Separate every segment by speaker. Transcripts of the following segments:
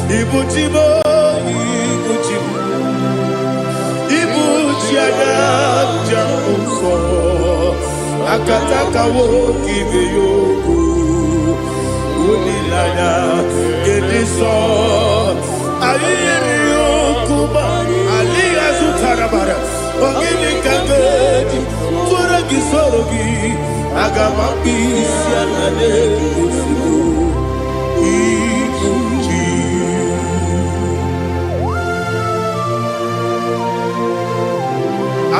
Speaker 1: Ibu chi m, ibu chi m, ibu chi anya njem nsọ, akataka nwoke ibe ya okwu, olileanya nke ndị nsọ. Anyị yiri okwu ma alịghị azụtara mara. Ọ gịnị ka m ga-eji tụọrọ gị, soro gị? Aga m akpụ isi ala na-ozugbo ibu chi.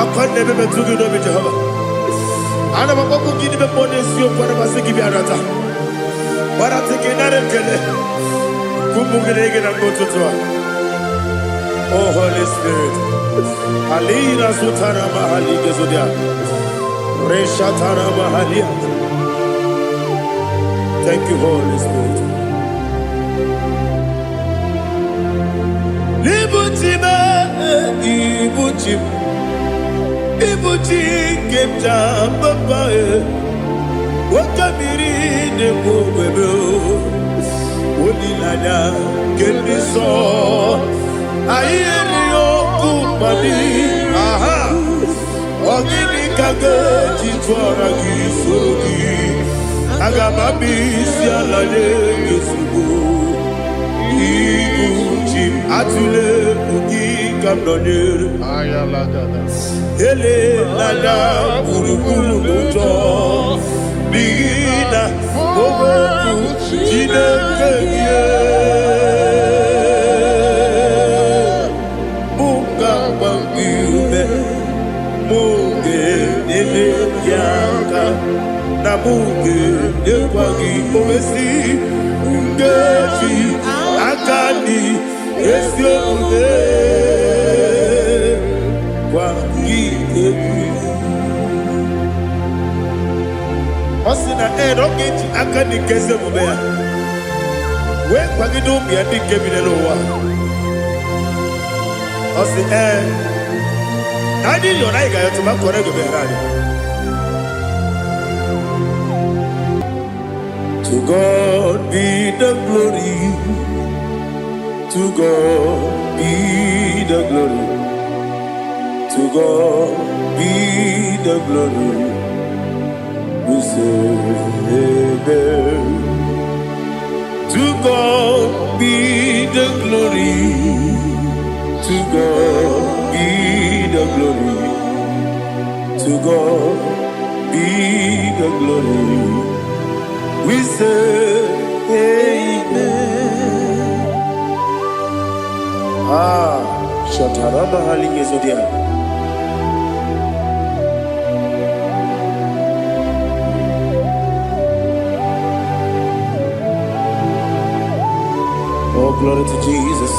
Speaker 1: Akwa na-ebe metụ gị n'obi, Jehova. Ana m akpọkwu gị n'ime mmụọ n'eziokwu. Ana m asị gị bịa nata gbarata gị, nara ekele ụmụ gị na gị na mgbe ụtụtụ a. Oh Holy Spirit, alina sutara mahali gezodia reshatara mahalia. Thank you, Holy Spirit. Ibuchi m, ibuchi m, ibuchi nke m ji papa e, oke mmiri na-ekwu ogbebe, olileanya nke ndị nsọ. Anyị erighị okwu mmadụ aha. Ọ gịnị ka ga-eji tụọra gị, soro gị? Aga m abịa isi ala nye gị ozugbo. Ibu chi m, atụla egwu, gị ka m nọnyere. Elela gburugburu n'ụjọ, n'ihi na okwu Chineke gị mụ ga-agba gị ume, mụ ga-enyere gị aka, na mụ ga-enyekwa gị owesi nkeji aka dị ezi omume gwa gị egwu. Ọ sị na ee, na ọ ga-eji aka dị nke ezi omume ya wee kwagide ụmụ ya ndị nke bi n'ụwa. Ọ sị ee, na anyị yọrọ, anyị ga-ayọtụ ma kọrọ ego meghere anyị. To God be the glory, to God be the glory, to God be the glory. We say amen. To God be the glory, to God be the glory, to God be the glory. We say amen. Ah, Shataraba Hali. Oh, glory to Jesus.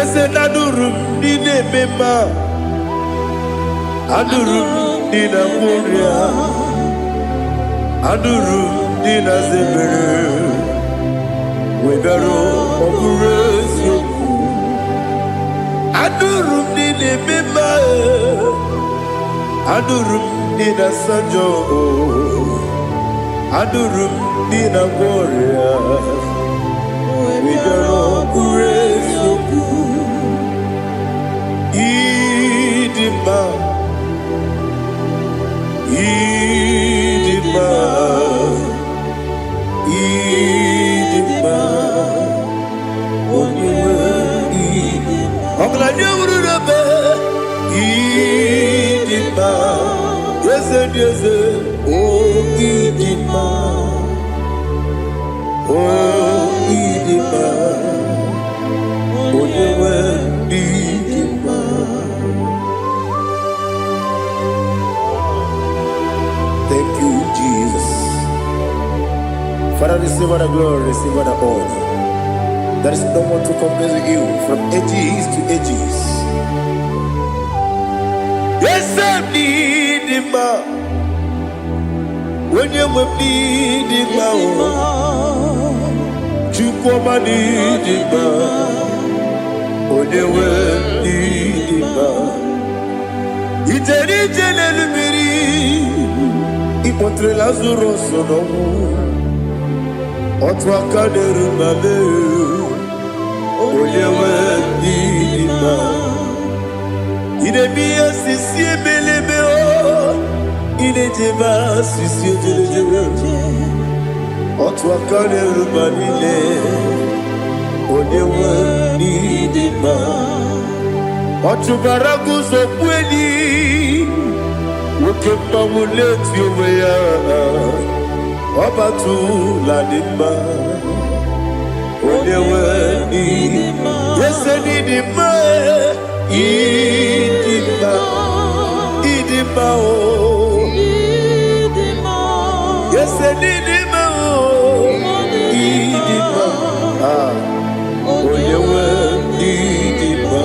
Speaker 1: Eze, na-anụrụ m ndị na-eme mma, anụrụ m ndị na-agwọ ọrịa, anụrụ m ndị na-aza ebere, wee bịaruo. Ọ bụrụ eziokwu, anụrụ m ndị na-eme mma, anụrụ m ndị na-asa njọ, anụrụ m ndị na-agwọ ọrịa, wee bịaruo. Ọ bụrụ eziokwu, ịdị mma, ịdị mma, ịdị mma, onye nwe ọgaranya wuru n'ebe. Ịdị mma, eze dị eze, o ịdị mma, o ịdị mma, onye nwe ịdị mma. Thank you, Jesus. Father, receive all the glory, receive all the honor. There is no one to compare with you from ages to ages. Eze m n'ịdị mma, onye nwe m n'ịdị mma o, Chukwu ọma n'ịdị mma, onye nwe Ịkpọtere Lazarus n'ọnwụ. Otu aka na-eru mba mee, onye nwe ndị dị mma. Ị na-eme ihe osisi ebelebe o, ị na-ejebe asịsị ejelejele. Otu aka na-eru mba niile, onye nwe ndị dị mma. Ọ chụbara guzo kweli, nwoke mmanwụ na-eti onwe ya. Ọbatụla dị mma, onye nwe ndị ese dị mma, ịdị mma, ịdị mma o. Ese dị mma o, ịdị mma. Ah, onye nwe ndị dị mma.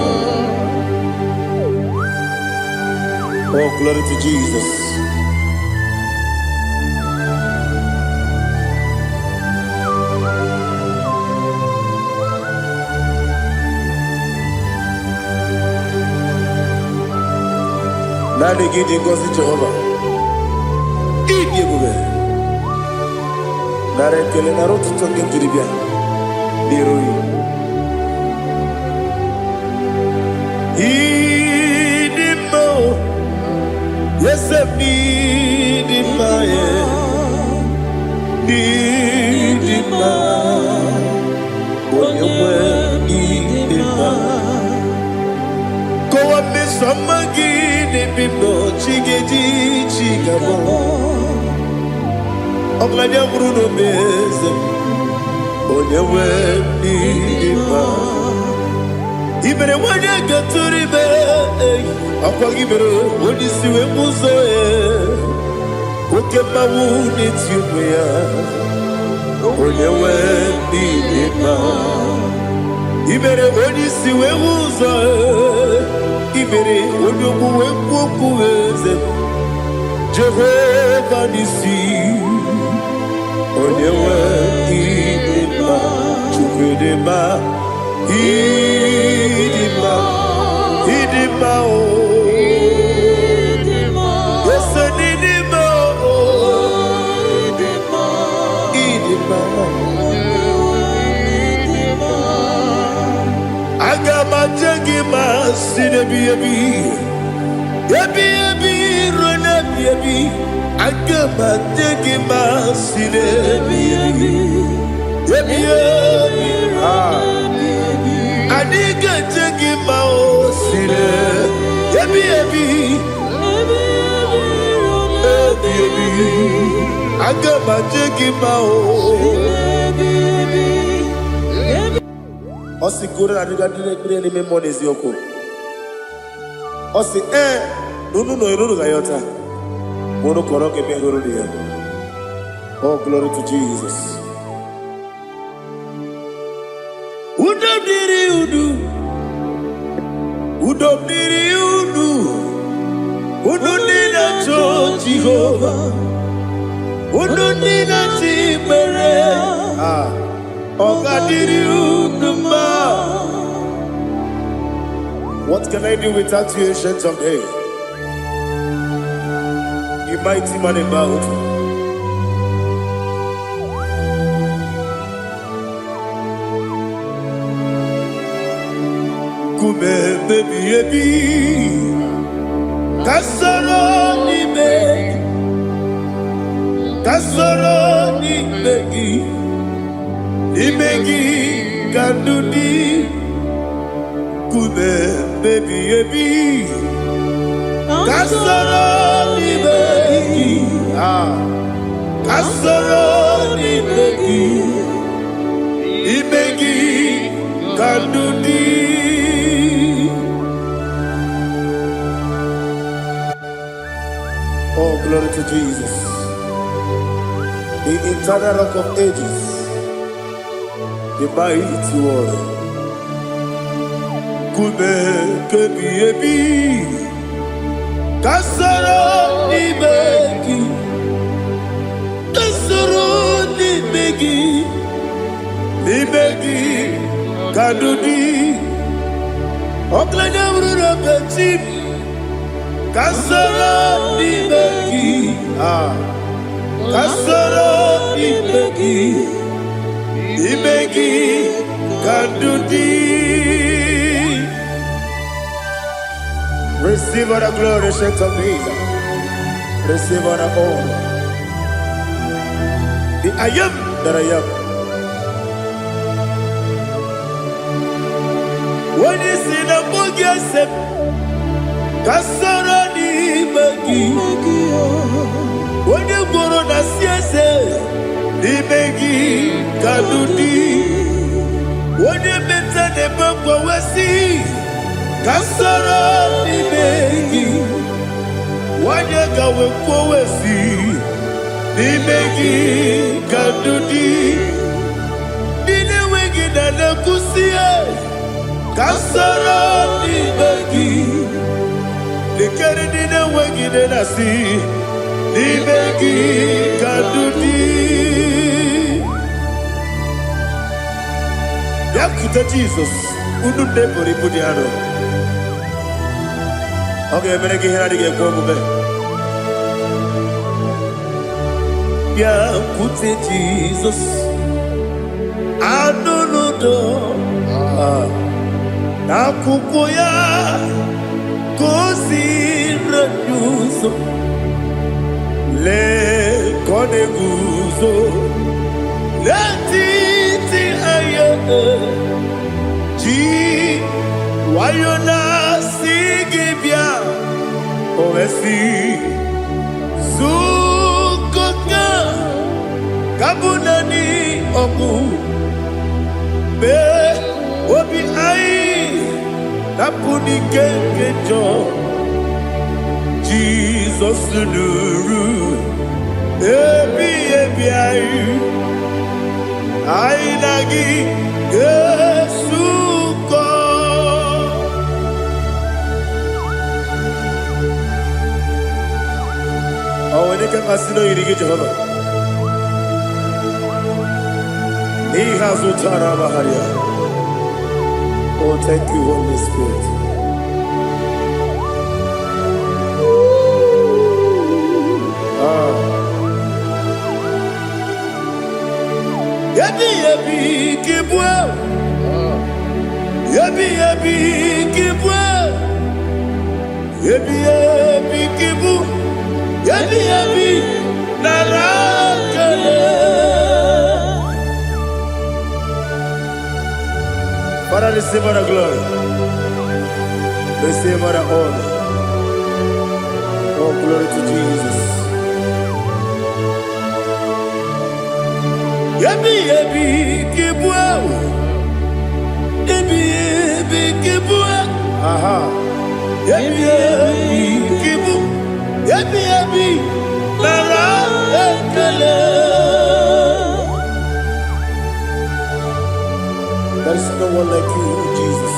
Speaker 1: Oh, glory to Jesus. Naanị gị dị ngọzi, Jehova. Ịdị ebube. Nara ekele, nara ụtụtụ nke m jiri bịa n'iru gị. Ịdị mma o, eze m, ịdị mma, e. Ịdị mma, onye nwe, ịdị mma. Kọwa mmeso ọma gị n'ebe m nọ, chi ga-eji chi ga-abọ. Ọgaranya nwụrụ n'obe, eze m, onye nwe, ịdị mma. I mere nwanyị gatụrụ ime, ọkwa gị mere onye isi wee mụ ụzọ ya. Oke mmanwụ na-eti onwe ya, onye nwe, ịdị mma. I mere onye isi wee hụ ụzọ, i mere onye ogbu wee kwuo okwu, eze Jehova n'isi, onye nwe, ịdị mma. Chukwu, ịdị mma, ịdị mma, ịdị mma o. Ese n'ịdị mma o, ịdị mma. Aga m aje gị ma si n'ebi ebi ebi ebi ruo n'ebi ebi. Aga m aje gị ma si n'ebi ebi ebi ebi. Ah. Anyị ga-eje gị ma o si n'ebi ebi ebi ebi. Aga m aje gị ma o. Ọ sị goro na adịga ndị na-ekpere n'ime mmụọ n'eziokwu. Ọ sị ee na unu nọ unu ga-ayọta ma unu kọrọ ka ebe hụrụ ya. Oh, glory to Jesus. Udo dịrị unu, udo dịrị unu, unu ndị na-achọ Jehova, unu ndị na-achọ ikpere. Ah, ọ ga-adịrị unu mma. What can I do without you, Ancient of Days? You mighty man in battle. Nkume ebi ebi, ka soro n'ime gị, ka soro n'ime gị, n'ime gị ka ndụ dị. Nkume ebi ebi, ka soro n'ime gị, ah, ka soro n'ime gị, n'ime gị ka ndụ dị. Oh, glory to Jesus, the eternal Rock of Ages, the mighty warrior. Nkume kebi ebi, ka soro n'ime gị, ka soro n'ime gị, n'ime gị ka ndụ dị. Ọgaranya bụrụ na chi m, ka soro n'ime gị, ah. Ka soro n'ime gị, n'ime gị ka ndụ dị. Receive all the glory, Ancient of Days. Receive all the honor. The I am that I am. Onye si na mbụ gị ese m, ka soro n'ime gị. Onye gworo na si eze, n'ime gị ka ndụ dị. Onye meta na-eme mgbanwe, ka soro n'ime gị. Nwanyị ka wee kwuo si, n'ime gị ka ndụ dị. Ndị na-enweghị na na-ekwusi, ka soro n'ime gị. Lekere ndị na-enweghị nne na-asị, n'ime gị ka ndụ dị. Bịakwute Jizọs, unu nne buru ibu dị arọ. Ọ ga-emere gị ihe na-adịghị ekwe omume. Bịakwute Jizọs, anụ n'udo n'akwụkwọ ya ka o si anyị ụzọ. Lee ka ọ na-eguzo n'etiti anyị, ji nwayọ na-asị gị bịa. O wee sị, zukọta ka bụ naanị ọgụ mee obi anyị napụ n'ike nke njọ. Jizọs nụrụ ebi ebi anyị, anyị na gị ga-esukọ. Ọ nwere ike mmasị na oyiri gị, Jehova, n'ihe azụ tara amagharịa. Oh, thank you, Holy Spirit. Ah. Ebi ebi ka ịbụ, ebi ebi ka ịbụ, ebi ebi ka ịbụ, ebi ebi nara ekele. Father, receive all the glory. Receive all the honor. Oh, glory to Jesus. Ebi ebi ka ịbụ, ebi ebi ka ịbụ, aha. Ebi ebi ka ịbụ, ebi ebi nara ekele. There is no one like you, Jesus.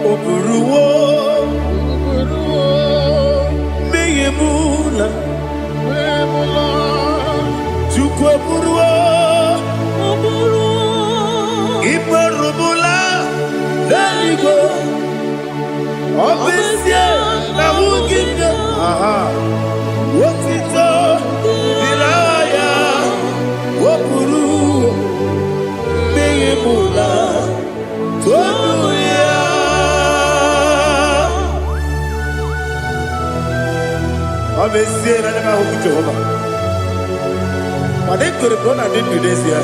Speaker 1: O buruwo mmehie m na Chukwu eburuwo ikperubula n'eluigwe. Ọ bụ ezie na ahụghị m ya, aha, otito dịrị aha ya. O buru mmehie m na tonu ya. Ọ bụ ezie na anya m ahụghị Jehova, mana ekwere m na ọ na-adị ndụ n'ezie.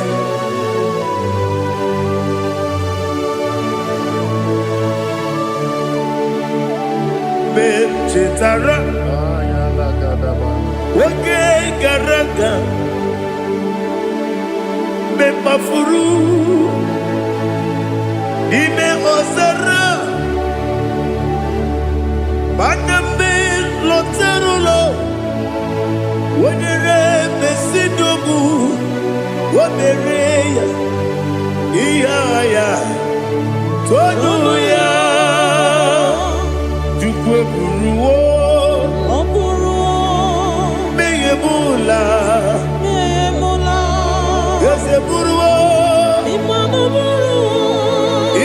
Speaker 1: Mgbe m chetara oge gara aga, mgbe m kpafuru n'ime ọzara, mana mgbe m lọtara ụlọ, wenyere mesidogbu o mere ya ihe agha ya tonu ya. Chukwu eburuwo
Speaker 2: Ọ bụrụ
Speaker 1: mmehie m ụla.
Speaker 2: emula.
Speaker 1: Eze buruwo
Speaker 2: Ịmanụ bụrụ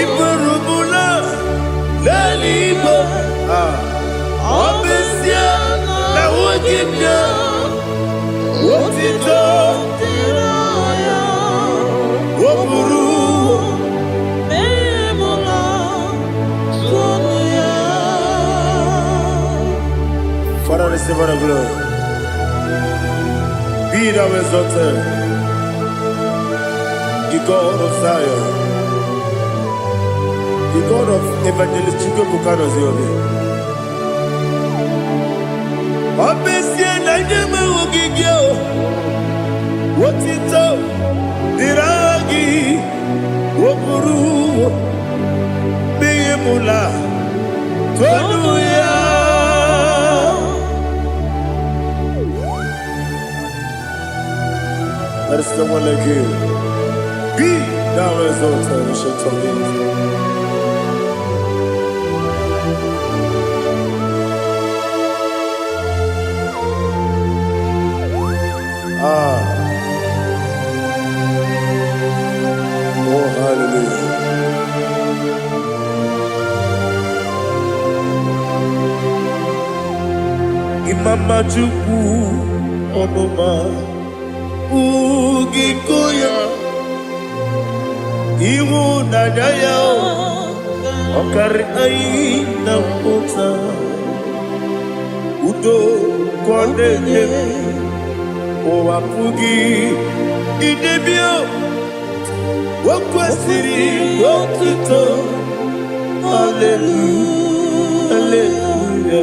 Speaker 1: iburu m. gị bịa, otito o buru.
Speaker 2: Mmehie tụọnụ ya.
Speaker 1: Father, receive all the glory. Be thou exalted, the God of Zion, the God of Evangelist Chukwuebuka Noziobi. Ọ bụ ezie na ndị enweghị gị o, otito dịrị aha gị, o buru mmehie mụla, tonu ya. There is no one like you. Be thou exalted, ancient of days. Ah, oh hallelujah. Imama Chukwu ọmụma ugiko ya, ịhụnanya ya ọkarị anyị na mmụta, udo ka ọ na-enye, ụwa pụghị idebe. O kwesịrị otuto, haleluya, haleluya.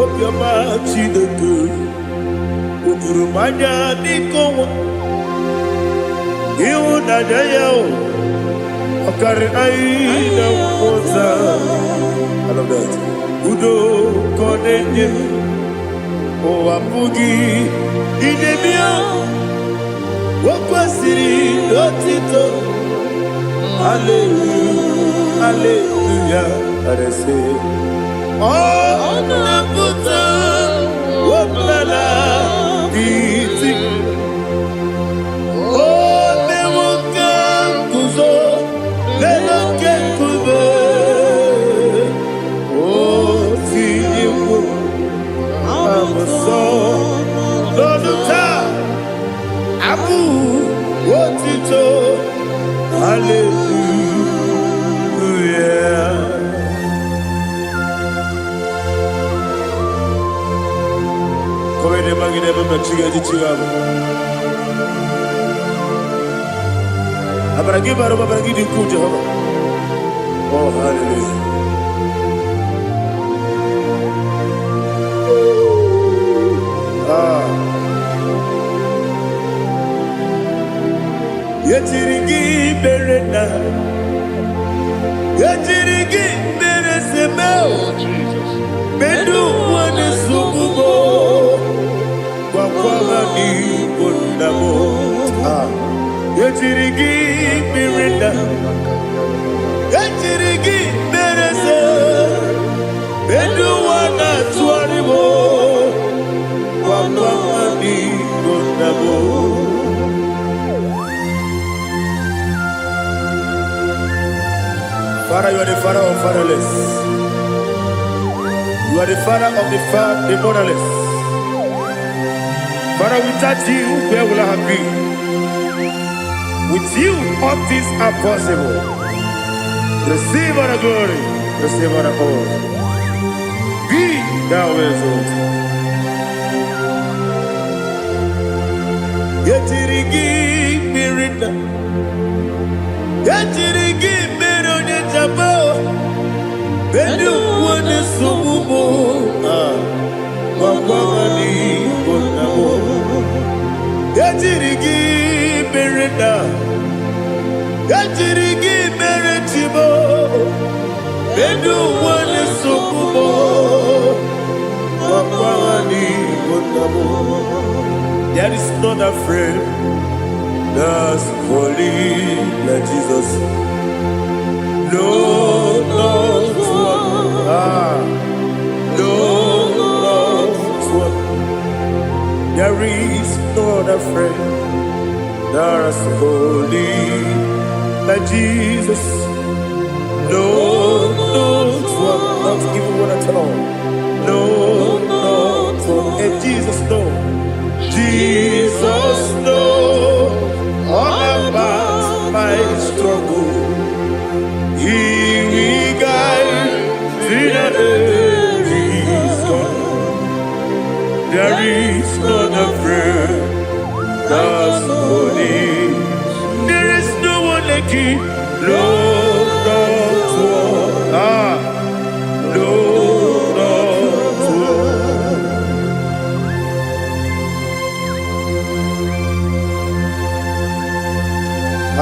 Speaker 1: Obiọma Chineke o juru m anya dịka ọnwa, ịhụnanya ya o ọkarị anyị na mmụta. I love that. Udo ka ọ na-enye, ụwa pụghị idebe. O kwesịrị otito, haleluya, haleluya. Arese ọ na-apụta ọbụla iti, o mewo ka nguzo n'elu oke nkume, o tinyewo abụsọ n'ọnụ taa abụ otito, haleluya. Kowede magide mama chiga chiga. Amara gị bara ụba, amara gị dị ukwuu, Jehova. Oh, hallelujah. Ah. Yetiri gị mere na yetiri gị mere seme.
Speaker 3: Oh, Jesus.
Speaker 1: Medu wane sugubo gwakwa ha n'igbo nna m. Ah. Yetiri gị mere na yetiri gị mere se medu wana tụgharị m gwakwa ha n'igbo nna m. Father, you are the father of fatherless. You are the father of the motherless. Father, without you, where will I have been? With you, all things are possible. Receive all the glory, receive all the honor. Be thou exalted. Yetiri gị mmiri na yetiri gị mmiri onye jaba bedu onye nsogbu mụ gwagwa n'igbo nna m. Yetiri gị mmiri na yetiri gị mere chibo bedu onye nsogbu mụ gwagwa n'igbo nna m. There is not a friend that's holy like Jesus. No, not one. Ah, no, not one. There is no other friend that's holy like Jesus. No, not one. Not even one at all. No, not one.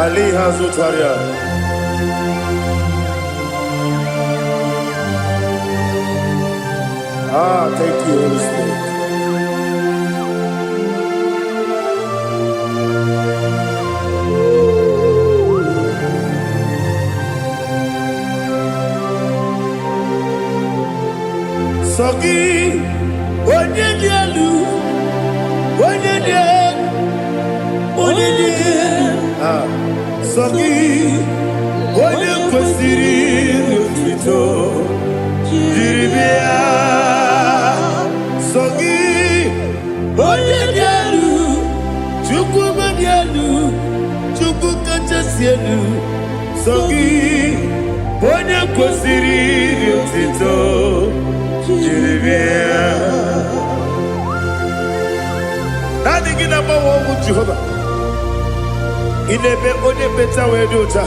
Speaker 1: Aliha Zutaria. Ah, thank you, Holy Spirit. Sọ gị, onye dị elu, onye dị elu, onye dị elu. Ah, sọ gị, onye kwesịrị otuto jiri bịa. Sọ gị, onye dị elu, Chukwu dị elu, Chukwu kachasị elu. Sọ gị, onye kwesịrị otuto jiri bịa. Naanị gị na-agbanwe ọnwụ, Jehova. Ị na-eme onye mkpeta wee dị ụcha.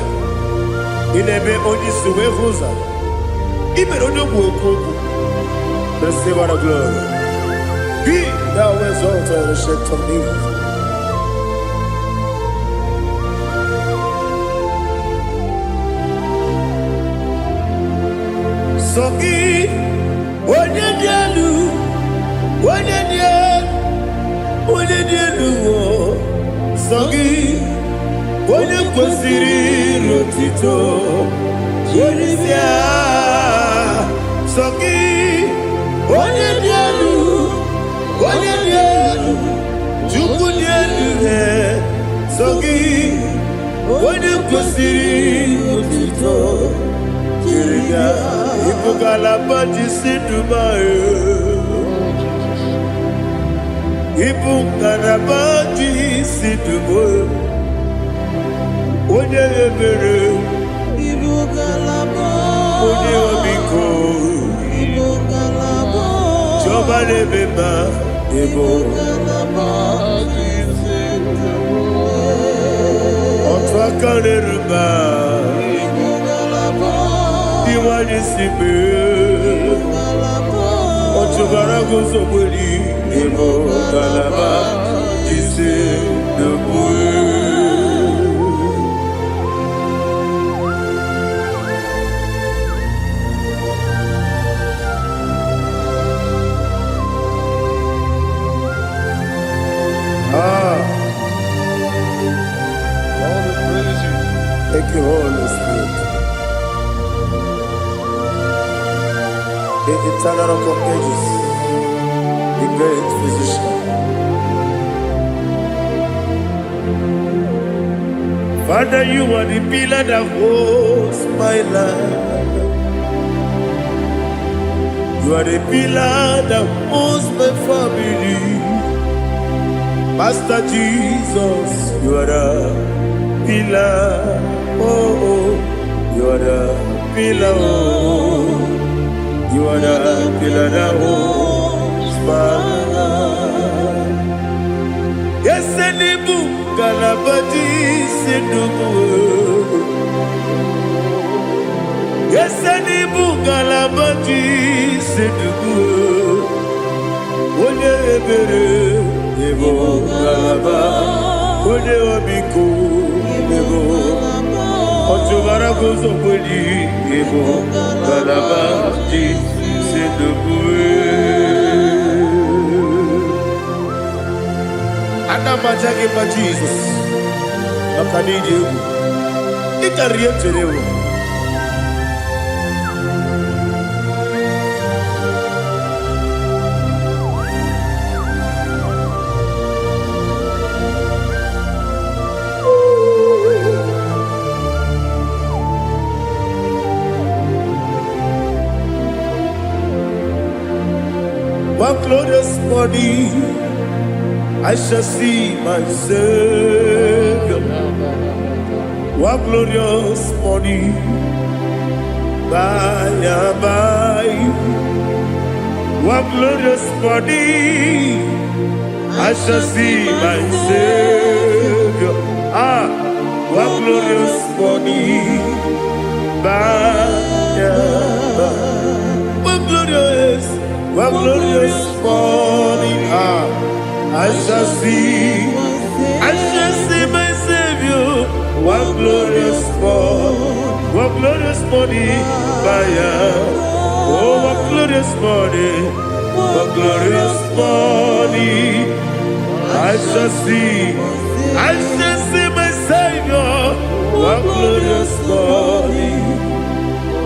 Speaker 1: Ị na-eme onye isi wee hụ ụzọ. Ị mere onye ogbu okwu okwu. Receive all the glory. Be thou exalted, Ancient of Days. Sọ gị, onye dị elu, onye dị elu, onye dị elu o. Sọ gị, onye kwesịrị otito jiri bịa. Sọ gị, onye dị elu, onye dị elu, Chukwu dị elu he. Sọ gị, onye kwesịrị otito jiri bịa. Ịbụ ngalaba ji si Dubai. Ịbụ ngalaba ji si Dubai. Onye ebere,
Speaker 2: Ibu ngalaba.
Speaker 1: Onye ọmịiko,
Speaker 2: Ibu ngalaba.
Speaker 1: Chiọma na-eme mma, ịbụ
Speaker 2: Ibu ngalaba ji
Speaker 1: otu aka na-eru mba,
Speaker 2: Ibu ngalaba.
Speaker 1: Iwanye si mee.
Speaker 2: Ngalaba.
Speaker 1: Ọchụbara guzogberi, ịbụ ngalaba jisi n'okpu. Ah,
Speaker 3: All the praise you.
Speaker 1: Thank you, Holy Spirit. The eternal Rock of Ages, the great physician. Father, you are the pillar that holds my life. You are the pillar that holds my family. Master Jesus, you are the pillar. Oh, you are the pillar. Oh, you are the pillar that holds my life. Yes, Ị bụ ngalaba ji isi ndụ m. Yes, ị bụ ngalaba ji isi ndụ m. Onye ebere, ịbụ ngalaba. Onye ọmịiko, ịbụ ọchụbara guzokweli, ịbụ ngalaba ji isi ndụ m. Ana m aja gị mma, Jizọs, maka na ịdị egwu. Ị karịrị ihe m chere ewu. One glorious morning, I shall see my Savior. One glorious morning, by and by. One glorious morning, I shall see my Savior. Ah, one glorious morning, by and by. One glorious, one glorious morning. Ah, I shall see my Savior. One glorious morning, what glorious morning by and. Oh, what glorious morning, what glorious morning. I shall see my Savior. What glorious morning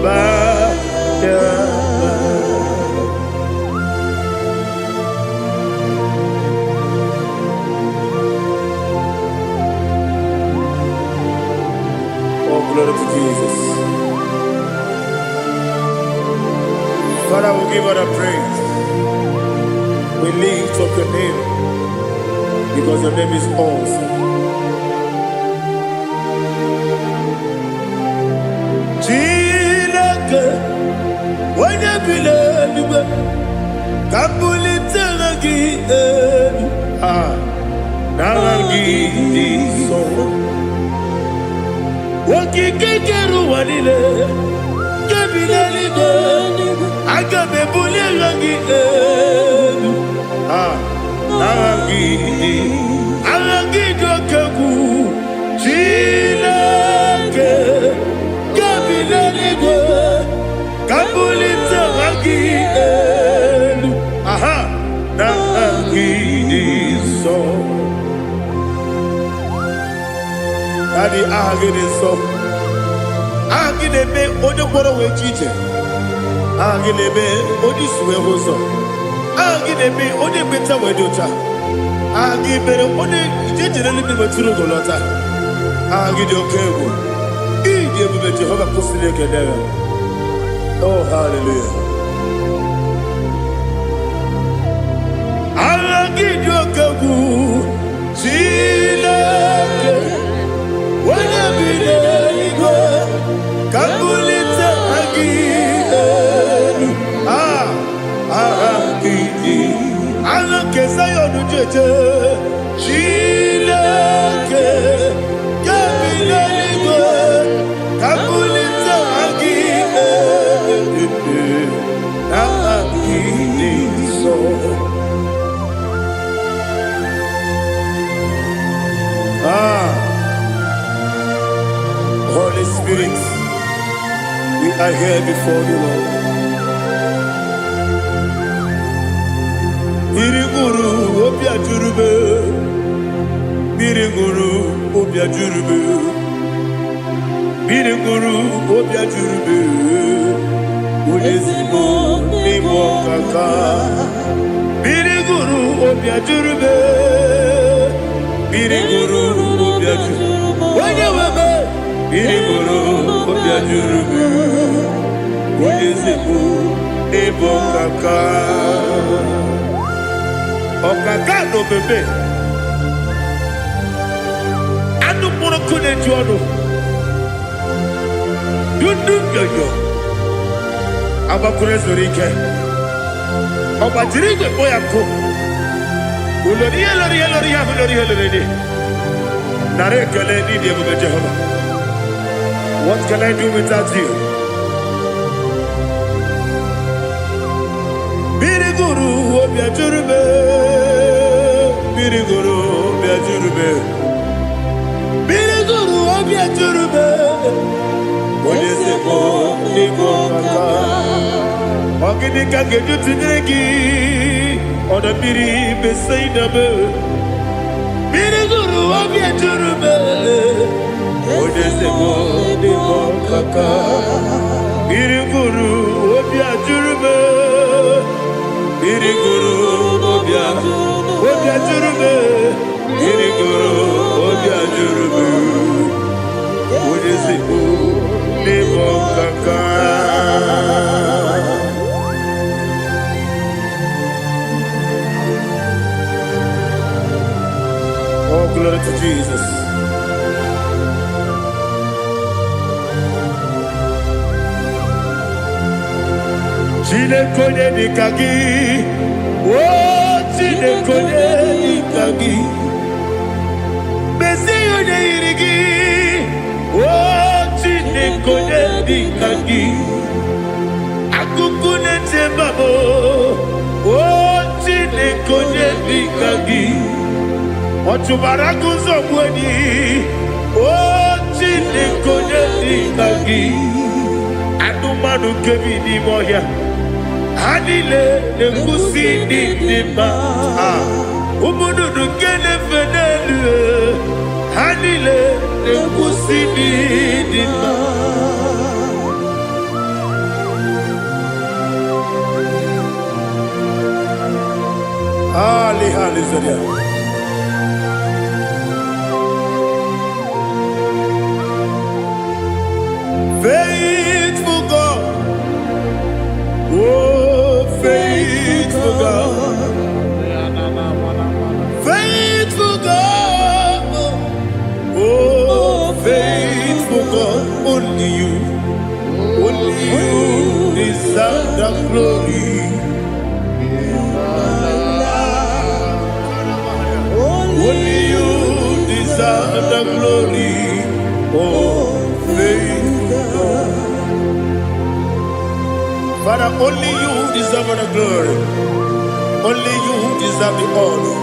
Speaker 1: by and. Oh, glory to Jesus. Father, we give all the praise. We lift up your name because your name is awesome. Chineke, onye bi n'eluigwe, ka m bulite aha gị elu. Ah, n'aha gị dị nsọ. Okike kere ụwa niile, nke bi n'eluigwe, aga m ebuli aha gị elu. Ah, n'aha gị dị, aha gị dị oke egwu. Chineke, nke bi n'eluigwe, ka m bulite aha gị elu. Aha, n'aha gị dị nsọ. Daddy, aha gị dị nsọ. Aha gị na-eme onye ngwọrọ wee ji ije. Aha gị na-eme onye isi wee hụ ụzọ. Aha gị na-eme onye ekpenta wee dị ụcha. Aha gị mere onye ije jere eluigwe wetụrụ ugo lọta. Aha gị dị oke egwu. Ịdị ebube Jehova kwụsịrị ekele ya. Oh, hallelujah. Aha gị dị oke egwu. Chineke, onye bi n'eluigwe, ka m bulite aha gị elu. Ah, aha gị dị. Aha nke Zion jeje. Chineke, nke bi n'eluigwe, ka m bulite aha gị elu. Aha gị dị nsọ. Ah, Holy Spirit, we are here before you, Lord. Mmiri ṅụrụ obi ajụrụ m. Mmiri ṅụrụ obi ajụrụ m. Mmiri ṅụrụ obi ajụrụ m. Onye ezigbo n'ime ọkaka. Mmiri ṅụrụ obi ajụrụ m. Mmiri ṅụrụ obi ajụrụ. Onye nwe m. Mmiri ṅụrụ obi ajụrụ m. Onye ezigbo n'ịbụ ọkaka. Ọkaka na omeme. Anụ mkpụrụ nkụ na-eju ọnụ. Dundu nyonyo. Agbakwuru ezuru ike. Ọ gbajiri igwe kpọ ya nkụ. Ulori ihe lori ihe lori ihe ahụ lori ihe lori dị. Nara ekele n'ịdị ebube Jehova. What can I do without you? Mmiri gụrụ obi ajụrụ m. Mmiri gụrụ obi ajụrụ m. Mmiri gụrụ obi ajụrụ m. Onye ezigbo n'ịbụ ọkaka. Ọ gịnị ka m ga-eji tụnyere gị? Ọdọ mmiri Besaida m. Mmiri gụrụ obi ejuru m. Onye ezigbo n'ịbụ ọkaka. Mmiri gụrụ obi ajụrụ m. Mmiri gụrụ obi ajụrụ m. Mmiri gụrụ obi ajụrụ m. Onye ezigbo n'ịbụ ọkaka. Oh, glory to Jesus. Chineke onye dịka gị, o Chineke onye dịka gị, mezie onye yiri gị, o Chineke onye dịka gị, akụkụ na-eche mba m, o Chineke onye dịka gị, ọ chụbara agụ ụzọ gbuo enyi, o. Chineke, onye dị ka gị? Anụmanụ nke bi n'ime ọhịa, ha niile na-ekwusi ndị dị mma. Ah, ụmụ nnụnụ nke na-efe n'elu, ha niile na-ekwusi ndị dị mma. Ali, hallelujah. Faithful God, oh, faithful God, faithful God, oh, faithful God, only you deserve the glory. Only you deserve the glory. Oh, faithful God. Father, only you deserve the glory. Only you deserve the honor.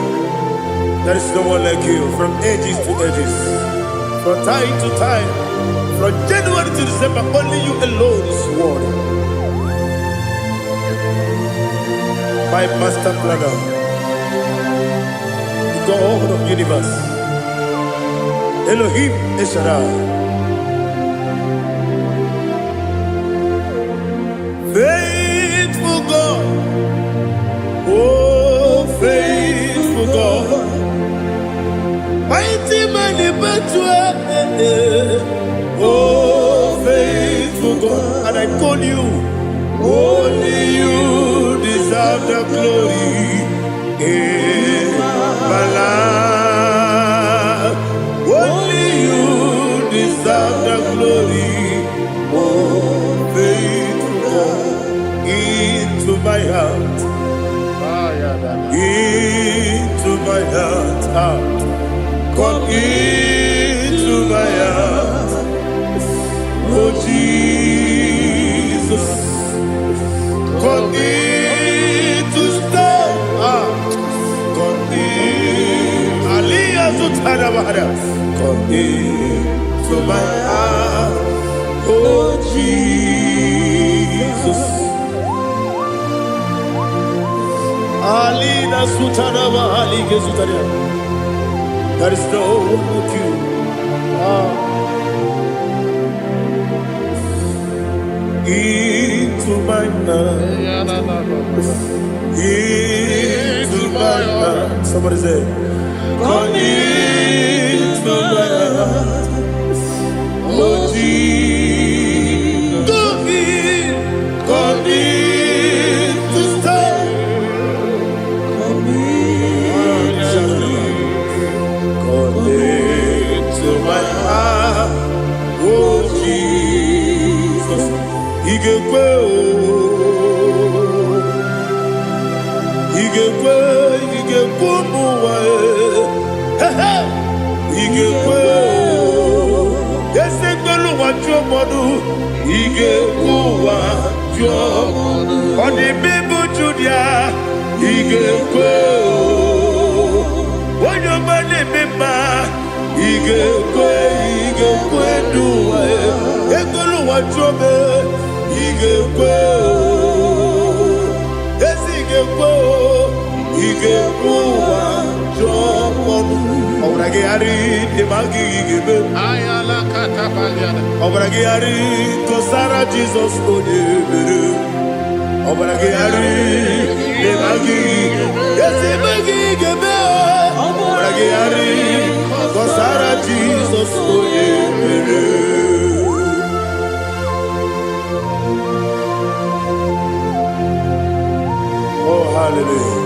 Speaker 1: There is no one like you from ages to ages, from time to time, from January to December. Only you alone is worthy. My master planner, the God of universe, Elohim El Shaddai. Faithful God, oh, faithful God, mighty man in battle, oh, faithful God, and I call you, only you deserve the glory in my life. Only you deserve the glory, oh, faithful God, into my heart, into my heart, ah. Come into my heart, oh Jesus. Come in to stay. Ah, come in. Aliyah Zutara Bahara. Come in to my heart, oh Jesus. Alina Sutara Bahali Gezutaria. There is no one like you. Ah. Into my heart, into my heart. Somebody say, come into my heart, oh Jesus. Come in to stay.
Speaker 2: Come in.
Speaker 1: Come into my heart, oh Jesus. Ị ga-ekwe o, ị ga-ekwe, ị ga-ekwe ụmụ ụwa e. He he! Ị ga-ekwe o, eze kwelu ụwa jụọ mmadụ, ị ga-ekwe ụwa jụọ. Ọ dị bụ Judia, ị ga-ekwe o. Onye ọma na-eme mma, ị ga-ekwe, ị ga-ekwe n'ụwa e. Ekwelu ụwa jụọ m, ị ga-ekwe o. Ezi ị ga-ekwe o, ị ga-ekwe ụwa jụọ ọnụ. Ọbara gị ghara ịdị ma gị ga-eme. Ọbara gị ghara kọsara Jizọs onye mere. Ọbara gị ghara ịdị ma gị ezi ma gị ga-eme. Ọbara gị ghara kọsara Jizọs onye mere. Oh, hallelujah.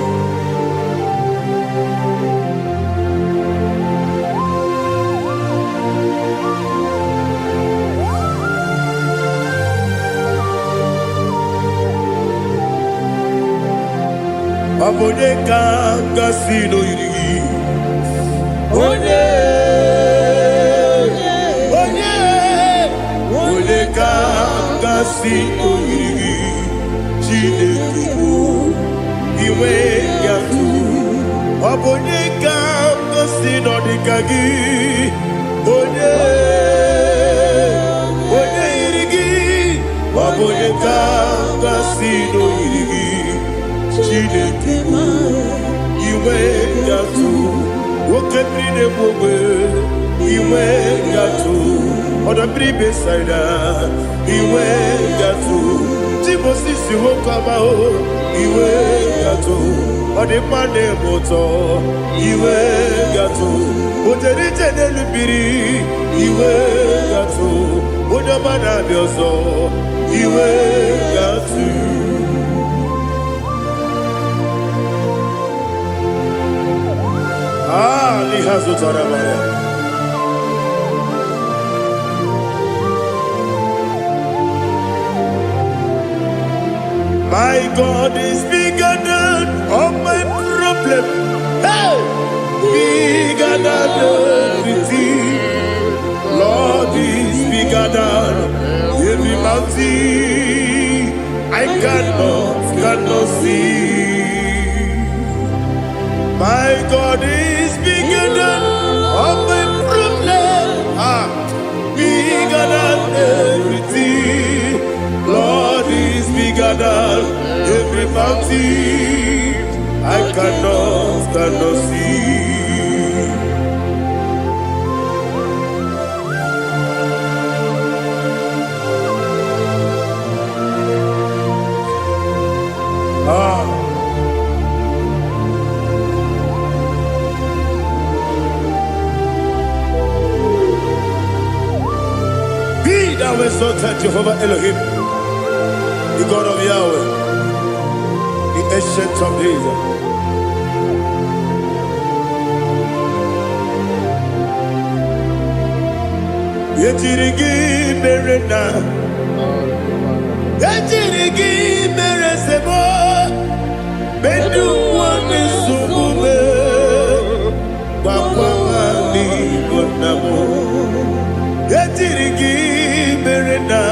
Speaker 1: Ọ bụ onye ka gasị n'oyiri gị? Onye, onye, onye ka gasị n'oyiri gị? Chineke bụ inwe ya tụ. Ọ bụ onye ka gasị n'ọdịka gị? Onye, Ọ bụ onye ka m ga-asị n'oyiri gị, Chineke? Inwe gatụ oke mmiri na-egbu ogbe, inwe gatụ ọdọ mmiri Besaida, inwe gatụ Timosisi nwoke ọma o, inwe gatụ ọdịmma na-eme ụtọ, inwe gatụ ojere ije n'elu mmiri, inwe gatụ onye ọma na-abịa ọzọ, inwe gatụ. Ah, liha zụtara mara. My God is bigger than all my problem. Hey! Bigger than everything. Lord is bigger than every mountain I cannot see. My God is bigger than all my problem. Ah, bigger than everything. Lord is bigger than every mountain I cannot see. Ah. Be thou exalted, Jehovah Elohim, the God of Yahweh, the Ancient of Days. Ejiri gị mere na ejiri gị mere sebo mendu ụwa na-esogbu m, gwakwa ha n'Igbo nna m. Ejiri gị mere na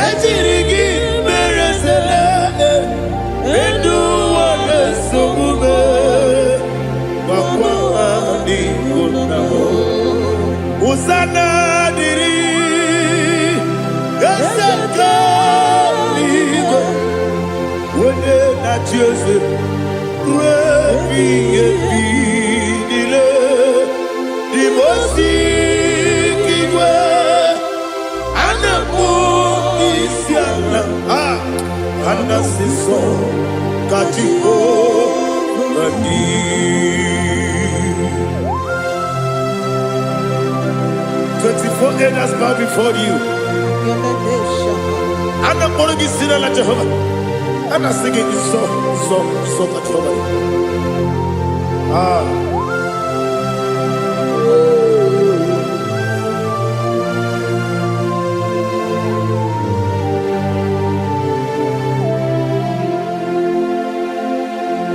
Speaker 1: ejiri gị mere sele mendu ụwa na-esogbu m, gwakwa ha n'Igbo nna m. Hosanna dịrị eze nke eluigwe, onye na-achị eze ruo ebighị ebi niile. Dị osi igwe a na-akpọ isi ala, a ana-asị nsọ ka Jehova dị. 24 elders bow before you. A na-akpọrọ gị si n'ala Jehova. A na-asị gị nsọ, nsọ, nsọ ka Jehova dị. Ah.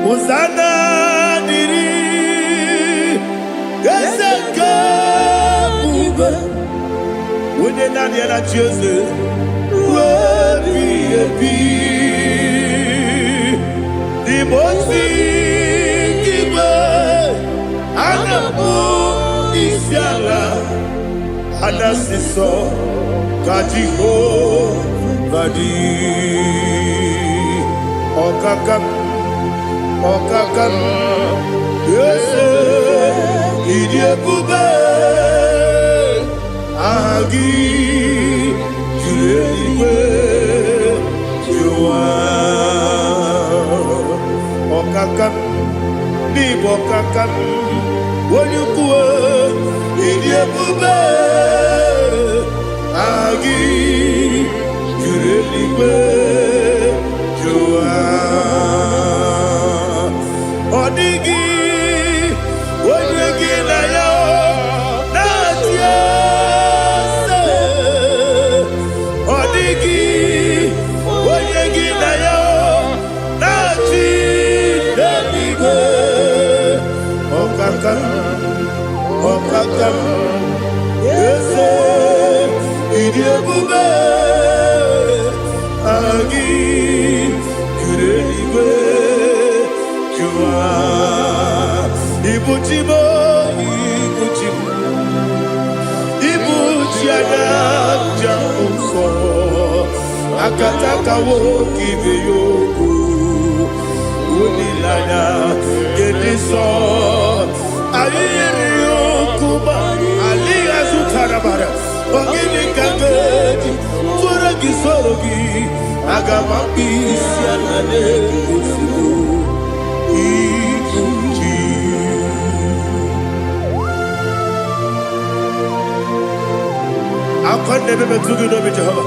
Speaker 1: Hosanna dịrị eze nke ebube, onye naanị ya na-achị eze ruo ebighị ebi. N'ime ozi igwe a na-akpọ isi ala, a na-asị nsọ ka Jehova dị. Ọkaka m, ọkaka m, eze, ịdị ebube, aha gị juru eluigwe juru ụwa. Ọkaka m, n'ịbụ ọkaka m, onye ukwu, ịdị ebube, aha gị juru eluigwe juru ụwa. Ọ dịghị onye gị na ya na-achị eze. Ọ dịghị onye gị na ya na-achị n'eluigwe. Ọkaka m, ọkaka m, eze, ịdị ebube, aha gị juru eluigwe juru ụwa. Ibu chi m, ibu chi m, ibu chi anya njem nsọ. Akataka nwoke ibe ya okwu. Olileanya nke ndị nsọ. Anyị yiri okwu ma alịghị azụtara mara. Ọ gịnị ka m ga-eji tụọrọ gị soro gị? Aga m akpụ isi ala n'ozugbo. Ibu ji. Akwa na-ebe metụ gị n'obi Jehova.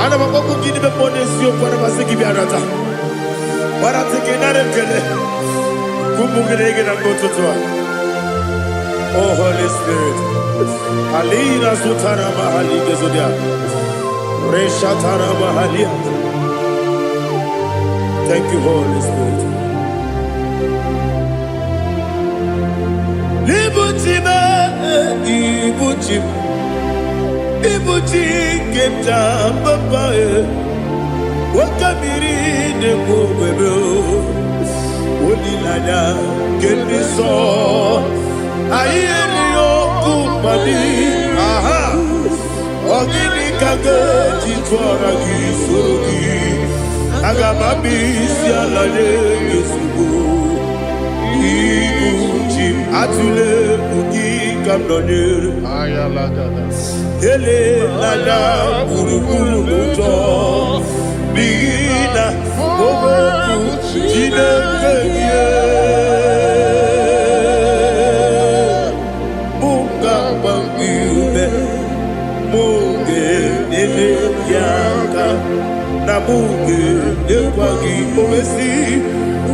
Speaker 1: Ana m akpọkwu gị n'ime mmụọ n'eziokwu, ana m asị gị bịa nata. Gbarata gị nara ekele. Ụmụ gị na-ege na mgbe ụtụtụ a. Oh Holy Spirit. Alina zutara mahali gezodia. Reshatara mahalia. Thank you, Holy Spirit. Ibuchi m, ibuchi m, ibuchi nke m ji papa e. Nwoke mmiri na-ekwu ogbebe o. Olileanya nke ndị nsọ. Anyị erighị ọkụ mmadụ. Aha. Ọ gịnị ka m ga-eji tụọrọ gị soro gị? Aga m abịa isi ala nye gị ozugbo. Ibu chi m, atụla egwu, gị ka m nọnyere. Elela gburugburu n'ụjọ, n'ihi na okwu Chineke gị mụ ga-agba gị ume, mụ ga-enyere gị aka, na mụ ga-enyekwa gị owesi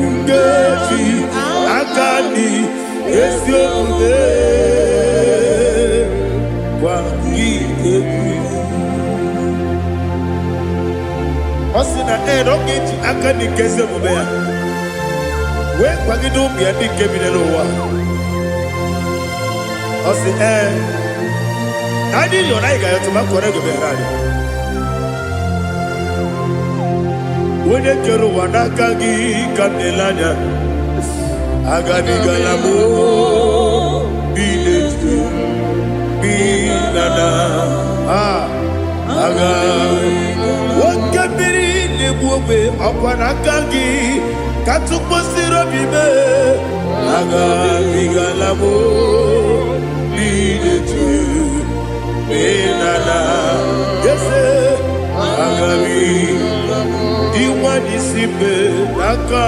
Speaker 1: nkeji aka dị ezi omume gwa gị egwu. Ọ sị na ee, na ọ ga-eji aka dị nke ezi omume ya wee kwagide ụmụ ya ndị nke bi n'ụwa. Ọ sị ee, na anyị yọrọ, anyị ga-ayọtụ ma kọrọ ego meghere anyị. Onye kere ụwa, n'aka gị ka m na-ele anya. Agabigala m bi n'etu bi na na a aga. Nwoke mmiri na-egbu ogbe, ọkwa n'aka gị ka tụkwasịrị obi mee. Agabigala m bi n'etu bi na na ese agabi. Dị nwanyị si mbe, n'aka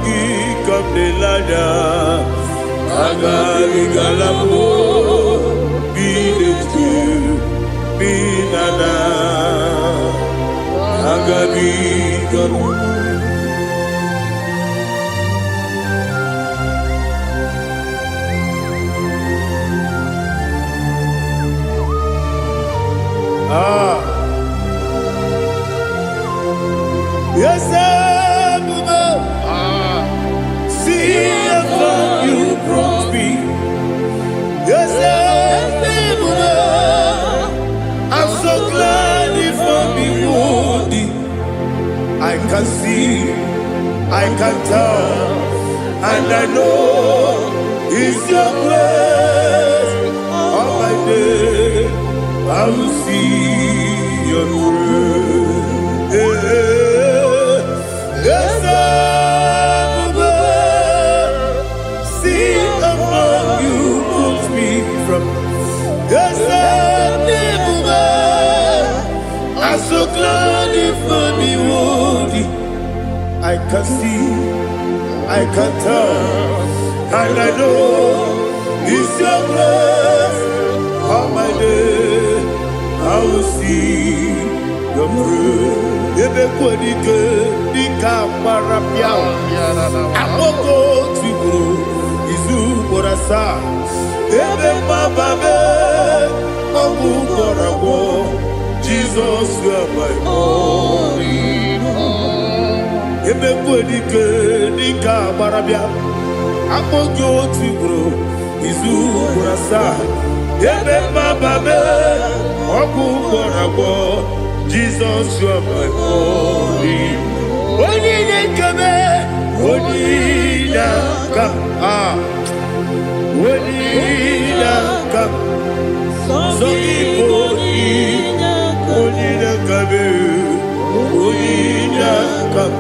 Speaker 1: gị ka m na-ele anya. Agabigala m bi n'etu bi na na agabigala m. Ah. Yes, ebube, see how far you brought me. Yes, ebube, I'm so glad you found me worthy. I can see, I can tell, and I know it's your grace. All my day, I will see your grace. Yes, ebube, see how far you put me from. Yes, ebube, I'm so glad you found me worthy. I can see, I can tell, and I know it's your grace. All my day, I will see your grace. Ebe kwenike dịka gbara pịa akpọkọ tigburu izu ugboro asaa, ebe mgbaba mee ọgwụ gwọrọ agwọ. Jizọs, you are my all. Ebe kwenike dịka gbara bịa akpọ gị otu ugboro izu ugboro asaa, ebe mgbaba mee ọgwụ gwọrọ agwọ. Jizọs, you are my all. Onye na-ekebe, onye na-aka a, onye na-aka sọ gị bụ onye na-akabe. Welcome.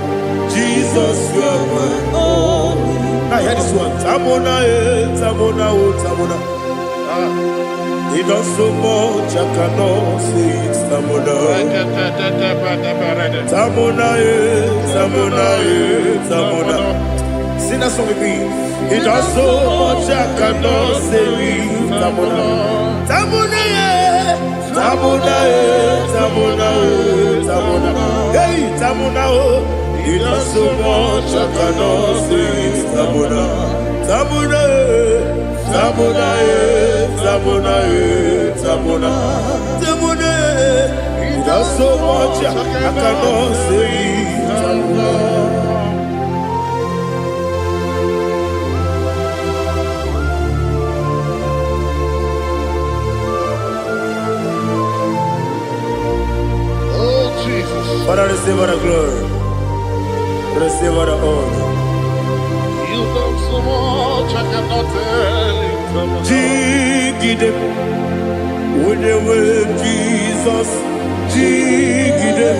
Speaker 1: Jesus, you are my
Speaker 2: All in
Speaker 1: Now hear this one. Tamona, eh, Tamona, oh, Tamona.
Speaker 3: Ah.
Speaker 1: He does so much, I cannot say it. Tamona. Tamona, eh, Tamona, eh, Tamona. Sing that song with me. He does so much, I cannot say it. Tamona. Tamona, eh, Tamona, eh, Tamona, eh, Tamona. Hey, Tamona, oh. He does so much, I cannot say it. Tamona. Tamona, eh, Tamona, eh, Tamona, eh, Tamona. Tamona, eh. He does so much, I cannot say it. Tamona.
Speaker 3: Oh, Jesus.
Speaker 1: Father, receive all the glory. Receive all the honor.
Speaker 3: You've done so much, I cannot tell it.
Speaker 1: Jigide, onye nwe Jizọs, jigide,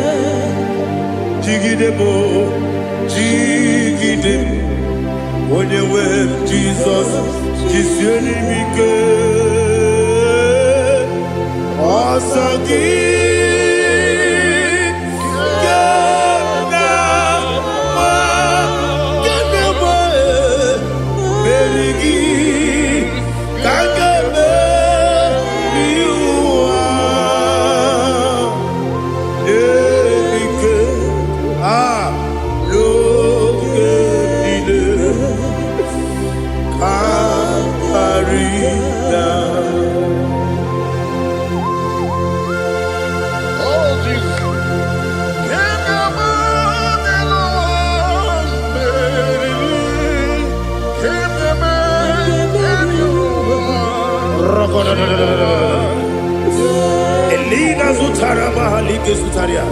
Speaker 1: jigide m, jigide, onye nwe Jizọs, jisie m ike. Ọsọ gị ka m na-agba, ka m na-agba, meri gị ka m ga-emeri ụwa. Ike a n'oge niile ka karịa.
Speaker 3: Oh, Jesus. Can you imagine? Can you imagine?
Speaker 1: Elina zutara mahalike zutaria.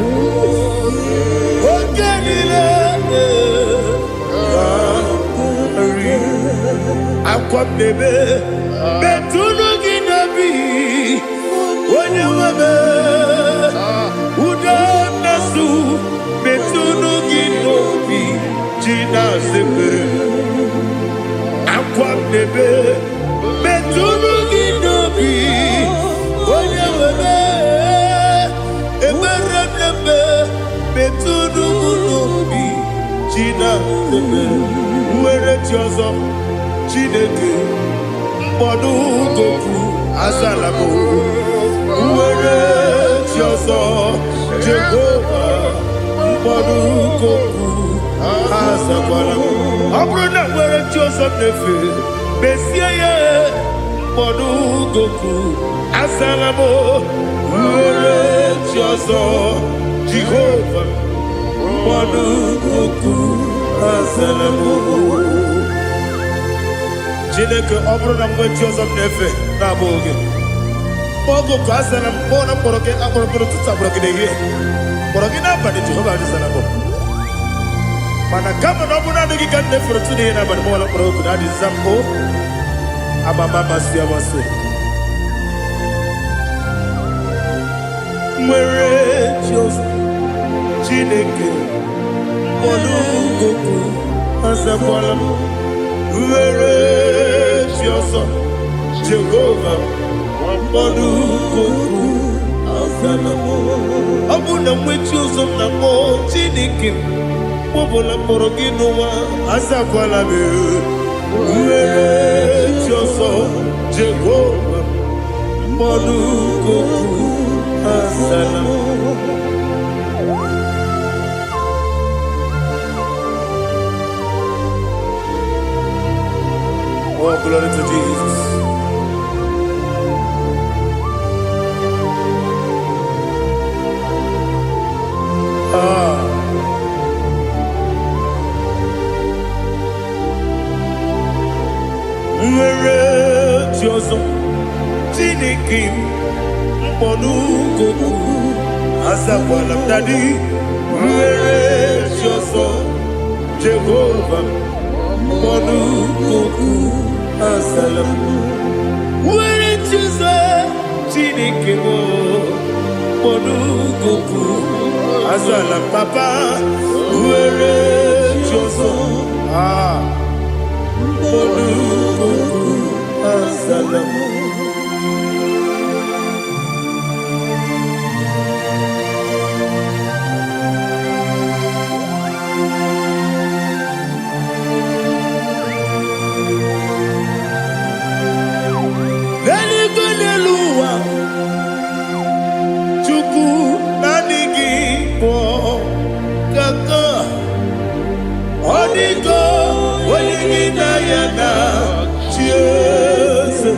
Speaker 1: Oge niile karị. Akwa m na-ebe metụnụ gị n'obi onye nwe m ude na-asụ metụnụ gị n'obi ji na-asepere akwa m na-ebe metụnụ gị n'obi onye nwe m ekpere m na-eme metụnụ m n'obi ji na-asepere nwere chi ọzọ Chineke mkpọdụ goku azala m nwere chi ọzọ Jehova mkpọdụ goku azakwala m ọ bụrụ na nwere chi ọzọ m na-efe mesie ya mkpọdụ goku azala m nwere chi ọzọ Jehova mkpọdụ goku azala m. Chineke, ọ bụrụ na mgbe chi ọzọ m na-efe na-abụghị gị oge ka azara m kpọọ na mkpọrọ gị akpọrọ mkpọrọ ụtụtụ akpọrọ gị n'ehihie kpọrọ gị n'abalị Jehova adịzara m mana kama na ọ bụrụ naanị gị ka m na-efere otu n'ihe n'abalị mọla mkpọrọ oku na adịza m o amama amasị amasị nwere chi ọzọ Chineke mkpọrọ goku azakwala m nwere chi ọzọ Jehova mkpọrọ goku azala m ọ bụ na mgbe chi ọzọ m na-akpọ Chineke m ọbụla mkpọrọ gị n'ụwa azakwala m nwere chi ọzọ Jehova mkpọrọ goku azala m. Oh, glory to Jesus. Ah. Nwere chi ọzọ Chineke m mkpọrọ goku azakwala m daddy nwere chi ọzọ Jehova mkpọrọ goku azala m nwere chi ọzọ Chineke m mkpọrọ goku azala m papa. Nwere chi ọzọ. Ah, olukuku azala m. N'eluigwe, n'elu ụwa, Chukwu, naanị gị bụ kaka. Ọ dịgo onye gị na ya na chi eze.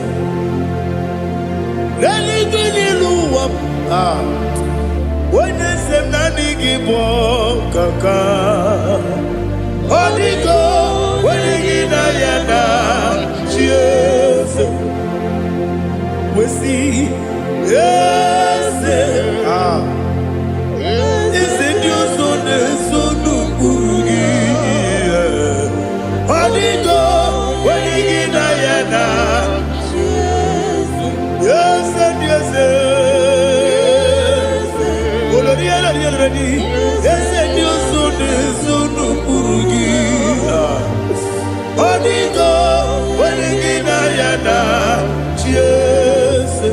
Speaker 1: N'eluigwe, n'elu ụwa, ah, onye eze m, naanị gị bụ kaka. Ọ dịgo onye gị na ya na chi eze. Wesi eze, ah, eze ndị ọzọ na-eso n'ụkpụrụ gị. Ọ dịgo onye gị na ya na eze ndị eze. Olori elori elori, eze ndị ọzọ na-eso n'ụkpụrụ gị. Ọ dịgo onye gị na ya na chi eze.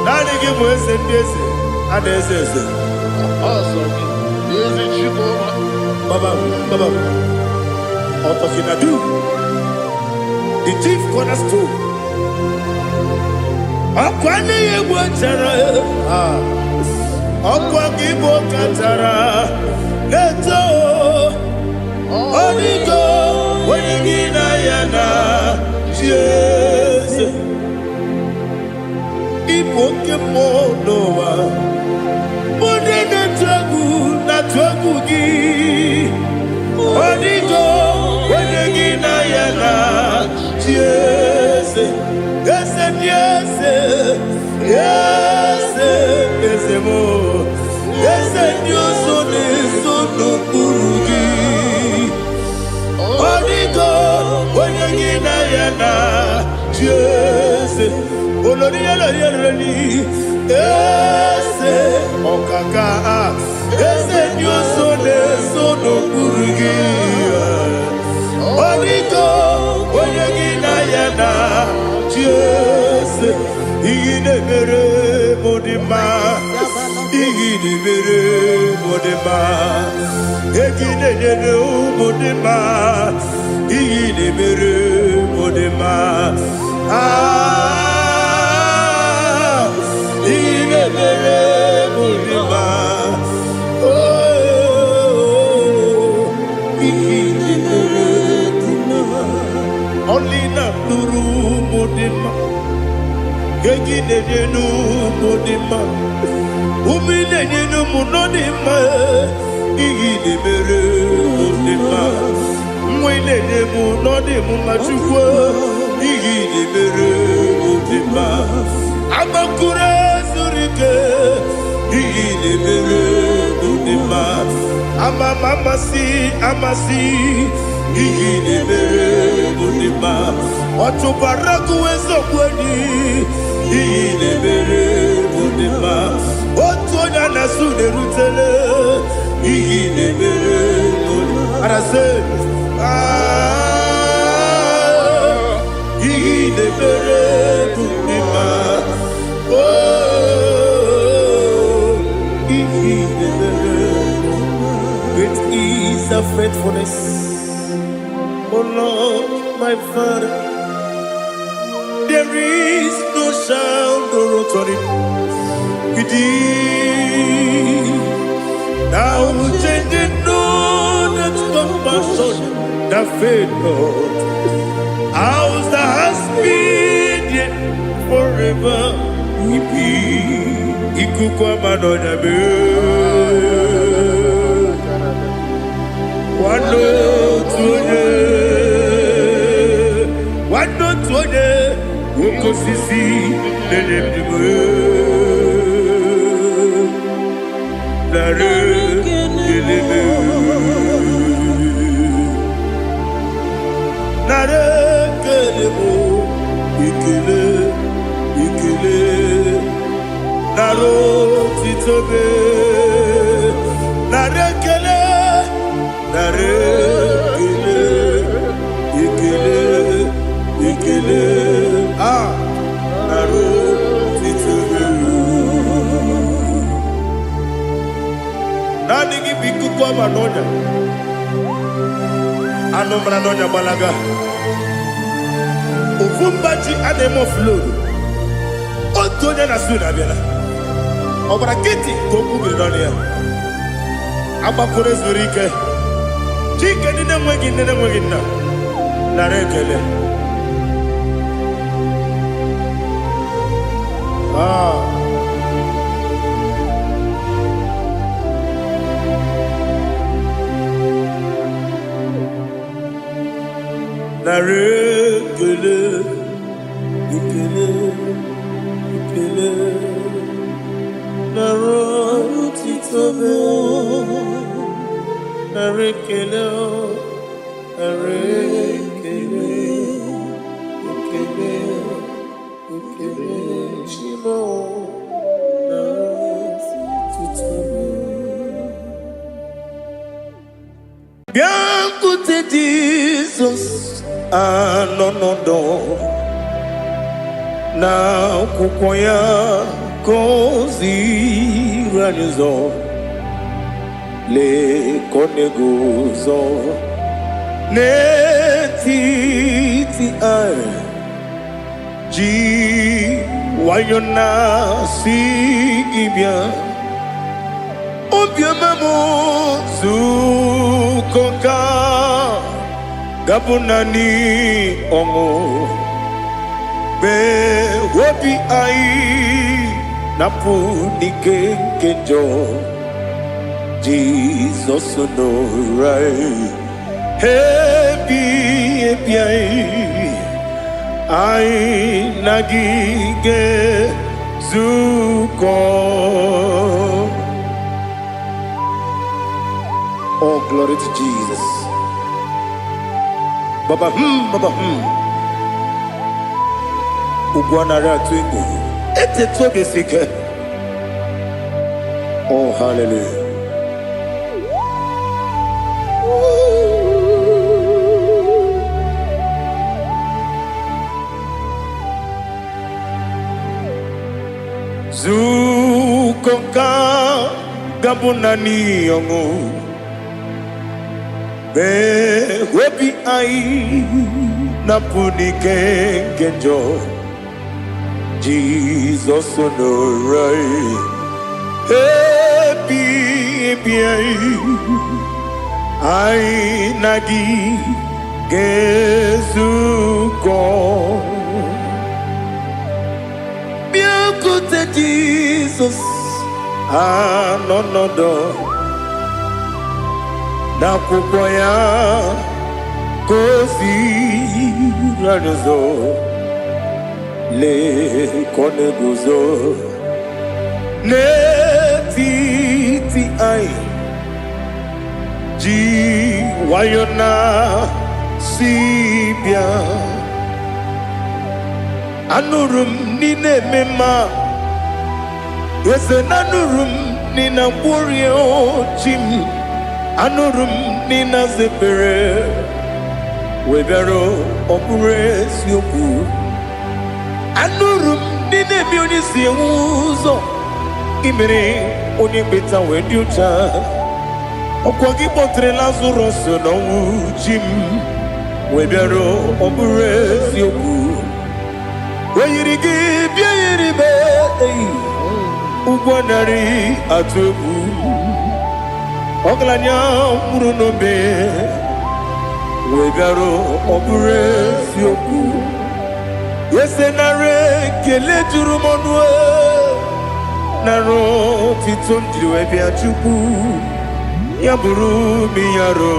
Speaker 1: Naanị gị bụ eze ndị eze a na-eze eze.
Speaker 3: Ọsọ gị, ezi Chukwu.
Speaker 1: Baba, Baba, Otokinadu, the chief cornerstone. Ọkwa n'ihe egwu chara, ọkwa gị bụ kachara na-eto. Ọdịgo onye gị na ya na chi eze. Ịbụ oke mmụọ n'ụwa. Ndị na-atụ egwu na-atụ egwu gị. Ọdịgo onye gị na ya na chi eze. Eze ndị eze, eze, eze m, eze ndị ọzọ na-eso n'okpuru gị. Ọdịgo onye gị na ya na chi eze. Olori olori olori, eze ọkaka, eze ndị ọzọ na-eso n'okpuru gị. Ọdịgo onye gị na ya na chi eze. Ihe na-emere m dị mma, ihe na-emere m dị mma, ego ị na-enyere ụmụ dị mma, ihe na-emere m dị mma. Ah, ihe na-emere m dị mma. Oh, ihe na-emere dị mma. Ọlị na-atụrụ ụmụ dị mma, ego ị na-enye n'ụmụ dị mma, ume ị na-enye n'ụmụ nọ dị mma, ihe ị na-emere mụ dị mma, nwa ị na-enye m nọ dị m mma. Chukwu, ihe ị na-emere mụ dị mma. Agbakụrụ zuru ike, ihe ị na-emere mụ dị mma. Ama m amasị amasị, ihe ị na-emere mụ dị mma. Ọchụkwara gụwa eziokwu enyi, ihe ị na-emere mụ dị mma. Otu onye a na-asụ na-erutele, ihe ị na-emere mụ dị mma. Arasị, ah, ihe ị na-emere mụ dị mma. Oh, ihe ị na-emere. Great is thy faithfulness, O Lord, my Father. There is no shadow of turning with thee. Thou changest not thy compassions, they fail not. As thou hast been, yea, forever will be. Ikuku ama n'ọnya mee. Nwanne otu onye, nwanne otu onye, oke osisi na-enye ndụ m. Narị ekele m. Narị ekele m, ekele, ekele, narị otito m. Anụ mara n'ọnya gbalaga. Ofu mba ji a na-eme offload. Otu onye na su na-abịala. Ọ gbara nkịtị ka okwu biri n'ọnụ ya. Agbakọrọ zuru ike. Chike ndị na-enweghị nne na-enweghị nna. Nara ekele. Ah. Nara ekele, ekele, ekele. Nara otito m. Nara ekele, nara ekele, ekele, ekele. Chi m o, nara otito m. Bịakwute Jizọs anọ n'ọdọ na akwụkwọ ya ka o ziri anyị ụzọ. Lee ka ọ na-eguzo n'etiti anyị ji nwayọ na-asị gị bịa. Obiọma m, zukọ ka gabụ naanị ọṅụ mgbe obi anyị na-apụ n'ike nke njọ. Jizọs nọrọ anyị ebi ebi anyị, anyị na gị ga-ezukọ. Oh, glory to Jesus. Baba baba. Ugwu anaghị atụ egwu. Etetu obi esi ike. Oh, hallelujah. Zukọ ka gabụ naanị ọṅụ mgbe obi anyị na-apụ n'ike nke njọ. Jizọs nọrọ anyị ebi ebi anyị, anyị na gị ga-ezukọ. Bịakwute Jizọs anọ n'ọdọ n'akwụkwọ ya ka o ziri anyị ụzọ. Lee ka ọ na-eguzo n'etiti anyị ji nwayọ na si bịa. Anụrụ m n'ị na-eme mma, eze na anụrụ m n'ị na-agwọrịa chi m. Anụrụ m n'ị na-aza ekpere wee bịara. Ọ bụrụ eziokwu, anụrụ m n'ị na-eme onye si enwe ụzọ imere onye mkpeta wee dị ụcha. Ọkwa gị kpọtere Lazarọs n'ọnwụ, chi m, wee bịara. Ọ bụrụ eziokwu, o yiri gị bịa yiri m eyi ụgwọ narị atụ egwu. Ọgaranya nwụrụ n'obe wee bịara. Ọ bụrụ eziokwu, eze, nara ekele juru m ọnụ, nara otito m jiri wee bịa. Chukwu, ya bụrụ m yaro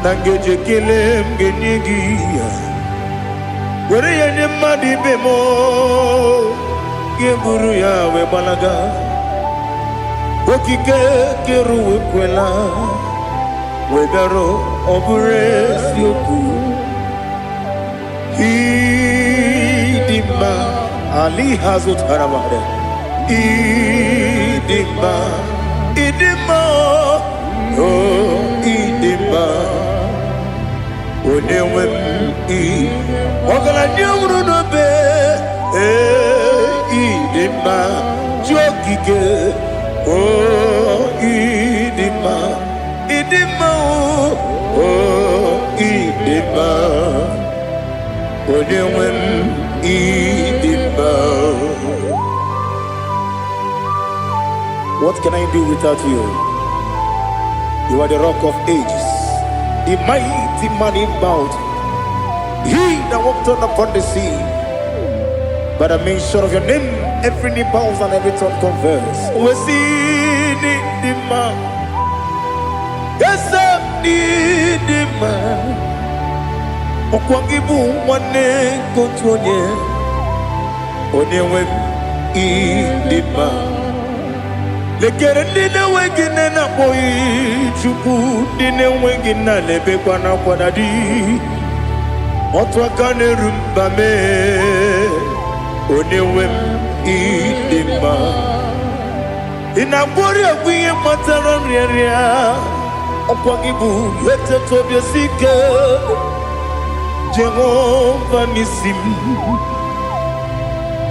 Speaker 1: na ngeji ekele m ga-enye gị ya, were ya nye mmadụ ibe m, ga-eburu ya wee gbalaga. Okike kere uwe kwela wee bịarụ. Ọ bụrụ eziokwu, ịdị mma ali ha zụtara mmadụ. Ịdị mma, ịdị mma, o ịdị mma, onye nwe m. Ị ọgaranya nwụrụ n'obe, ee, ịdị mma, chi okike, o ịdị mma, ịdị. Ịdị mma o, ịdị mma. Onye nwe m, ịdị mma. What can I do without you? You are the Rock of Ages, the mighty man in battle, he that walked on upon the sea. By the mention of your name, every knee bows and every tongue confess. We see the man. Yes, ịdị mma. Ọkwa gị bụ nwanne nke otu onye. Onye nwe m, ịdị mma. Lekere ndị na-enweghị nne na-akpọghị Chukwu, ndị na-enweghị nna na-ebekwa n'akwa na di. Otu aka na-eru mba mee, onye nwe m, ịdị mma. Ị na-agwọrị ọgwụ ihe kpatara nrịanrịa. Ọkwa gị bụ eteta obi esi ike, Jehova n'isi m.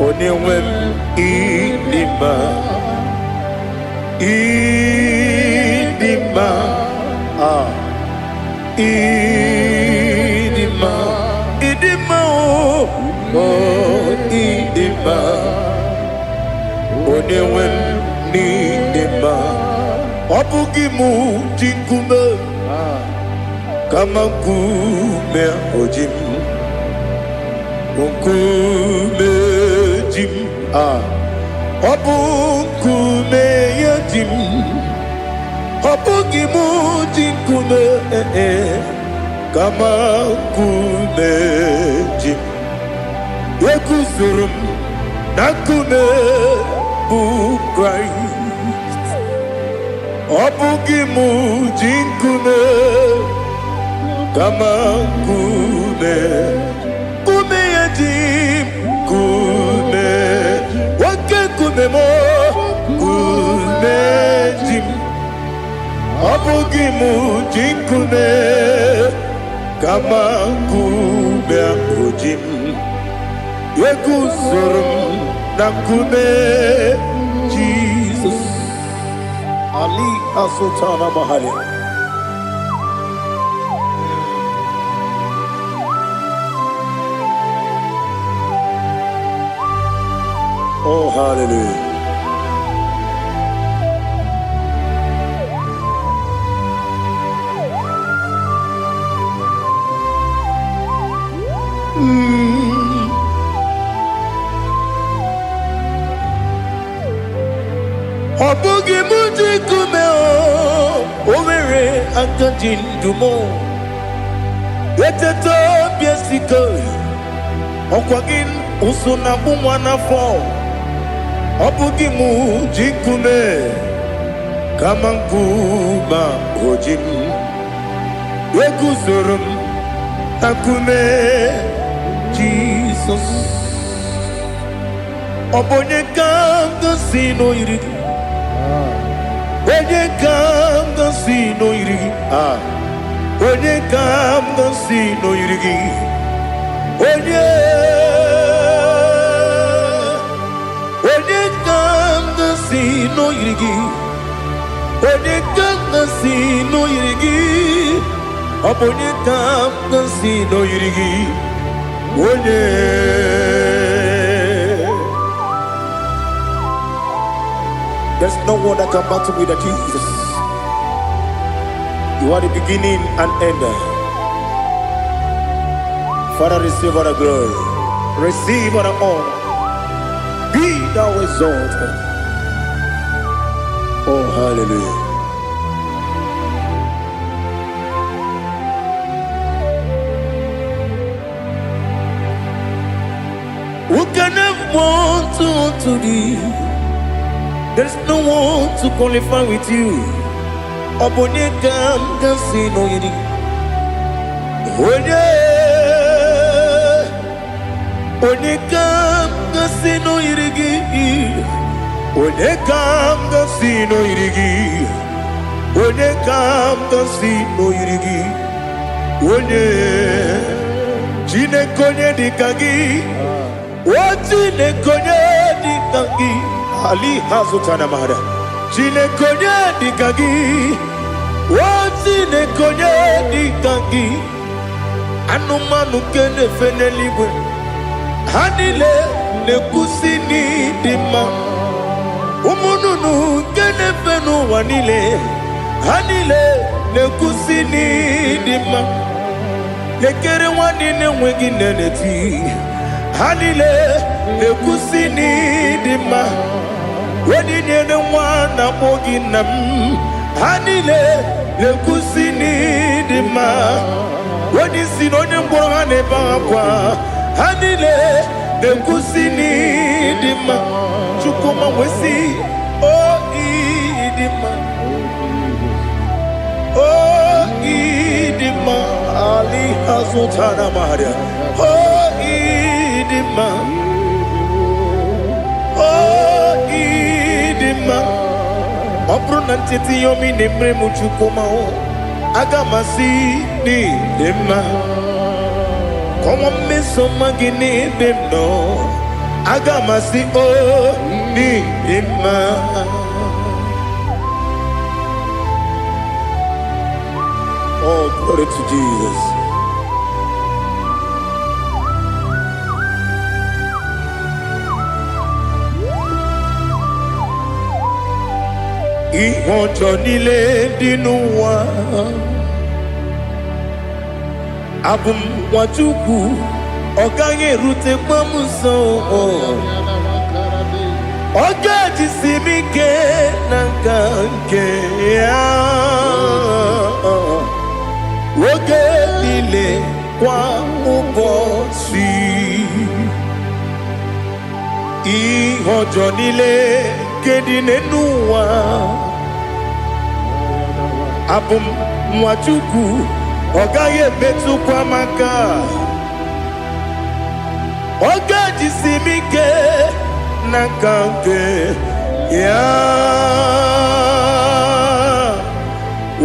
Speaker 1: Onye nwe m, ịdị mma, ịdị mma. Ah, ịdị mma, ịdị mma o, oh, ịdị mma. Onye nwe m, n'ịdị mma. Ọ bụghị mụ ji nkume, kama nkume o ji m, nkume ji m. Ah, ọ bụ nkume ya ji m. Ọ bụghị mụ ji nkume, eh, eh, kama nkume ji m. Eguzoro m na nkume bụ Kraịst. Ọ bụghị mụ ji nkume, kama nkume, nkume ya ji m. Nkume, oke nkume m, nkume ji m. Ọ bụghị mụ ji nkume, kama nkume ahụ ji m. Eguzoro m na nkume Jizọs. Ali Asultana Mahali. Oh, hallelujah. Ọ bụghị mụ ji nkume o, o nwere aka ji ndụ m. Eteta obi esike, ọkwa gị ụsụ na-agbụ nwa n'afọ. Ọ bụghị mụ ji nkume, kama nkume o ji m. Eguzoro m na nkume Jizọs. Ọ bụ onye ka m ga-asị n'oyiri gị? Onye ka m ga-asị n'oyiri gị? Ah, onye ka m ga-asị n'oyiri gị? Onye, onye ka m ga-asị n'oyiri gị? Onye ka m ga-asị n'oyiri gị? Ọ bụ onye ka m ga-asị n'oyiri gị? Onye. There's no one that can battle with the Jesus. You are the beginning and end. Father, receive all the glory. Receive all the honor. Be thou exalted. Oh, hallelujah. Who can have one to thee? There's no one to qualify with you. Ọ bụ onye ka m ga-asị n'oyiri? Onye, onye ka m ga-asị n'oyiri gị? Onye ka m ga-asị n'oyiri gị? Onye ka m ga-asị n'oyiri gị? Onye, Chineke, onye dị ka gị? O Chineke, onye dị ka gị? Ali Hazutana Mahada. Chineke, onye dị ka gị? O Chineke, onye dị ka gị? Anụmanụ nke na-efe n'eluigwe, ha niile na-ekwusi n'ịdị mma. Ụmụ nnụnụ nke na-efe n'ụwa niile, ha niile na-ekwusi n'ịdị mma. Lekere nwa niile enweghị nne na-eti, ha niile na-ekwusi n'ịdị mma. Onye nyere nwa na-akpọ gị nna m, ha niile na-ekwusi n'ịdị mma. Onye isi na onye ngwọrọ, ha na-ebe akwa, ha niile na-ekwusi n'ịdị mma. Chukwuma wesi o ịdị mma, o ịdị mma. Ali azụtara maria, o ịdị mma, o ịdị mma. Ọ bụrụ na ncheta ihe omi na-emere m, Chukwuma, aga m asị n'ịdị mma. Kọnwa mmeso mma gị n'ebe m nọ, aga m asị o n'ịdị mma. Oh, glory to Jesus. Ihe ọjọọ niile dị n'ụwa, abụ m nwa Chukwu, ọ gaghị erutekwa m nso. Ọ ga-ejisi m ike na nka nke ya oge niile, kwa ụbọchị. Ihe ọjọọ niile nke dị n'ụwa, abụ m nwa Chukwu, ọ gaghị emetụkwa m aka. Ọ ga-ejisi m ike na nka nke ya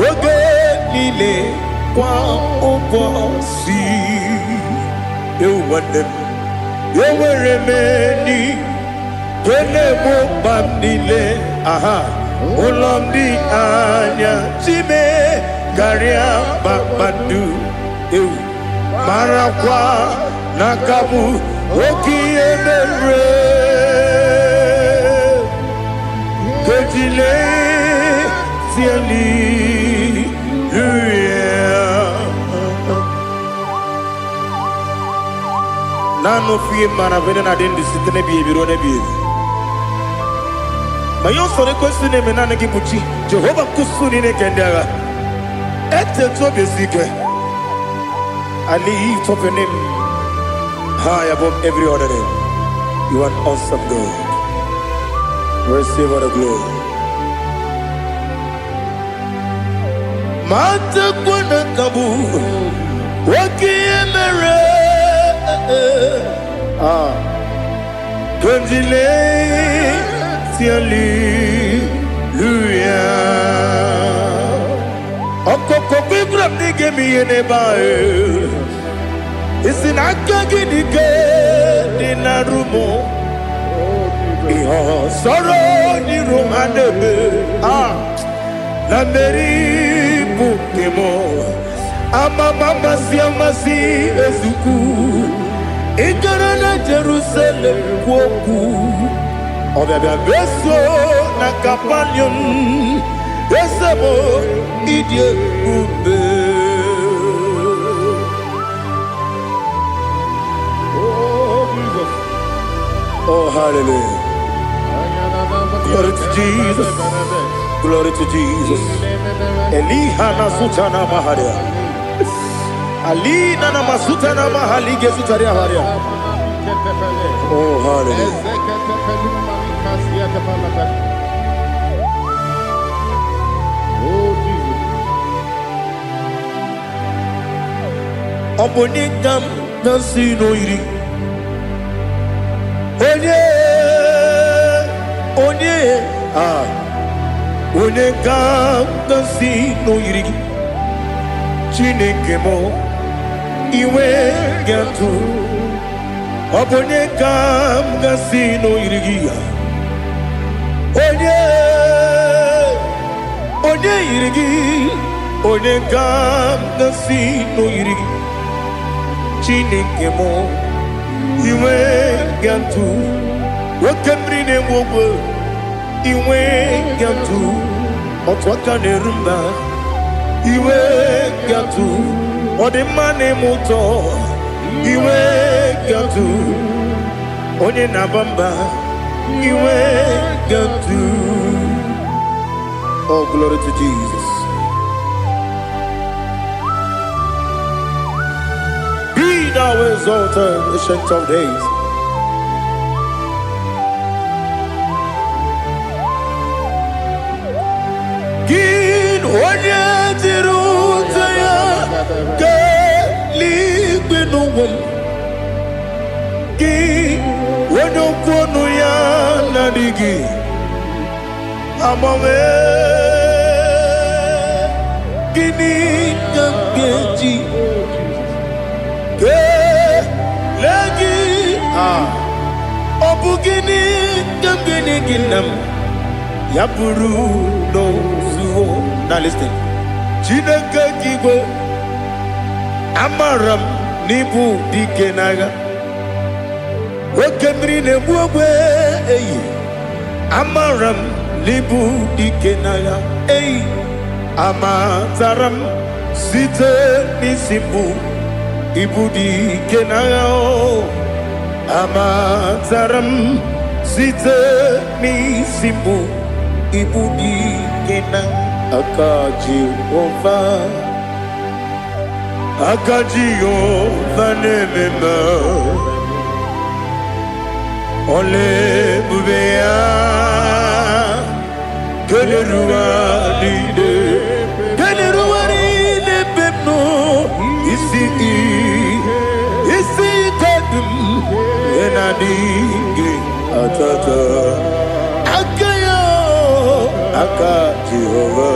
Speaker 1: oge niile, kwa ụbọchị. Ewu nwanne m, enwere m enyi nke na-egbo mkpa m niile. Aha ụlọ m dị anya chime karịa kpakpando. Ewu, marakwa na aka bụ oke ihe mere kejile hallelujah. Naanị ofu ihe mara bụ na adị ndụ site n'ebighị ebi ruo n'ebighị ebi. Ma ihe usoro ekwesị na-eme, naanị gị bụ chi Jehova nkusu niile nke ndị agha. Etetu obi esi ike. I lift up your name high above every other name. You are an awesome God. Receive all the glory. Matakwa na kabu oke ihe mere. Ah, Kondile hallelujah. Ọkọkọ gbígbà m n'ige m ihe n'ebe ahụ. Isi na aka gị dị ike dị na rumo. Ihe ọsọrọ n'iru ha na-eme. Ah, na mmeri bụ nke m. Amama amasị amasị ezukwu. Ị gara na Jerusalem kwuo okwu. Ọbịabịa meso na Kapanium. Eze m, ịdị ebube.
Speaker 3: Oh, Jesus.
Speaker 1: Oh, hallelujah. Glory to Jesus. Glory to Jesus. Eliha na sutana maharia. Alina na masutana mahali gesutaria haria. Oh, hallelujah.
Speaker 3: Oh, Jesus.
Speaker 1: Ọ bụ onye ka m na-asị n'oyiri? Onye, onye, ah, onye ka m na-asị n'oyiri gị? Chineke m, iwe ga-atụ. Ọ bụ onye ka m ga-asị n'oyiri gị? Onye, onye yiri gị? Onye ka m ga-asị n'oyiri gị? Chineke m, inwe gatụ oke mmiri na-enwe ogwe, inwe gatụ otu aka na-eru mba, iwe gatụ ọdịmma na-eme ụtọ, iwe gatụ onye na-aba mba, iwe gatụ. Oh, glory to Jesus. Be thou exalted, Ancient of Days. Gị onye jiri ụta ya kelee n'ụwa m, gị onye okwu ọnụ ya na-adịghị agbanwe, gịnị ka m ga-eji kelee gị? Ah, ọ bụ gịnị ka m ga-enye gị, nna m, ya bụrụ n'ozuo? Now listen. Chineke gị igwe, amara m n'ịbụ dike n'agha, oke mmiri na-egbu ogbe eyi, amara m n'ịbụ dike n'agha eyi, amatara m site n'isi mbụ ịbụ dike n'agha o, amatara m site n'isi mbụ ịbụ dike na aka Jehova, aka Jehova na-eme mma, ọla ebube ya kelere ụwa niile, kelere ụwa niile ebe m nọ, isi ike dị m ihe na-adịghị atata aka ya, aka Jehova,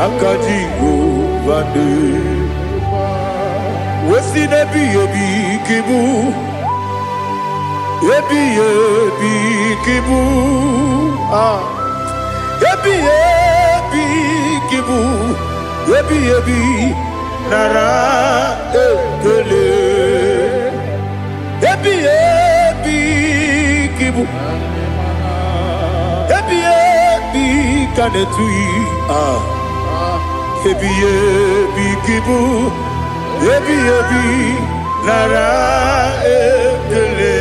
Speaker 1: aka Jehova dị wesi n'ebighị ebi ka ịbụ, ebighị ebi ka ịbụ, ah, ebighị ebi ka ịbụ, ebighị ebi, nara ekele. Ebighị ebi ka ịbụ, ebighị ebi ka na-etughị, ah, ebighị ebi ka ịbụ, ebighị ebi, nara ekele.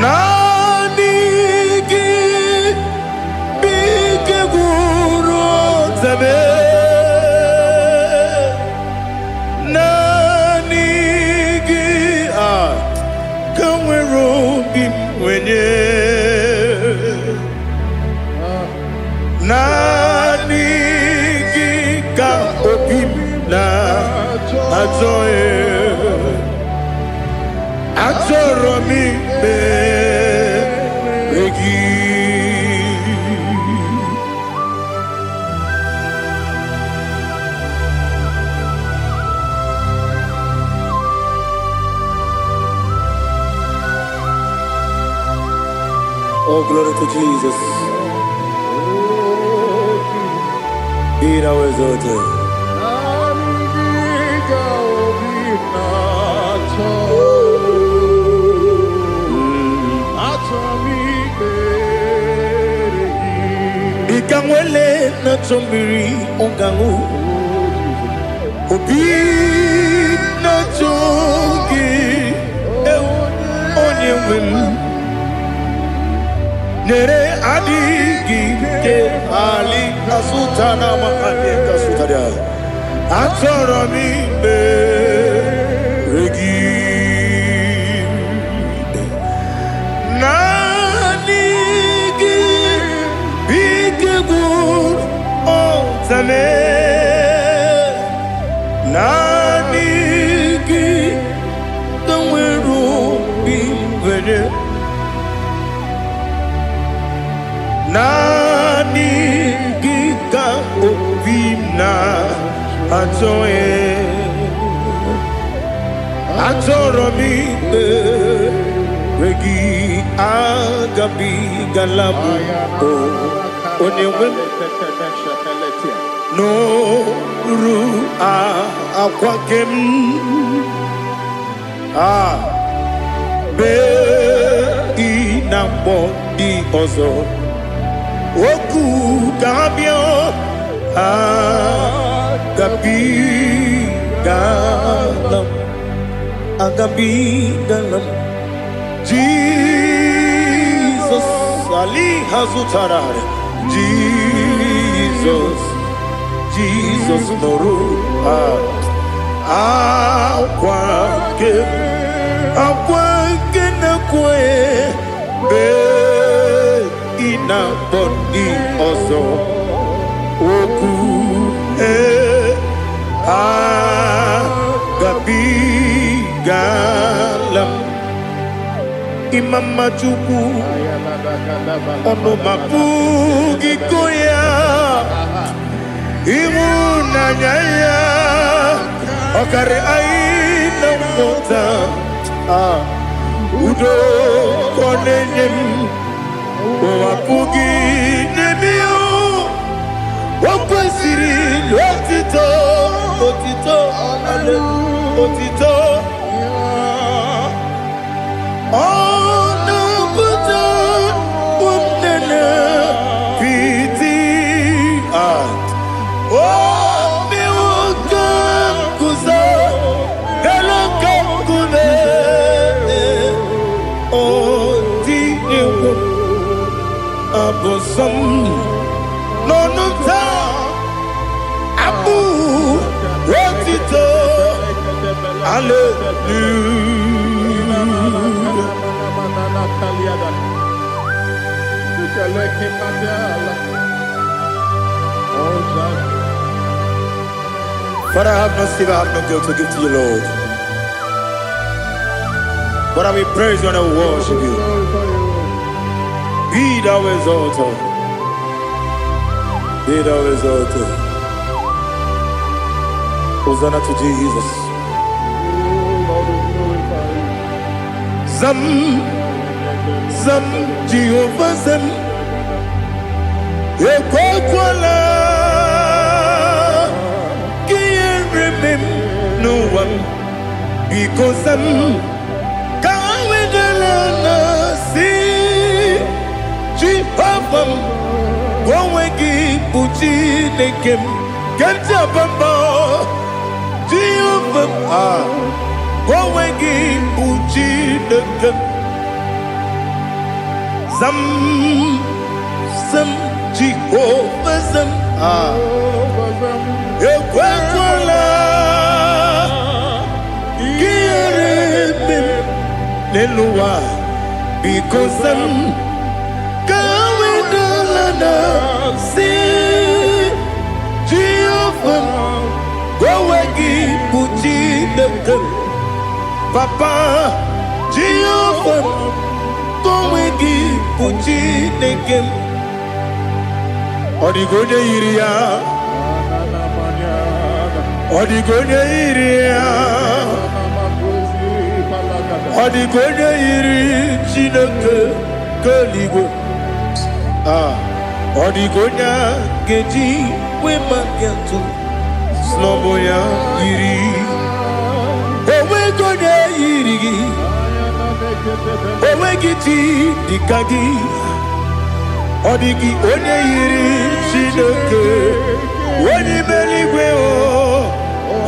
Speaker 1: Naanị gị bụ ike gwụrụ ọtabe, naanị gị a ka nwere obi m nwenye, naanị gị ka obi m na-achọ, achọrọ m ikpe gị. Oh, glory to Jesus. Be thou exalted.
Speaker 3: Naanị gị ka obi na-achọ. Achọ m ikpere gị.
Speaker 1: Dịka nwele na-achọ mmiri ọ ga-aṅụ, obi na-achọ gị, ewu, onye nwe m, nyere adịghị ike ali kasuta na mahadị kasutara, achọrọ m ikpere gị. Naanị gị bụ ike gwụrụ ọtame, naanị gị ka nwere obi nwere, naanị gị ka Achọghị, achọrọ m ikpere gị, agabigala m o onye nwe m n'oru akwa nke m a bee ị na-akpọ ndị ọzọ okwu ka ha bịa. Agabigala m, agabigala m. Jizọs ali ha zụtara. Jizọs, Jizọs, nụrụ akwa nke m, akwa nke na-ekwe mgbe ị na-akpọ ndị ọzọ okwu ee agabigala m. Ịma mma Chukwu, ọnụ ma pụghị ịkọ ya. Ịhụnanya ya ọkarị anyị na nghọta. Ah, udo ka ọ na-enye m, ụwa pụghị n'ebe ya. O kwesịrị otito, otito, otito. Ọ na-apụta ụmụnne piti. Ah, o mewo ka m guzo elu ka nkume. O tinyewo abụ nsọ m n'ọnụ m taa, abụ otito, hallelujah. Father, I have no silver, I have no gold to give to you, Lord. But I will praise you and I will worship you. Be thou exalted. Be thou exalted. Hosanna to Jesus.
Speaker 3: Lord, we glorify you.
Speaker 1: Zam, Zam, Jehovah Zam. Ekwekwala ka ihere mee m n'ụwa m. Biko zam, ka wedala na si Jehova m, ka onwe gị bụ Chineke m, nke m ji aba mba. Jehova m, ah, ka onwe gị bụ Chineke m. Zam, zam, Jehova zam, ah, ekwekwala ka ihere mee m n'elu ụwa. Biko zam, ka wedala na si Jehova m, ka onwe gị bụ Chineke m. Papa, Jehova m, ka onwe gị bụ Chineke m. Ọ dịghị onye yiri ya, ọ dịghị onye yiri ya, ọ dịghị onye yiri Chineke nke eluigwe. Ah, ọ dịghị onye a ga-eji wee maka atụ snọbụ ya yiri. Onweghị onye yiri gị, onweghị chi dịka gị. Ọ dịghị onye yiri Chineke onye ime eluigwe o.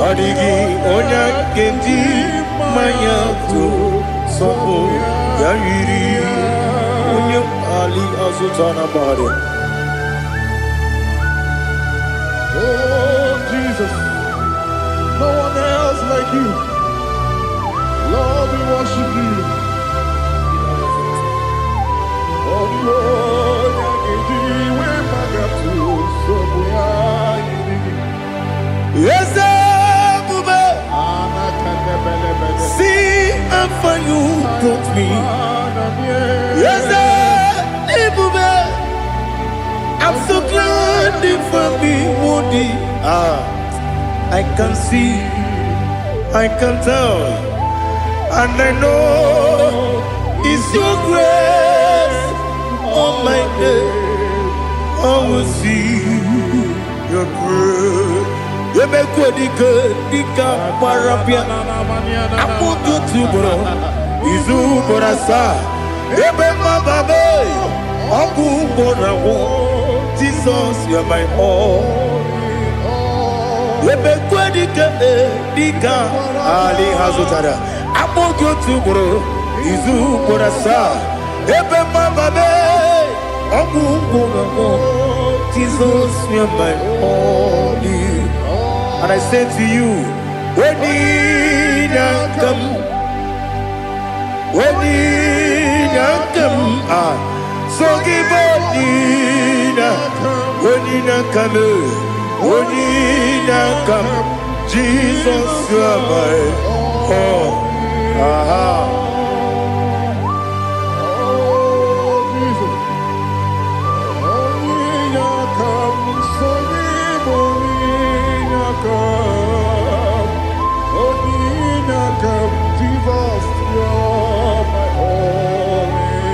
Speaker 1: Ọ dịghị onye a ga-eji mmanya tụ sọpụ ya yiri onye ali azụta na mmadụ.
Speaker 3: Oh, Jesus, no one else like you. Lord, we worship you. Oh, the Lord, we so
Speaker 1: Eze ebube, see how far you brought me. Eze ebube, I'm so glad you found me worthy. Ah. I can see, I can tell, and I know it's your grace on my day. I will see your grace. Emekwe dike dike gbara bịa akpụkpọ otu ugboro izu ugboro asaa ebe mmababe ọgwụ ugboro agwụ. Jesus, you are my all. Emekwe dike dike ali ha zụtara akpọ gị otu ugboro izu ugboro asaa ebe mmababe ọgwụ ugboro agwụ. Jesus, you are my all. And I say to you, Onyinaka m, Onyinaka m, ah, so give Onyina, Onyinaka m, Onyinaka m, Jesus, you are my all. Aha.
Speaker 3: Oh, Jesus. Onyinaka m, so gị bụ Onyinaka m. Onyinaka m, Jesus, you're my all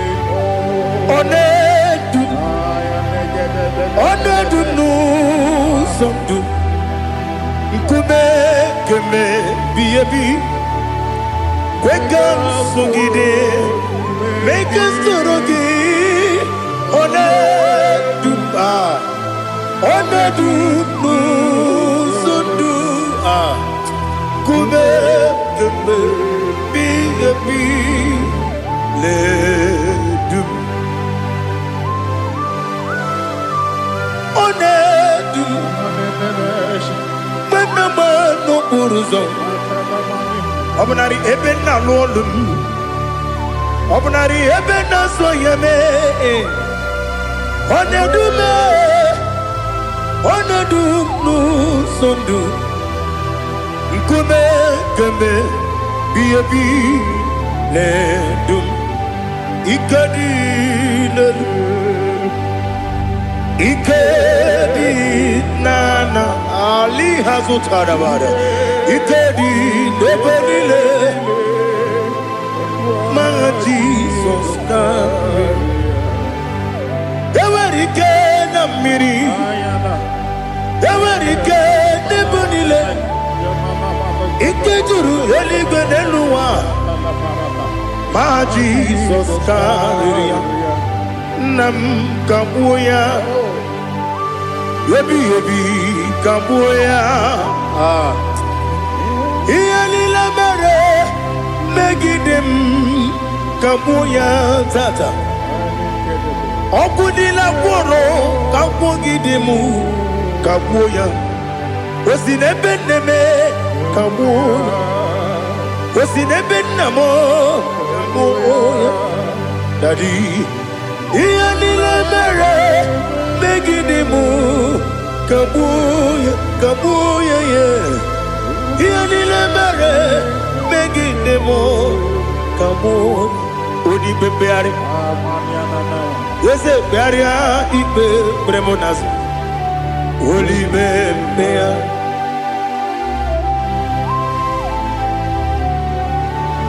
Speaker 3: in all.
Speaker 1: Ọ na-edu m, ọ na-edu m n'ụzọ ndụ, nkume keme bi ebi, kwe ka m sogide, mee ka m soro gị. Ọ na-edu m, ah, ọ na-edu m n'ụzọ ndụ, ah, nkume keme bi ebi na-edu m. Ọ na-edu m mgbe nna m n'okporo ụzọ, ọ bụnarị ebe nna alụ ọlụ m, ọ bụnarị ebe na-azụ ya mee, ọ na-edu m, ọ na-edu m n'ụzọ ndụ, nkume kemgbe bi ebi na-edu m. Ike dị n'elu, ike dị n'ana ali ha zụtara bara, ike dị n'ebe niile ma Jizọs na enwere ike na mmiri, enwere ike n'ebe niile, ike juru eluigwe n'elu ụwa ma Jizọs karịrị ya. Nna m, kagbuo ya ebighị ebi, kagbuo ya. Ah. Ihe niile mere megide m, kagbuo ya tata. Ọgwụ niile gwọrọ kagbuogide m, kagbuo ya. O si n'ebe nne m, kagbuo ya. O si n'ebe nna m, kagbuo ya. Daddy, ihe niile mere megide m, kagbuo ya, kagbuo ya ya. Ihe niile mere megide m, kagbuo. Onye ikpe mkpegharị, eze kpegharịa ikpe kpere m n'azụ, olibe mkpegharị.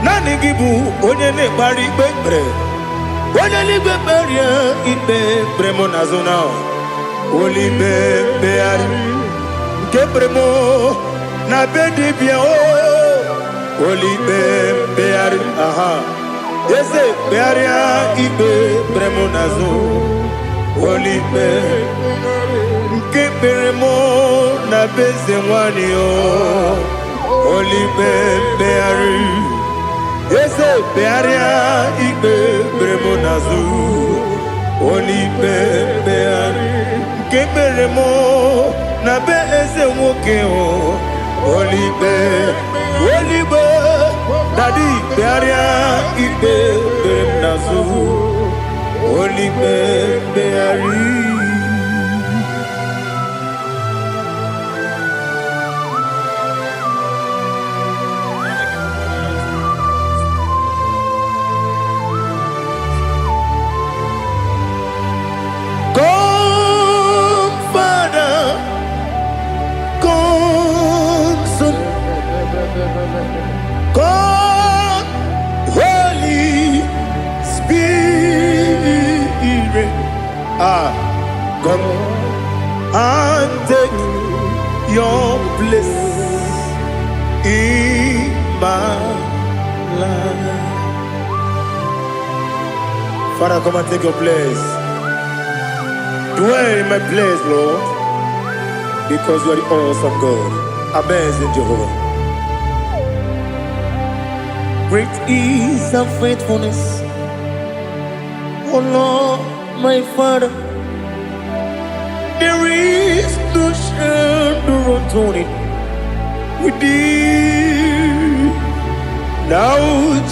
Speaker 1: Naanị gị bụ onye na-ekpegharị ikpe kpere, onye n'igwe kperie ikpe kpere m n'azụ na olibe mkpegharị nke kpere m na be dibịa o, olibe mkpegharị. Aha, eze kpegharịa ikpe kpere m n'azụ, olibe nke kpere m na be eze nwanyị o, olibe mkpegharị. Eze kpegharịa ikpe kpere m n'azụ, olibe mkpegharị nke kpere m na be eze nwoke o, olibe olibe. Daddy, kpegharịa ikpe kpere m n'azụ, olibe mkpegharị. Come, Father, your place in my life. Father, come and take your place. Dwell in my place, Lord, because you are the awesome God, amazing Jehovah. Great is thy faithfulness, O Lord, my Father. There is no shadow of turning with thee. Thou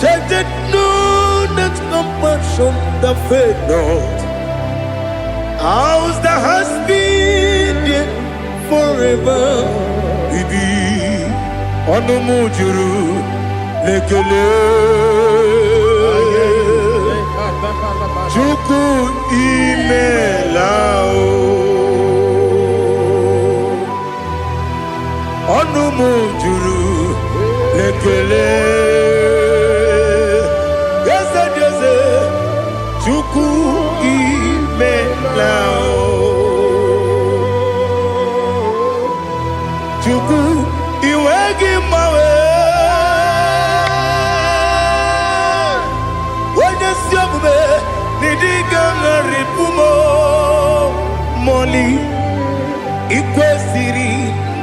Speaker 1: changest not thy compassions, they fail not. As thou hast been there forever. Ibi ọnụ m juru n'ekele. Chukwu, imela o. Ọnụ m juru n'ekele. Eze dị eze, Chukwu, imela o. Chukwu, iwe gị mgbanwe. Onye ezi omume n'ịdị ga-agharịpụ m mọli. Ikwesịrị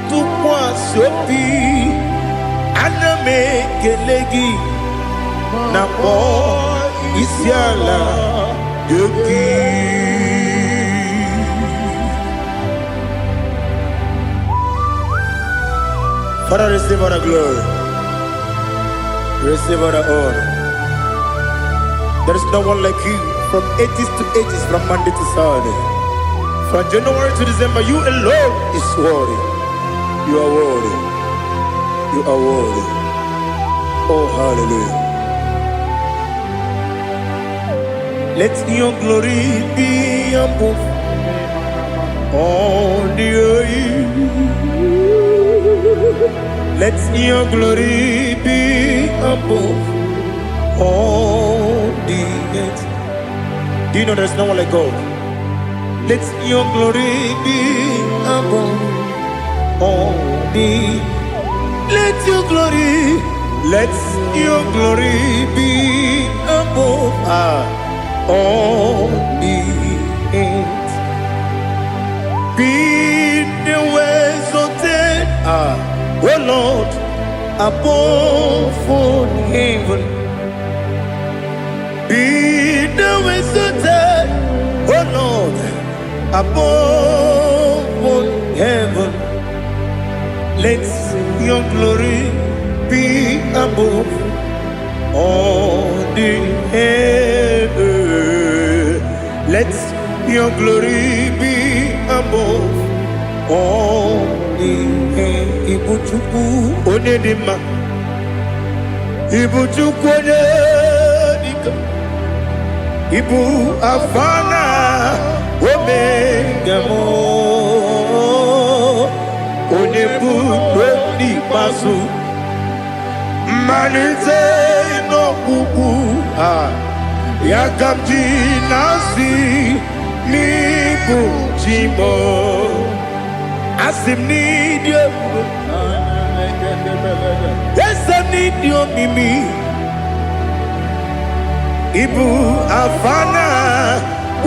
Speaker 1: ntụkwasị obi, ana m ekele gị na kpọọ isi ala gị. Father, receive all the glory. Receive all the honor. There is no one like you from ages to ages, from Monday to Saturday. From January to December, you alone is worthy. You are worthy. You are worthy. Oh, hallelujah. Let your glory be above all the earth. Let your glory be above all the earth. Do you know there's no one like God? Let your glory be above all the. Let your glory, let your glory be above all the earth. Be thou exalted, O Lord, above all heaven. Be thou exalted, O Lord, above all heaven. Let your glory be above all the heaven. Let your glory be above all the heaven. Ibu Chukwu onye dị mma. Ibu Chukwu onye dịka. Ibu Alfa na Omega m. Onye bụ n'ikpeazụ. Mmalite n'ọgwụgwụ a ya ka m ji na-asị n'ịbụ chi m. Asị m n'ịdị ebube, eze m n'ịdị omimi. Ịbụ Alfa na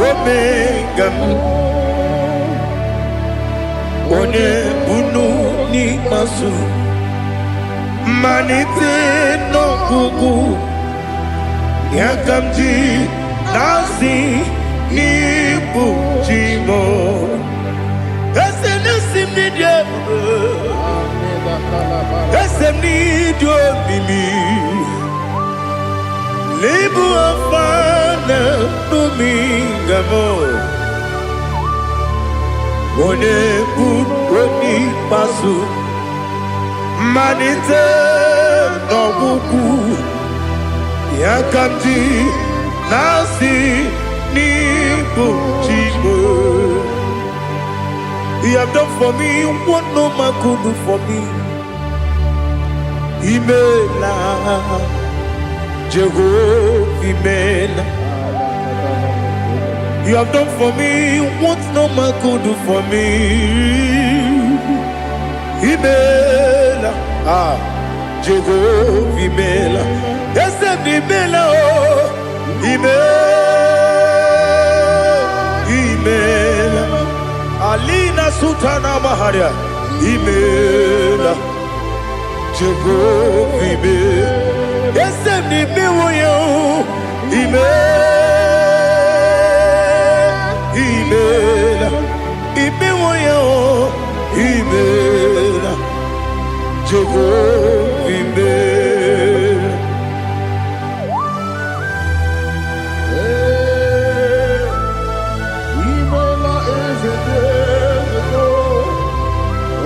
Speaker 1: Omega m. Onye bunu n'ikpeazụ, mmalite n'ọgwụgwụ ya ka m ji na-asị n'ịbụ chi m. Eze na-esi m n'ịdị ebube, eze m n'ịdị omimi. N'ịbụ Alfa na Omega m. Onye bụ onye ikpeazụ, mmalite n'ọgwụgwụ ya ka m ji na-asị n'ịbụ chi m. You have done for me what no man could do for me. Imela, Jehovah, Imela. You have done for me what no man could do for me. Imela, ah, Jehova, imela. Eze m, imela o, imela, imela. Alina Sutana Maharia, imela. Jehova, imela. Eze m, imewo ya o, imela, imela, imewo ya o, imela. Jehova, imela.
Speaker 3: Imela, eze dị eze,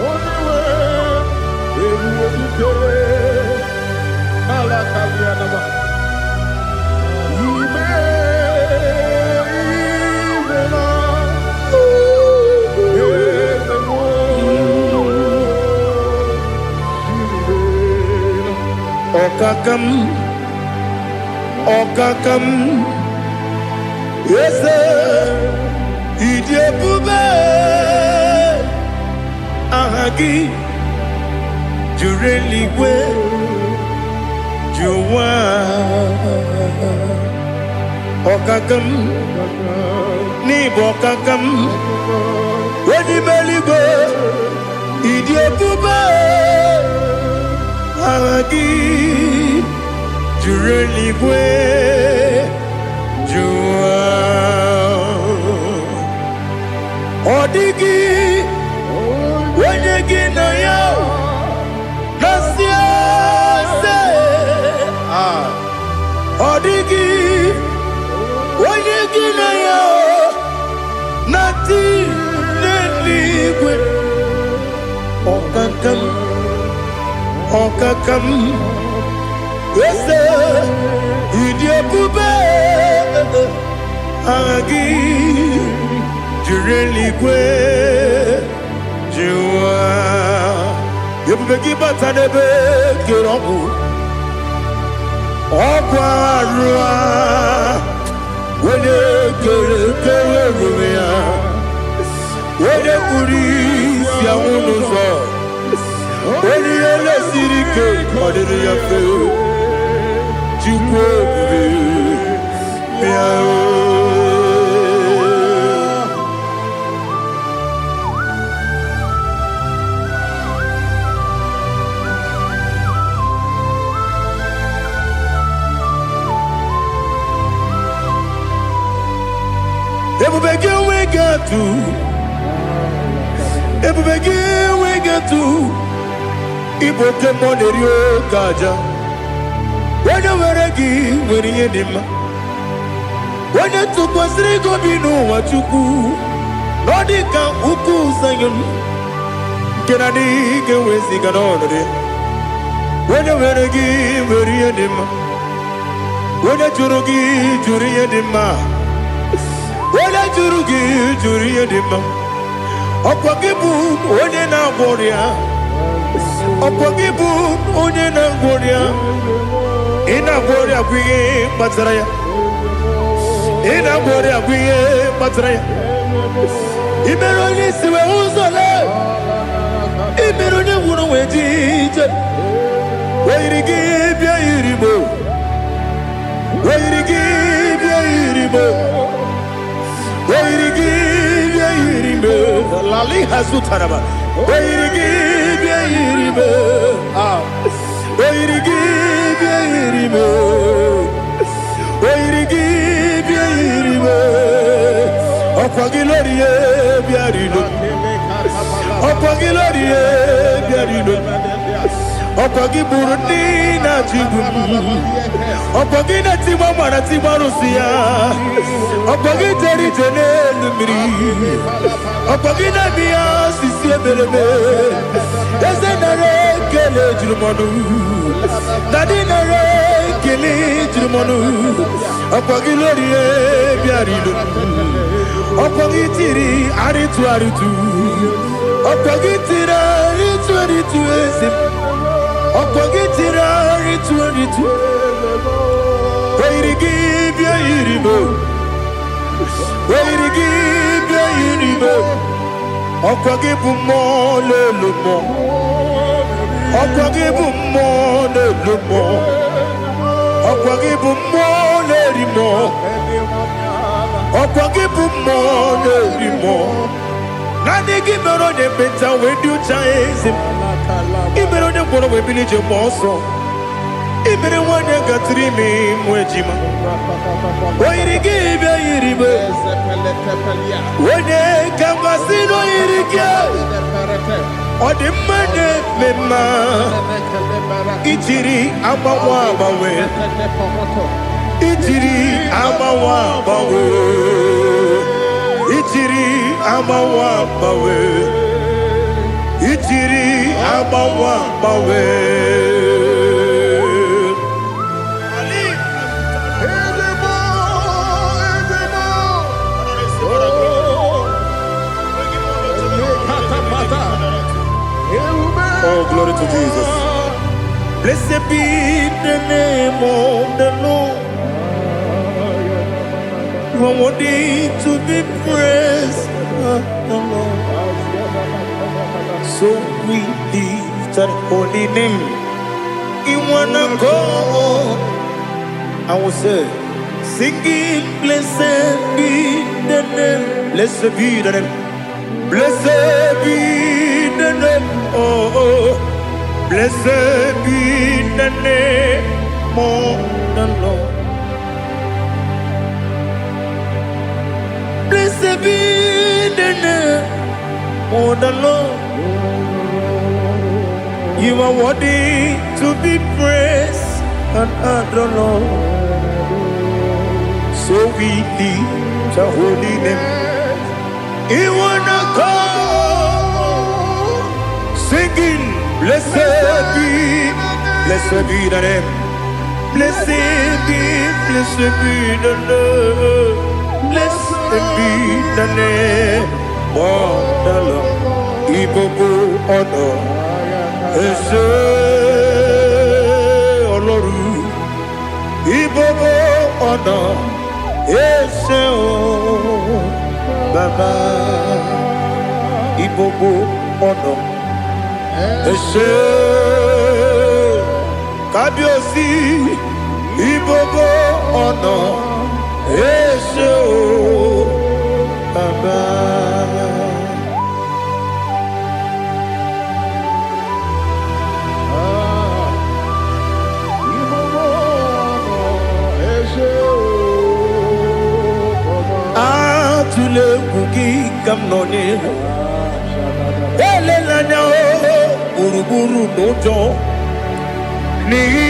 Speaker 3: onye nwe ebube dike n'ala kalianama. Ime, imela, eze m, imela.
Speaker 1: Ọkaka m, ọkaka m, eze, ịdị ebube. Aha gị juru eluigwe ju ụwa. Ọkaka m, n'ịbụ ọkaka m, onye ime eluigwe, ịdị ebube. Aha gị juru eluigwe ju ụwa. Ọ dịghị onye gị na ya na-asị eze. Ah, ọ dịghị onye gị na ya na-atị n'eluigwe. Ọkaka m, ọkaka m, eze, ịdị ebube. Aha gị juru eluigwe ju ụwa. Ebube gị bata n'ebe kere ọgwụ, ọgwụ arụ a, onye kere kere ebube ya, onye kpuru isi anwụ n'ụzọ, onye ihe na-esiri ike ọ dịrị ya mfe. Chukwu ebube, bịa o. Ebube gị enweghị atụ, ebube gị enweghị atụ. Ịbụ oke mmụọ na-eri oke aja. Onye nwere gị nwere ihe dị mma. Onye tụkwasịrị gị obi n'ụwa, Chukwu, na ọ dị ka ukwu Zayọn nke na adịghị ga-eweziga n'ọnọdụ ya. Onye nwere gị nwere ihe dị mma. Onye jụrụ gị jụrụ ihe dị mma. Onye jụrụ gị jụrụ ihe dị mma. Ọkwa gị bụ onye na-agwọ ọrịa. Ọkwa gị bụ onye na-agwọ ọrịa. Ị na-agwọ ọrịa bụ ihe kpatara ya. Ị na-agwọ ọrịa bụ ihe kpatara ya. Ị mere onye isi wee ụzọ lee. Ị mere onye nwụrụ wee ji ije. Oyiri gị bịa yiri mo. Oyiri gị bịa yiri mo. Oyiri gị bịa yiri mo. Lali hazutaraba. Oyiri gị bịa yiri mo. Ah. Oyiri gị bịa yiri mo. Oyiri gị bịa yiri mo. Ọkwa gị lórí ye bịa rilo. Ọkwa gị lórí ye bịa rilo. Ọkwa gị gburu ndị na-achị igbu m. Ọkwa gị na-etigba mara tigba arụsị ya. Ọkwa gị jere ije n'elu mmiri. Ọkwa gị na-eme ya osisi emereme. Eze, nara ekele juru m ọnụ. Daddy, nara ekele juru m ọnụ. Ọkwa gị lórí bịara ilo. Ọkwa gị tiri arịtụ arịtụ. Ọkwa gị tiri arịtụ arịtụ, eze m. Ọkwa gị tiri arịtụ arịtụ. Oyiri gị bịa yiri m. Oyiri gị bịa yiri m. Ọkwa gị bụ mmụọ lelu mmụọ. Ọkwa gị bụ mmụọ na-elu mmụọ. Ọkwa gị bụ mmụọ na-eri mmụọ. Ọkwa gị bụ mmụọ na-eri mmụọ. Naanị gị mere onye ekpenta wee dị ụcha, eze m. Ị mere onye ngwọrọ wee bili ije gba ọsọ. Ị mere nwanyị gatụrụ ime ịmụ ejima. O yiri gị bịa yiri be. Onye ka mmasị na o yiri gị. Ọ dị mma na-eme mma. Ijiri agbanwe agbanwe. Ijiri agbanwe agbanwe. Ijiri agbanwe agbanwe. Ijiri agbanwe agbanwe. Ali.
Speaker 3: Ezigbo, ezigbo. Oh, lekatapata. Ewume.
Speaker 1: Oh, glory to Jesus. Blessed be the name of the Lord. You are worthy to be praised, the Lord. So we lift that holy name. In one accord, I will say, singing, blessed be the name, blessed be the name, blessed be the name, oh, blessed be the name of the Lord. Blessed be the name of the Lord. You are worthy to be praised and adored, Lord. So we lift the holy name. In one accord, singing, blessed be the name. Blessed be the name. Blessed be the name of the Lord. Ìgbogbo ọ̀nà ẹ ṣé Ọlọ́run. Ìgbogbo ọ̀nà ẹ ṣé o bàbá. Ìgbogbo ọ̀nà ẹ ṣé kábíyèsí. Ìgbogbo ọ̀nà ẹ ṣé o bàbá.
Speaker 3: Ah, ìgbogbo ọ̀nà ẹ ṣé o bàbá.
Speaker 1: Atụla egwu gị ka m nọ n'ihu. Elela anya o gburugburu n'ụjọ, n'ihi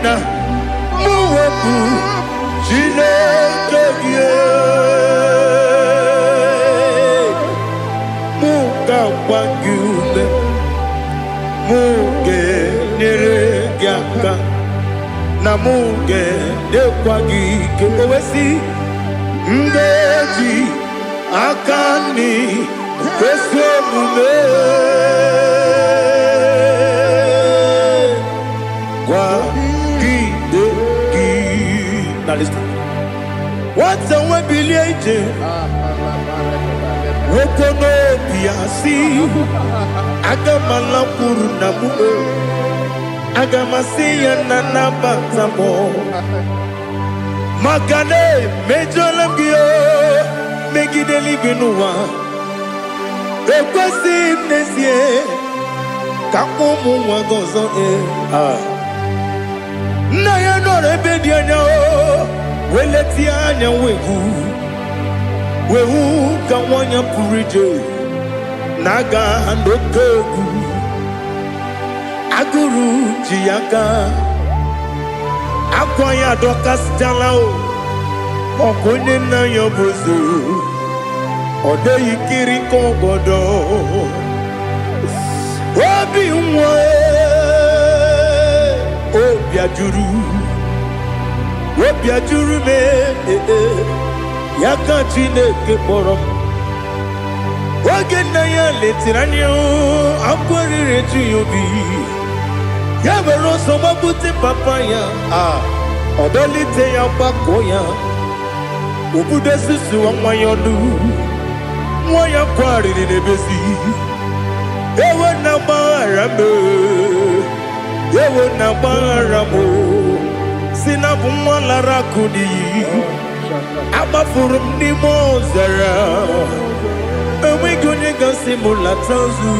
Speaker 1: na mụ wepụ Chineke gị, mụ ga-agba gị ume, mụ ga-enyere gị aka, na mụ ga-enyekwa gị ike. O wee sị, m ga-eji aka nri ezi omume kwagide gị. Now listen. Nwata nwe bilie ije nwoke n'obi ya si, aga m alakwuru na m o, aga m asị ya na nabata m, maka na emejọla m gị o megide eluigwe n'ụwa. Ekwesịghị m n'ezie ka ụmụ nwa gị ọzọ. Ee, ah. Nna ya nọrọ ebe dị anya o wee letie anya wee hụ ka nwa ya pụrụ ije na-aga n'oke egwu. Agụrụ ji ya aka, akwa ya adọkasịchala o. Ọkụ onye nna ya bụ eze, ọ dịghị kiri ka ọgọdọ obi nwa. Obi ajụrụ, obi ajụrụ m. Ee, ya ka Chineke kpọrọ m. Oge nna ya letiri anya, akwa riri eju ya obi. Ya were ọsọ gbapute papa ya, a ọ dọlite ya, gbakọọ ya, obudo susuwa nwa ya ọnụ. Nwa ya kwarịrị n'ebezi ewe na gbaghara m. Ewo na gbaghara m o. Si na bụ nwa lara akụ n'iyi. Agbafuru m n'ime ọzara. Enweghị onye gasị m lata ozu.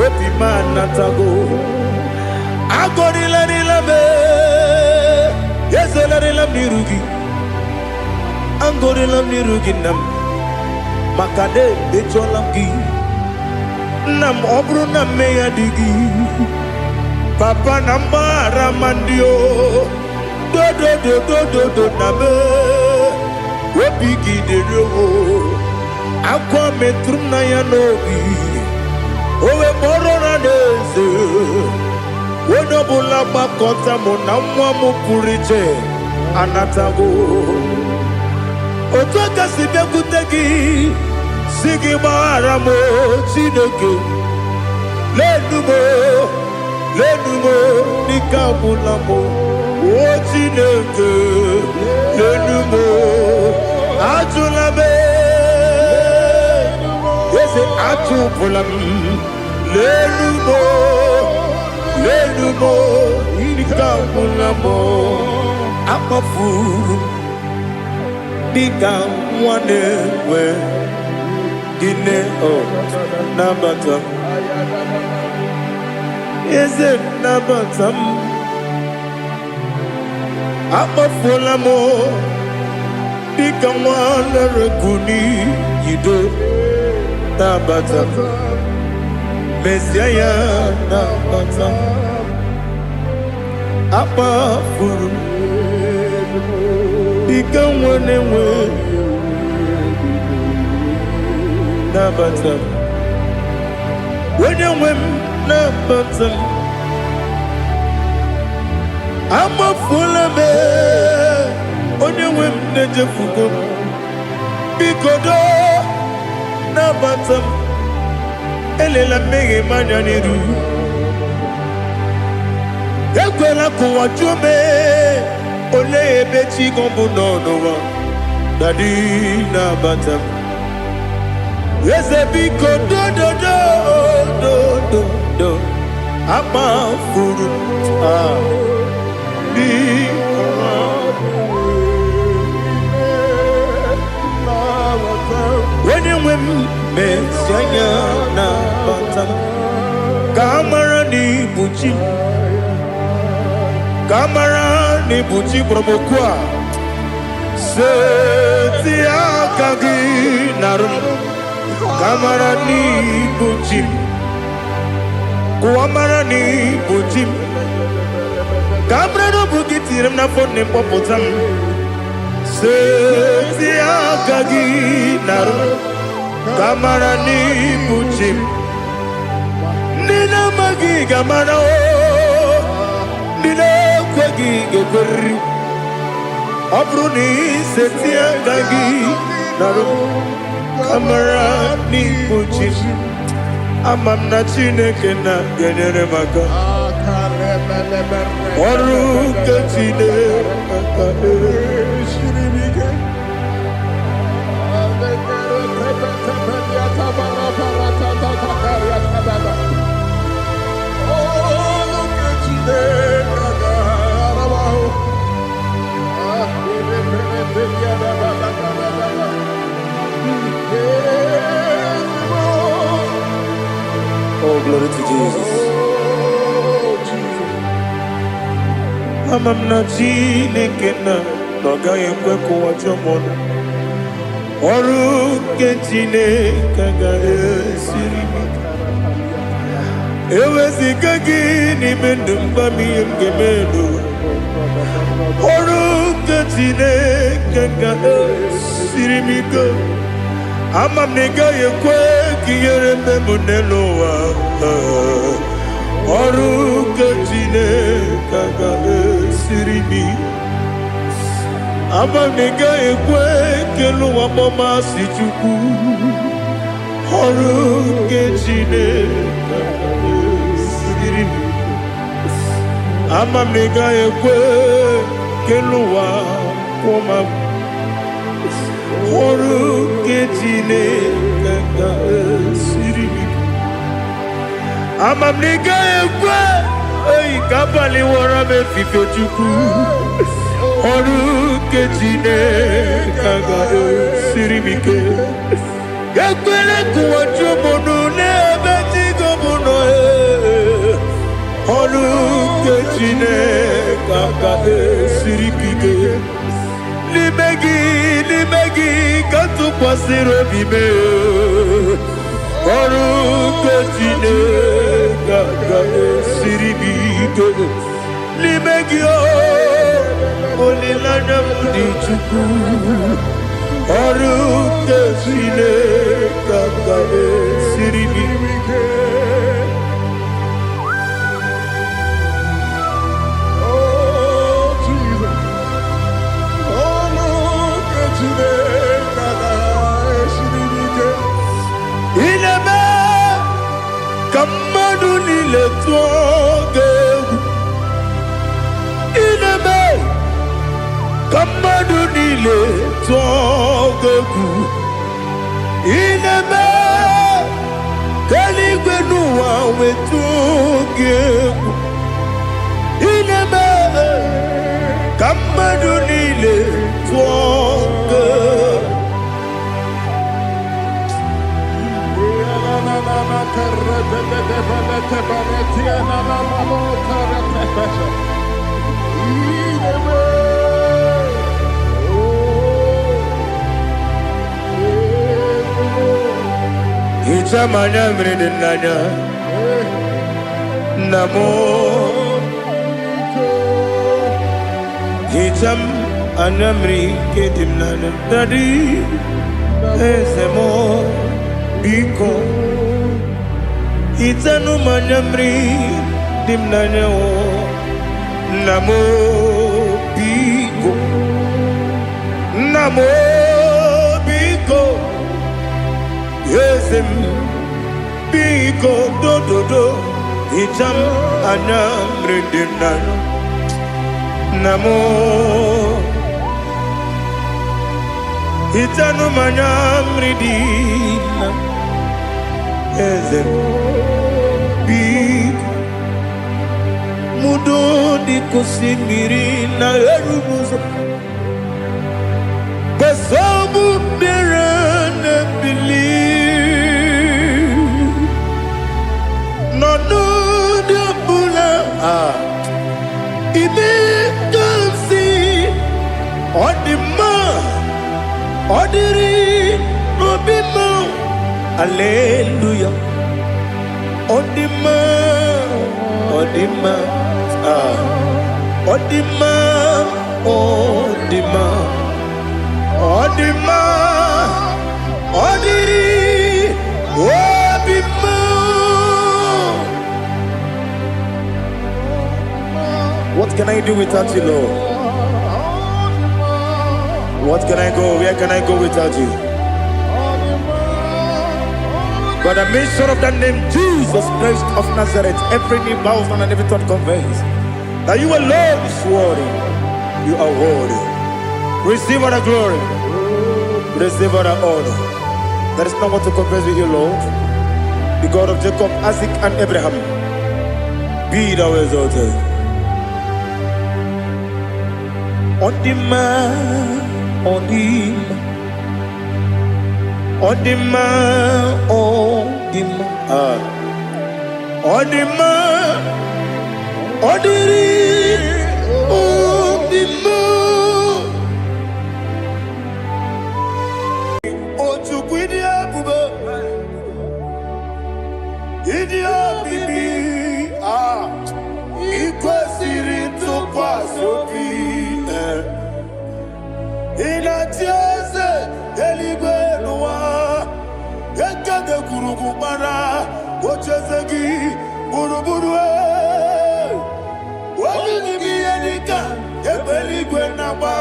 Speaker 1: Obi m anatago. Agọrịlarịla m, ezelarịla m n'iru gị. Agọrịla m n'iru gị, nna m, maka na emejọla m gị. Nna m, ọ bụrụ na mmehie dị gị, papa, na mgbaghara ma ndị o dodododododo na me obi gị dịrị o. Akwa metụrụ m na ya n'obi, o wee kpọrọ na n'eze onye ọbụla gbakọta mụ na nwa m pụrụ iche anatago. Otu aka si bịakwute gị, si gị gbaghara m o, Chineke. Lenu m o, lenu m o, n'ike agwụla m o. O Chineke, lenu m o, ajụla m, eze, achụpụla m. Lenu m o, lenu m o, ike agwụla m o. Akpọfuru m dịka nwa na-enwe gịnị o. Nabata m, eze, nabata m. Akpọfuola m dịka nwa lere n'iyido. Nabata m, mezie ya, nabata m. Akpafuru m dịka nwa na-enwe, nabata m. Onye nwe m, nabata m. Amafuola m, onye nwe m, na-ejefugo m. Biko doo, nabata m. Elela mmehie m anya n'iru. Ekwela ka ụwa jụọ m, olee ebe chi gị bụ nọ n'ụwa. Daddy, nabata m. Eze, biko, dododo dododo. Akpafuru m, ah, biko. Onye nwe m, mezi anya, nabata m, ka a mara na ibu chi m, ka a mara na ibu chi kpọrọ m okwu a. Seti aka gị narụ m, ka a mara na ibu chi m. Kụwa mara na ibu chi m, ka a mara na ọ bụ gị tinyere m n'afọ nne m, kpọpụta m. Seti aka gị narụ m, ka a mara na ibu chi m. Ndị na-amaghị ga-amara o, ndị na-ekweghị ga-ekweriri. Ọ bụrụ na iseti aka gị narụ m, ka mara n'ibu chi m. Ama m na Chineke na ga-enyere m aka. Ọrụ nke Chineke. Oh, glory to Jesus. Ama m na Chineke na ọ gaghị ekwe ka ụwa jụọ m ọnụ. Ọrụ nke Chineke agaghị esiri m ike. Eweziga gị n'ime ndụ m, gwa m ihe m ga-eme n'ụwa. Ọrụ nke Chineke ga-esiri m ike. Ama m na ị gaghị ekwe ka ihere mme m n'elu ụwa. Ọrụ nke Chineke ga-esiri m ike. Ama m na ị gaghị ekwe ka elu ụwa kpọmasị Chukwu. Ọrụ nke Chineke ga-esiri m ike. Ama m na ị gaghị ekwe ka elu ụwa kwụọ m. Ọrụ nke Chineke ga-esiri m ike. Ama m na ị gaghị ekwe. Ei, ka abalị wọrọ m efife, Chukwu. Ọrụ nke Chineke agaghị esiri m ike. Ekwele kụwa chụmụnụ n'ebe chigo m nọ ee. Ọrụ nke Chineke agaghị esiri m ike. N'ime gị, n'ime gị ka m tụkwasịrị obi m ee. Ọrụ nke Chineke agaghị esiri m ike. N'ime gị o, olileanya m dị, Chukwu. Ọrụ nke Chineke agaghị esiri m ike.
Speaker 3: Oh, Jesus. Oh, look at Chineke agaghị ike.
Speaker 1: Ị na-eme ka mmadụ niile tụọ gị egwu. Ị na-eme ka mmadụ niile tụọ gị egwu. Ị na-eme ka eluigwe n'ụwa wetụọ gị egwu. Ị na-eme ka mmadụ niile tụọ gị egwu. Hichaa m anya mmiri dị n'anya, nna m. Hichaa m anya mmiri nke dị m n'anya, Daddy, eze m, biko hichanụ m anya mmiri dị m n'anya o. Nna m, biko. Nna m, biko. Eze m, biko, dododo, hichaa m anya mmiri dị m n'anya. Nna m, hichanụ m anya mmiri dị na eze m, biko. Mudo dị ka osimiri na-eru n'ụzọ gbasọbụ mmiri na-ebili n'ọnọdụ ọbụla ah, ime ka m si ọ dị mma, ọ dịrị n'obi m. Aleluya, ọ dị mma, ọ dị mma ah, ọ dị mma, ọ dị mma, ọ dị mma, ọ dịrị obi m. What can I do without you, Lord? What can I go? Where can I go without you? By the mention of that name, Jesus Christ of Nazareth, every knee bows down and every tongue confess that you alone is worthy. You are worthy. Receive all the glory. Receive all the honor. There is no one to compare with you, Lord. The God of Jacob, Isaac, and Abraham. Be thou exalted. Ọ dị mma, ọ dị mma, ọ dị mma, ọ dị mma, ah. Ọ dị mma, ọ dịrị obi m. O Chukwu, ịdị ebube, ịdị omimi, ah, ị kwesịrị ntụkwasị obi eh. Ị na-achị eze eluigwe n'ụwa. Ekede gwurugwu gbara ocheeze gị gburugburu eh. Onye gị bụ ihe dịka egbe eluigwe na-agba.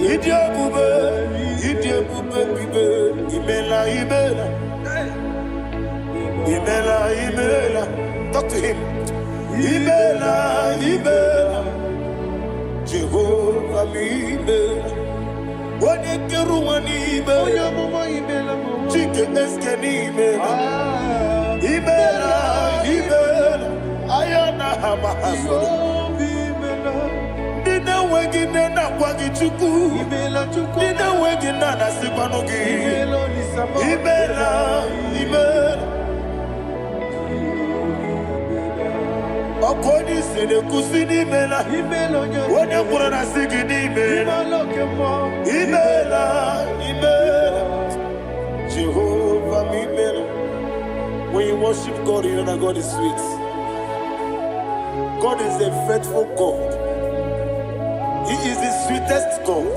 Speaker 1: Ịdị ebube, ịdị ebube bibe. Imela, imela, imela, imela. Talk to him. Imela, imela, Jehova m, imela. Onye kere ụwa n'ime.
Speaker 2: Onye amụma, imela m.
Speaker 1: Chike eske n'imela. Imela, imela. na ha ma ha soro.
Speaker 2: Jehova imela.
Speaker 1: Ndị na-enweghị nne na-akwa gị Chukwu.
Speaker 2: Imela Chukwu.
Speaker 1: Ndị na-enweghị nna na-asịkwanụ gị.
Speaker 2: Imela Olisa m.
Speaker 1: Imela, imela. Ọkụ onye isi na-ekwusi n'imela.
Speaker 2: Imela onye
Speaker 1: Onye kwuru na sị gị n'imela.
Speaker 2: Imela oke mmụọ.
Speaker 1: Imela, imela. Jehovah m imela. When you worship God, you know that God is sweet. God is a faithful God. He is the sweetest God.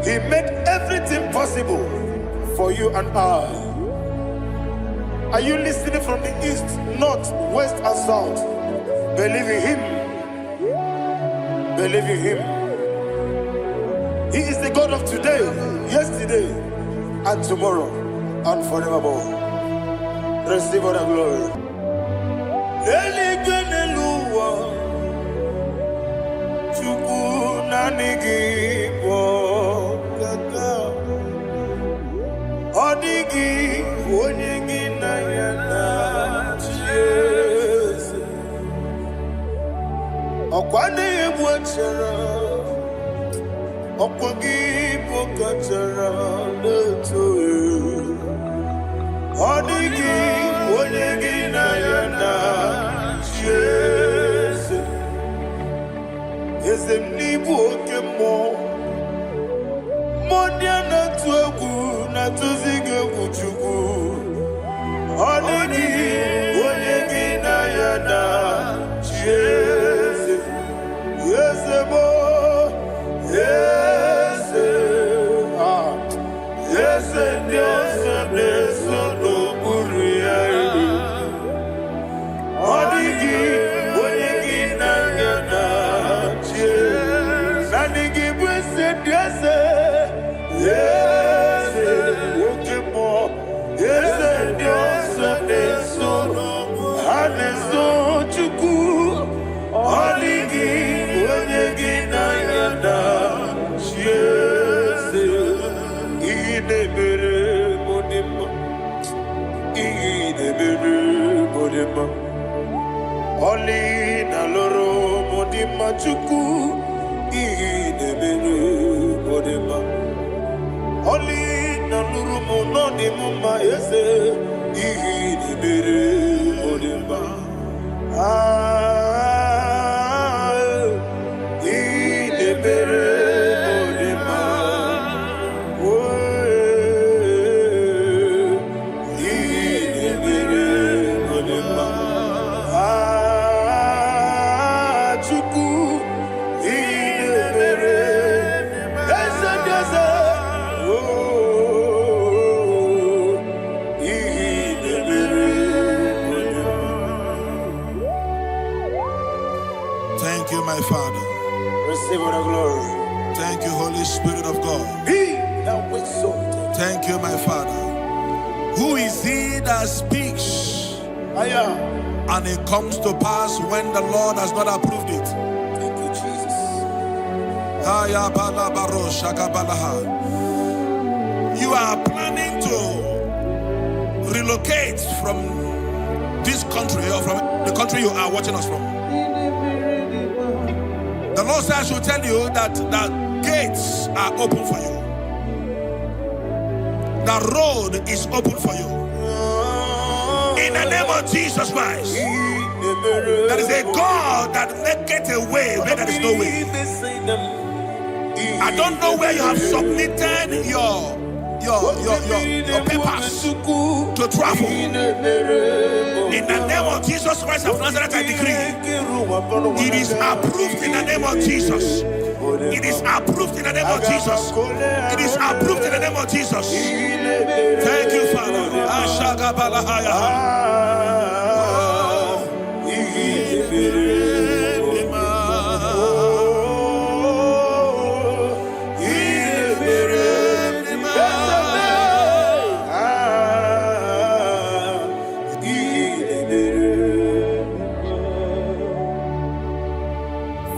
Speaker 1: He made everything possible for you and I. Are you listening from the east, north, west, and south? Believe in Him. Believe in Him. He is the God of today, yesterday, and tomorrow, and forevermore. Receive all the glory. Eluigwe n'elu ụwa, Chukwu naanị gị bụ ọkaka. Ọ dịghị onye gị na ya na-achị eze. Ọkwa na-egbu achara, ọkwa gị bụ kachara na-eto. Ọ dịghị onye gị na ya na-achị eze. Eze m n'ịbụ oke mmụọ. Mmụọ ndị a na-atụ egwu na-atụzi gị egwu Chukwu. Ọ dịghị onye gị na ya na-achị eze. Eze m o, eze, ah, eze ndị ọzọ na-eso n'okpuru ya. Ọ dịghị onye gị na ya na-achị eze. Naanị gị bụ eze ndị eze, eze oke mmụọ, eze ndị ọzọ na-eso, ha na-eso Chukwu. Ọ dịghị onye gị na ya na-achị eze. Ihe na-emere m dị mma, ihe na-emere m dị mma. Ọlị na lụrụ m dị mma Chukwu, ihe na-emere m dị mma. Ọlị na lụrụ m nọ dị m mma eze, ihe na-emere m dị mma. Ah, ihe na-emere m dị mma. Oh, ihe na-emere m dị mma. Ah, Chukwu, ihe na-emere eze ndị eze. Oh, ihe na-emere m dị mma.
Speaker 3: Thank you, my Father.
Speaker 1: Receive all the glory.
Speaker 3: Thank you, Holy Spirit of God.
Speaker 1: Be thou exalted.
Speaker 3: Thank you, my Father. Who is he that speaks
Speaker 1: Aya.
Speaker 3: and it comes to pass when the Lord has not approved it?
Speaker 1: Thank you, Jesus.
Speaker 3: Aya bala baro shaka balaha. You are planning to relocate from this country or from the country you are watching us from. The Lord says I should tell you that the gates are open for you. The road is open for you. In the name of Jesus Christ. There is a God that maketh a way where there is no way. I don't know where you have submitted your papers to travel. In the name of Jesus Christ of Nazareth, I decree it is approved in the name of Jesus. It is approved in the name of Jesus. It is approved in the name of Jesus. Thank you, Father. Ashagabalahaya. Oh.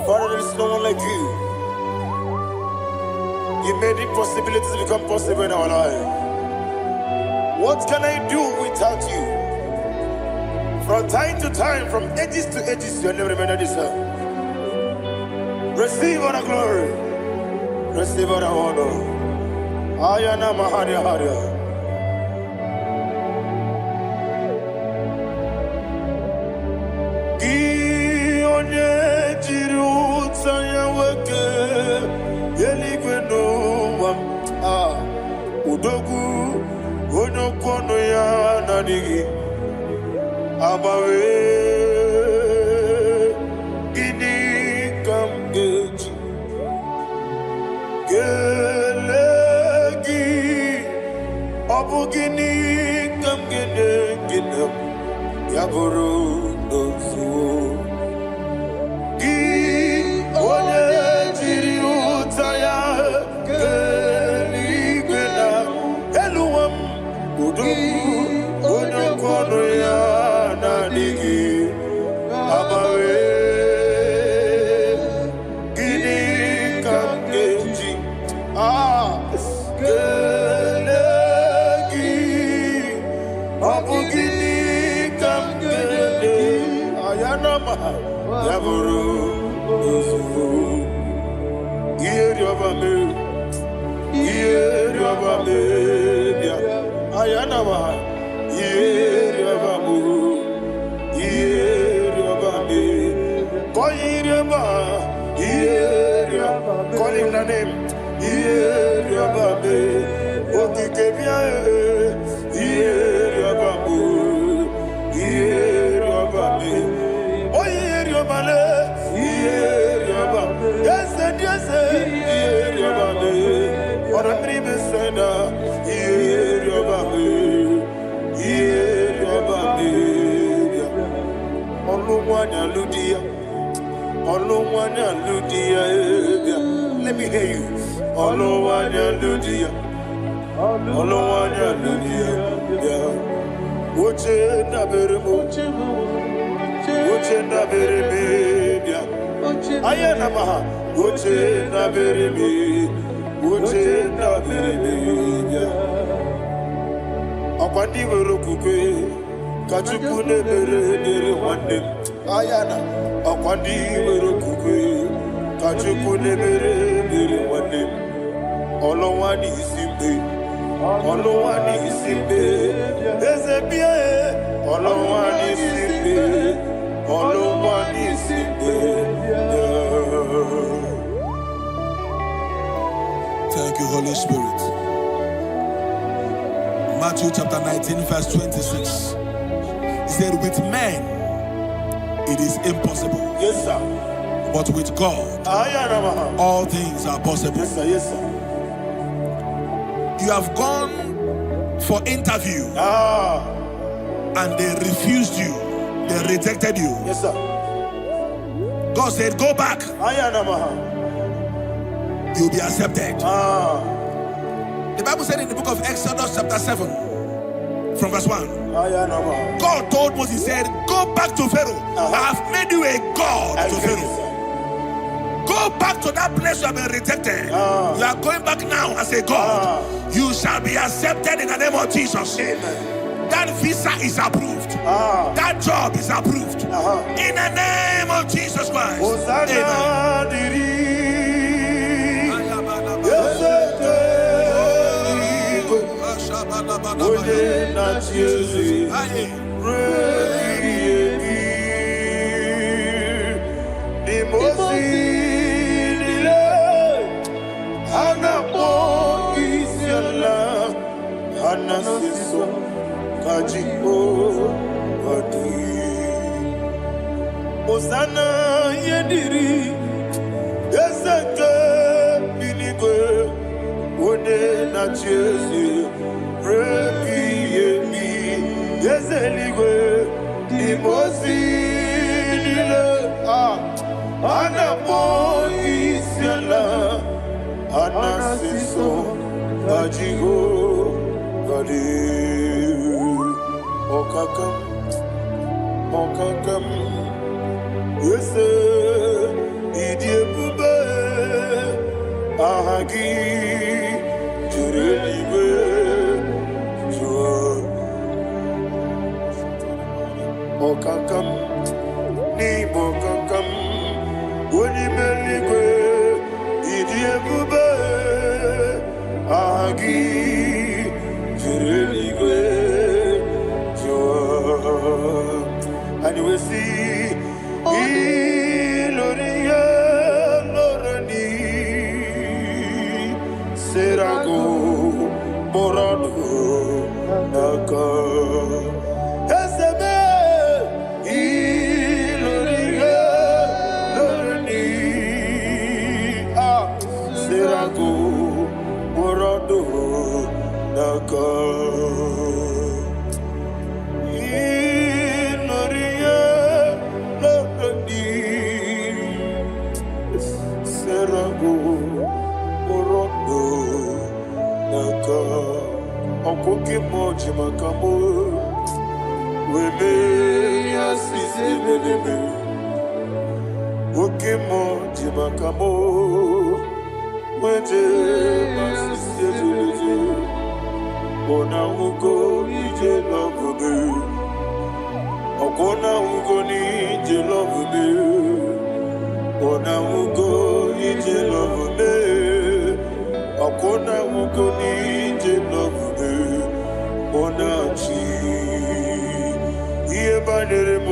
Speaker 1: Father, there is no one like you. You made impossibilities become possible in our life. What can I do without you? From time to time, from ages to ages, your name remains the same. Receive all the glory. Receive all the honor. Ayana Maharia Haria. Gị onye jiri ụta ya nwoke eluigwe n'ụwa m, ah, odogwu onye okwu ọnụ ya na-adịghị agbanwe. Gịnị ka m ga-eji kelee gị? Ọ bụ gịnị ka m ga-enye gị na ya bụrụ n'ozuo? Gị onye jiri ụta ya kee eluigwe na elu ụwa m, odogwu onye okwu ọnụ ya na-adịghị agbanwe. Gịnị ka m ga-eji kelee gị? Ọ bụ gịnị ka m ga-enye ayanama ya bụrụ n'ozugbo? Ihe rịọba mee, ihe rịọba mee bịa ayanama, ihe rịọba mụ, ihe rịọba mee, kọ ihe rịọba, ihe rịọba, call him the name, ihe rịọba mee, okike bịa, ihe rịọba mụ, ihe rịọba mee, onye rịọba le, ihe rịọba, eze dị eze, ihe rịọba mee, ọ̀rọ̀ mmiri mesena, ihe rịọba mee, ihe rịọba mee bịa. Ọlụ nwanyị alụ di ya, ọlụ nwanyị alụ di ya bịa. Let me hear you. Ọlụ nwanyị alụ di ya, ọlụ nwanyị alụ di ya bịa. Oche ndabere m, oche ndabere m bịa. Aya na maha, oche ndabere m, oche ndabere m bịa. Ọkwa ndị nwere okwukwe ka Chukwu na-emere ebere nwanne m. Aya na ọkwa ndị nwere okwukwe ka Chukwu na-emere ebere nwanne m. Ọlụnwa n'isi mgbe, ọlụnwa n'isi mgbe, eze bịa e, ọlụnwa n'isi mgbe, ọlụnwa n'isi mgbe.
Speaker 3: Thank you, Holy Spirit. Matthew chapter 19, verse 26. He said, with men it is impossible,
Speaker 1: Yes, sir.
Speaker 3: but with God
Speaker 1: Aya na maha.
Speaker 3: all things are possible.
Speaker 1: Yes, sir. Yes, sir.
Speaker 3: You have gone for interview and they refused you, they rejected you.
Speaker 1: Yes, sir.
Speaker 3: God said, go back,
Speaker 1: Aya na maha.
Speaker 3: you'll be accepted. The Bible said in the book of Exodus chapter 7, from verse 1,
Speaker 1: Aya na maha.
Speaker 3: God told Moses, he said, go back to Pharaoh. I have made you a God
Speaker 1: I
Speaker 3: to
Speaker 1: get
Speaker 3: Pharaoh.
Speaker 1: it, sir.
Speaker 3: Go back to that place you have been rejected. You are going back now as a God. You shall be accepted in the name of Jesus.
Speaker 1: Amen.
Speaker 3: That visa is approved. That job is approved. In the name of Jesus Christ.
Speaker 1: Hosanna
Speaker 3: Amen.
Speaker 1: dịrị eze eluigwe, onye na-achị eze ruo ebighị ebi. N'ime ozi niile, ha na-akpọ isi ala, ha na-asị nsọ ka Jehova dị. Hosanna ihe dịrị eze nke eluigwe, onye na-achị eze ruo ebighị ebi. Eze eluigwe, n'ime ozi niile, a na-akpọ isi ala, a na-asị nsọ ka Jehova dị. Ọkaka m, ọkaka m, eze ịdị ebube, aha gị juru eluigwe jụọ. si ilorie loreni serago morodo n'aka ezebe ilorie loreni ah serago morodo n'aka ilorie loreni serago morodo n'aka ọkwụke mmụọ ji maka mụ wee mee ya sisi ebelebe oke mmụọ ji maka mụ wee jee ma sisi ebelebe ọna nwugo ije lọbụbe ọkwụna nwugo n'ije lọbụbe ọna nwugo ije lọbụbe ọkwụna nwugo n'ije lọbụbe ọna chi ihe banyere m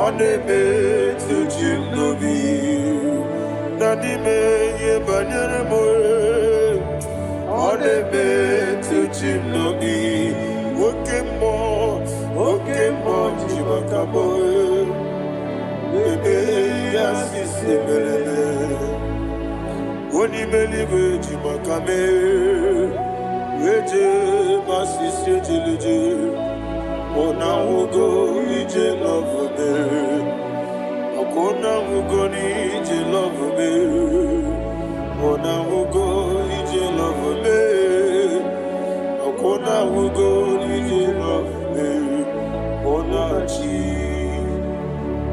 Speaker 1: ọ na-emetụ chi m n'obi na n'ime ihe banyere m ọ na-emetụ chi m n'obi oke mmụọ oke mmụọ ji maka m ebe ya sisi mereme onye ime eluigwe ji maka mee eje masisi ejeleje ọna nwugo ije lọvụme ọkwa nwugo n'ije lọvụme ọna nwugo ije lọvụme ọkwa nwugo n'ije lọvụme ọna chi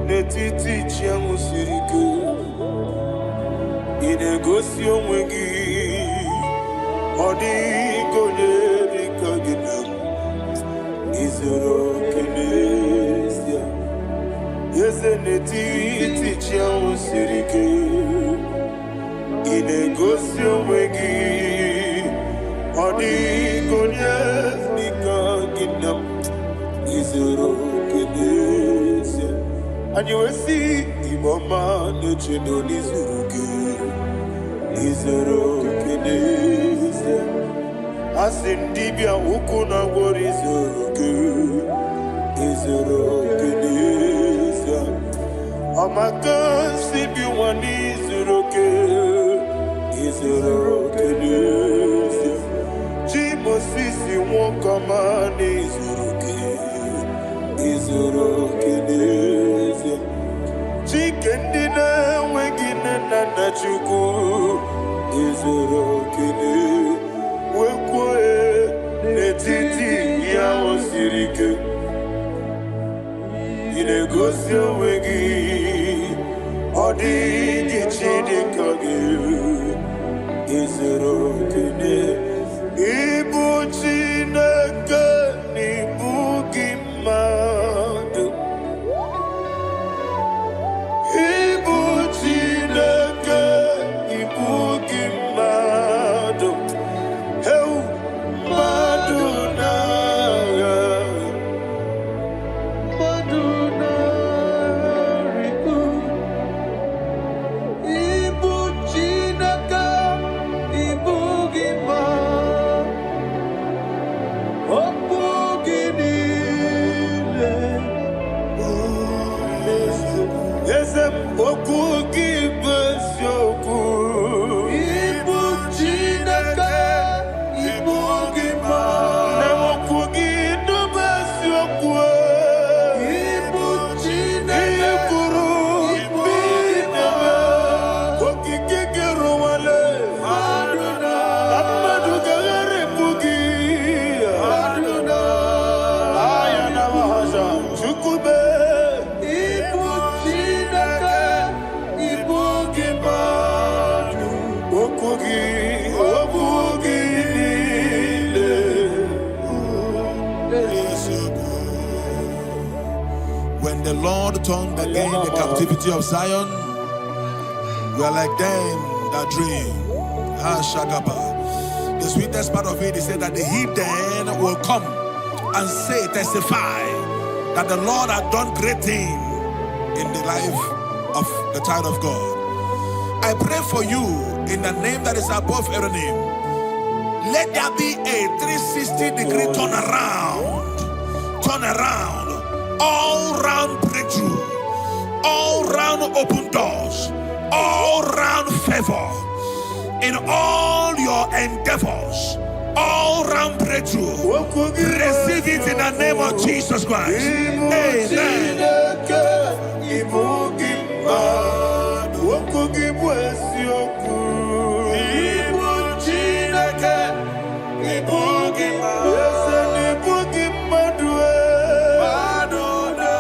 Speaker 1: n'etiti chi ahụ siri ike ị na-egosi onwe gị ọ dịghị onye dị ka gị na izuru oke n'ezie eze n'etiti chi ahụ siri ike ị na-egosi onwe gị ọ dịghị onye dị ka gị na izuru oke n'ezie anyị wee sị Igbo ọma na-echedo n'izuru gị izuru oke n'ezie asị m dibịa ukwu na gwọrọ izuru gị izuru oke n'ezie ọmaka si bi nwa n'izuru oke izuru oke n'ezie chi Mosisi nwoke ọma n'izuru oke izuru oke n'ezie Chike ndị na-enweghị nne na nna Chukwu izuru oke wee kwuo n'etiti ihe ahụ siri ike ị na-egosi onwe gị ọ dịghị chi dị ka gị izuru oke ịbụ Chineke na ịbụ gị mmadụ ịbụ Chineke ịbụ gị mmadụ heu mmadụ na-agha
Speaker 2: Mmadụ na-arịgo ịbụ Chineke ịbụ gị ma okwu gị niile
Speaker 1: eze m okwu gị bụ eziokwu
Speaker 2: ịbụ Chineke ịbụ gị ma
Speaker 1: na okwu gị bụ eziokwu
Speaker 2: ịbụ
Speaker 1: ihe
Speaker 2: Chineke
Speaker 1: kwuru
Speaker 2: ịbụ gị ma
Speaker 1: okike gị rụwale
Speaker 2: mmadụ
Speaker 1: na
Speaker 2: na
Speaker 1: mmadụ ga-agharịpụ gị
Speaker 2: mmadụ na
Speaker 1: aya na mahaja chukwube
Speaker 2: ịbụ Chineke ịbụ gị mmadụ
Speaker 1: okwu gị okwu gị niile
Speaker 3: When the Lord turned again the captivity of Zion, we are like them that dream. Ah, Shagaba. The sweetest part of it is said that the heathen will come and say, testify That the Lord had done great thing in the life of the child of God. I pray for you in the name that is above every name. Let there be a 360-degree turnaround. Turn around. All round breakthrough. All round open doors. All round favor. In all your endeavors. All round breakthrough.
Speaker 1: Okwu gị bụ
Speaker 3: Receive it in the name of
Speaker 1: eziokwu.
Speaker 3: Jesus Christ.
Speaker 1: Ịbụ
Speaker 3: Amen.
Speaker 1: Chineke, ịbụ gị mmadụ. Okwu gị bụ eziokwu. Ịbụ Chineke, ịbụ gị mmadụ. Eze na ịbụ gị mmadụ. Mmadụ na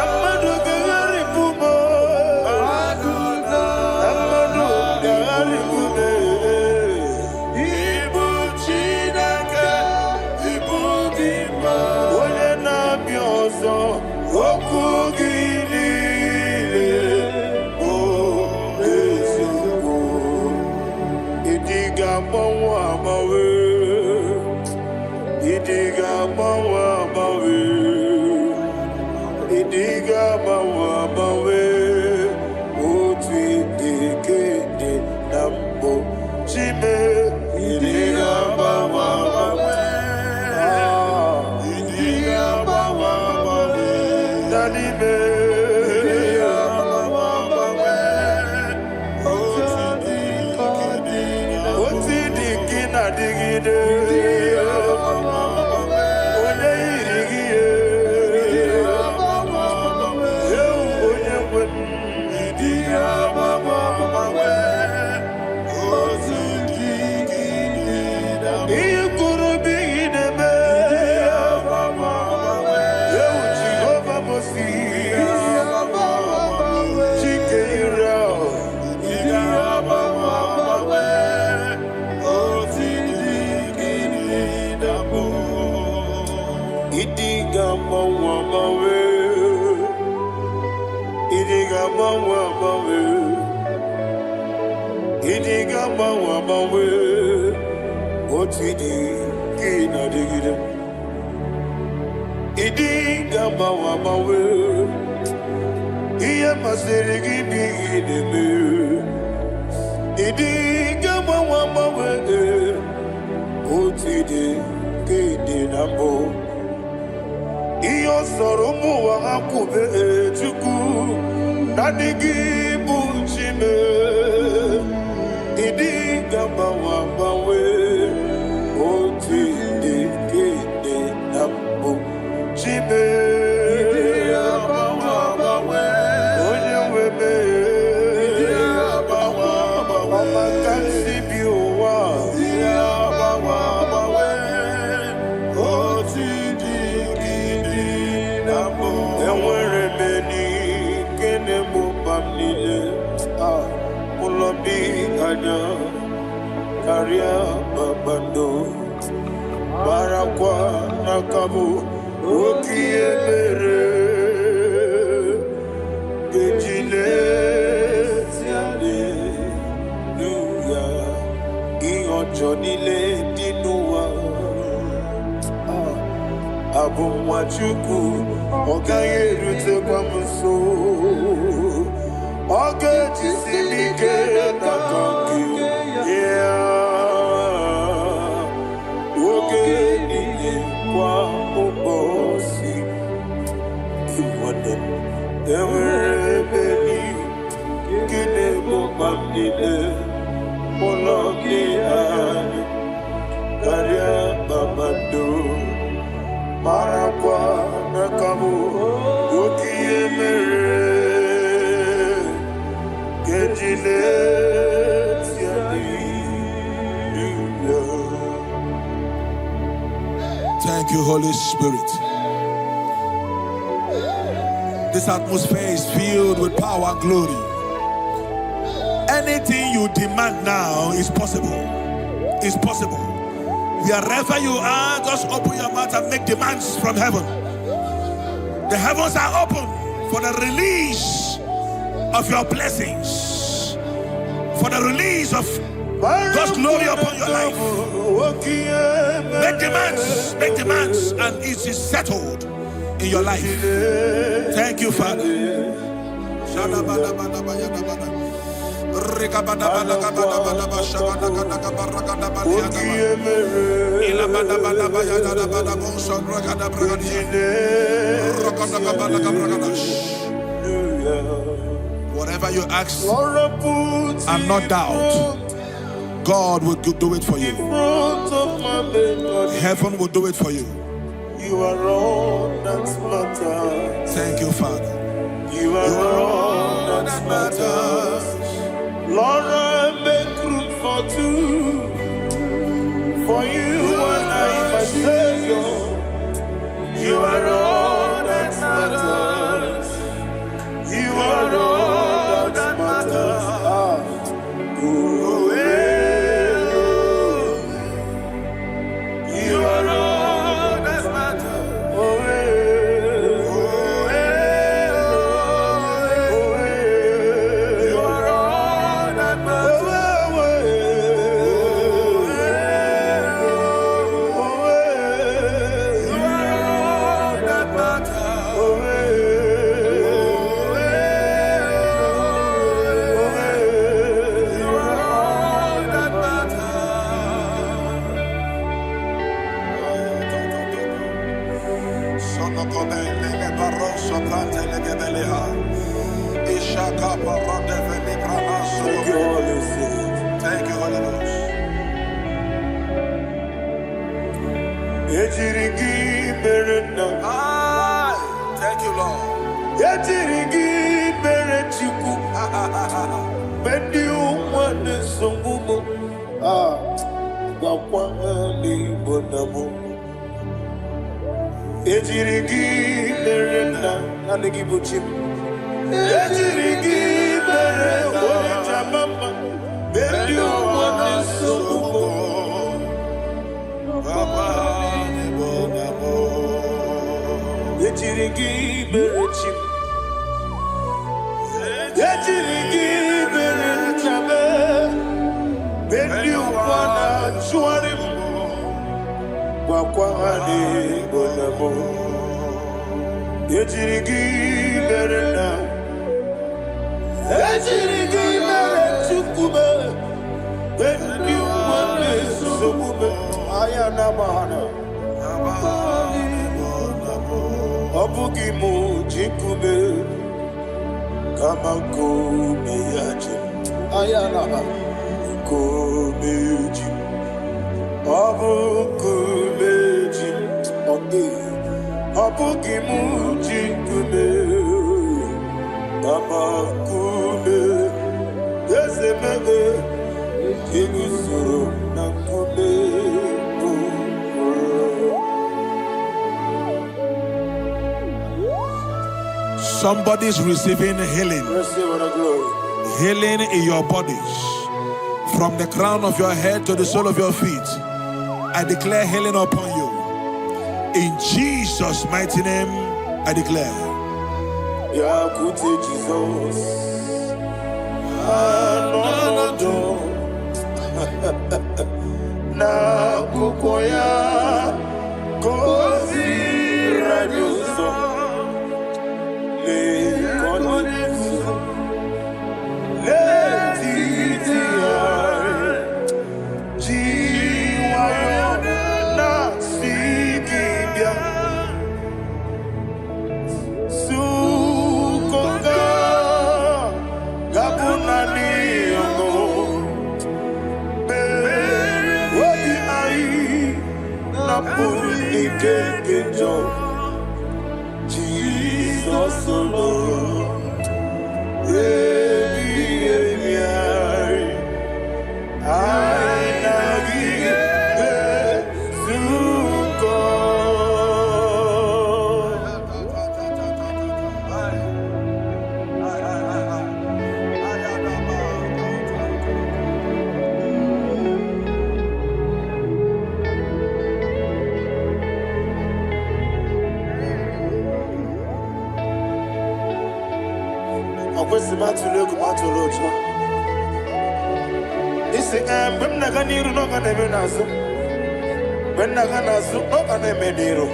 Speaker 1: mmadụ ga-agharịpụ m. Mmadụ na mmadụ ga-agharịpụ m. Ịbụ Chineke, ịbụ gị mmadụ. Onye na-abịa ọzọ, okwu gị niile bụ eziokwu. Ịdị ga-agbanwe agbanwe. Ịdị ga-agbanwe agbanwe. Ịdị ga-agbanwe agbanwe. Otu ịdị ka ịdị na mbụ. Chime, ịdị ga-agbanwe agbanwe. Ah, ịdị ga-agbanwe agbanwe. Na n'ime. Ịdị ga-agbanwe agbanwe. Otu ịdị ka ịdị na mbụ. Otu ịdị ka ị na-adịgide. Onye yiri gị ye. Ewu onye nwe m. Ịdị agbanwe agbanwe. Otu ịdị ka ịdị na mbụ. Ihe kwuru bụ ihe na-eme. Ewu Jehova Mosi. Chike Israel. Ịdị agbanwe agbanwe. Otu ịdị ka ịdị na mbụ. Ịdị ga-agbanwe agbanwe. Ịdị ga-agbanwe agbanwe. Ịdị ga-agbanwe agbanwe. Otu ịdị ka ị na-adịgide. Ịdị ga-agbanwe agbanwe. Ihe masịrị gị bụ ihe ị na-eme. Ịdị ga-agbanwe agbanwe. Otu ịdị ka ịdị na mbụ. Ihe ọ sọrọ ụmụ ụwa ha kwube, Chukwu, naanị gị bụ Chime. Ịdị ga-agbanwe agbanwe. Otu ịdị ka ịdị na mbụ. Chime. Onye nwe m. Ọma ka m si bi ụwa. Otu ịdị ka ịdị na mbụ. Enwere m enyi nke na-egbo mkpa m niile. Ah, ụlọ bi anya karịa kpakpando. Marakwa n'aka bụ oke ihe mere ga-eji lesi aleluya ihe ọjọọ niile dị n'ụwa. Ah, abụ nwa Chukwu, ọ gaghị erutekwa m nso. Ọ ga-ejisi m ike n'aka nke ya oge niile kwa ụbọchị. Nwanne m, enwere ebe nke na-egbo mkpa m niile. Ụlọ gị anya karịa kpakpando. Marakwa n'aka bụ oke ihe mere ga-eji leti aleluya.
Speaker 3: Thank you, Holy Spirit. This atmosphere is filled with power and glory. Anything you demand now is possible. Is possible. Wherever you are, just open your mouth and make demands from heaven. The heavens are open for the release of your blessings, for the release of God's glory upon your life. Make demands, and it is settled. in your life. Thank you, Father. Whatever you ask and not doubt, God will do it for you. Heaven will do it for you.
Speaker 1: You are all that matters.
Speaker 3: Thank you, Father.
Speaker 1: You are all that matters. Lord, I make room for two. For you and I, my Savior. You are all that matters. You are all that matters. Ah. Oh, eh, oh. You are all that matters. Oh, eh, oh, eh, oh, eh. You are all that matters. Oh, eh, oh, eh. You are all that matters. Oh, eh, oh, eh, oh, eh. You are all that matters. Thank you, Holy Spirit.
Speaker 3: Thank you, Holy Ghost.
Speaker 1: Ejiri gị mere nna.
Speaker 3: Aye. Thank you, Lord.
Speaker 1: Ejiri gị mere Chukwu. Mgbe ndị ụwa na-esogbu m, ah, gwakwa ha n'Igbo na mụ. Ejiri gị mere nna, naanị gị bụ chi m. Ejiri gị mere onye jama mma. Mgbe ndị ụwa na-esogbu m, ejiri gị mere chi m. Ejiri gị mere nna m. Mgbe ndị ụwa na-achụgharị m, gwakwa ha n'Igbo na mụ. Ejiri gị mere nna. Ejiri gị mere Chukwu m. Mgbe ndị ụwa na-esogbu m, anya na-agba ha na. Ọ bụghị m ji nkume, kama nkume ya ji m. Anya na-agba nkume ji m. Ọ bụ nkume ji m. Ọ dịghị. Ọ bụghị m ji nkume, kama nkume eze mebe eguzoro na nkume bụ.
Speaker 3: Somebody's receiving healing.
Speaker 1: Receive the glory.
Speaker 3: Healing in your bodies. From the crown of your head to the sole of your feet. I declare healing upon you. In Jesus' mighty name, I declare.
Speaker 1: Bịakwute Jizọs anọnọdụ n'akwụkwọ ya ka o ziri anyị ụzọ. Lee ka ọ na-eguzo n'etiti anyị, ji nwayọọ na-asị gị bịa Sukoka ga-abụ naanị ọṅụ obi anyị napụrụ ike nke njọ. Jizọs lụrụ ebighị ebi anyị, anyị na gị ezukọ. Ọ kwesịrị m atụrụ egwu m atụrụ ụjọ. Isi ee, mgbe m na-aga n'iru na ọ ga na-eme n'azụ, mgbe m na-aga n'azụ ọ ga na-eme n'iru.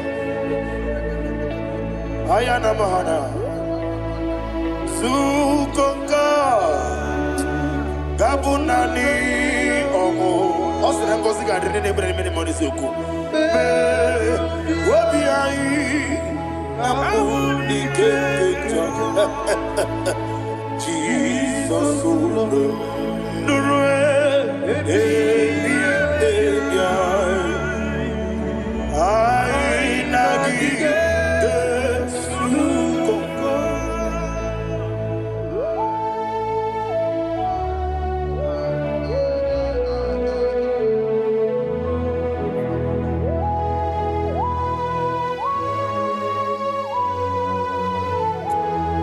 Speaker 1: Ayana mahana. Sukonka. Gabunani ọmụ. Ọ sị na ngọzi ga-adị ndị na-ebere n'ime mmụọ n'eziokwu. Mee obi anyị na mkpụrụ n'ike nke njọ. Jizọs ụlọ nụrụ ebi ebi anyị. Anyị na gị ga-ezukọ.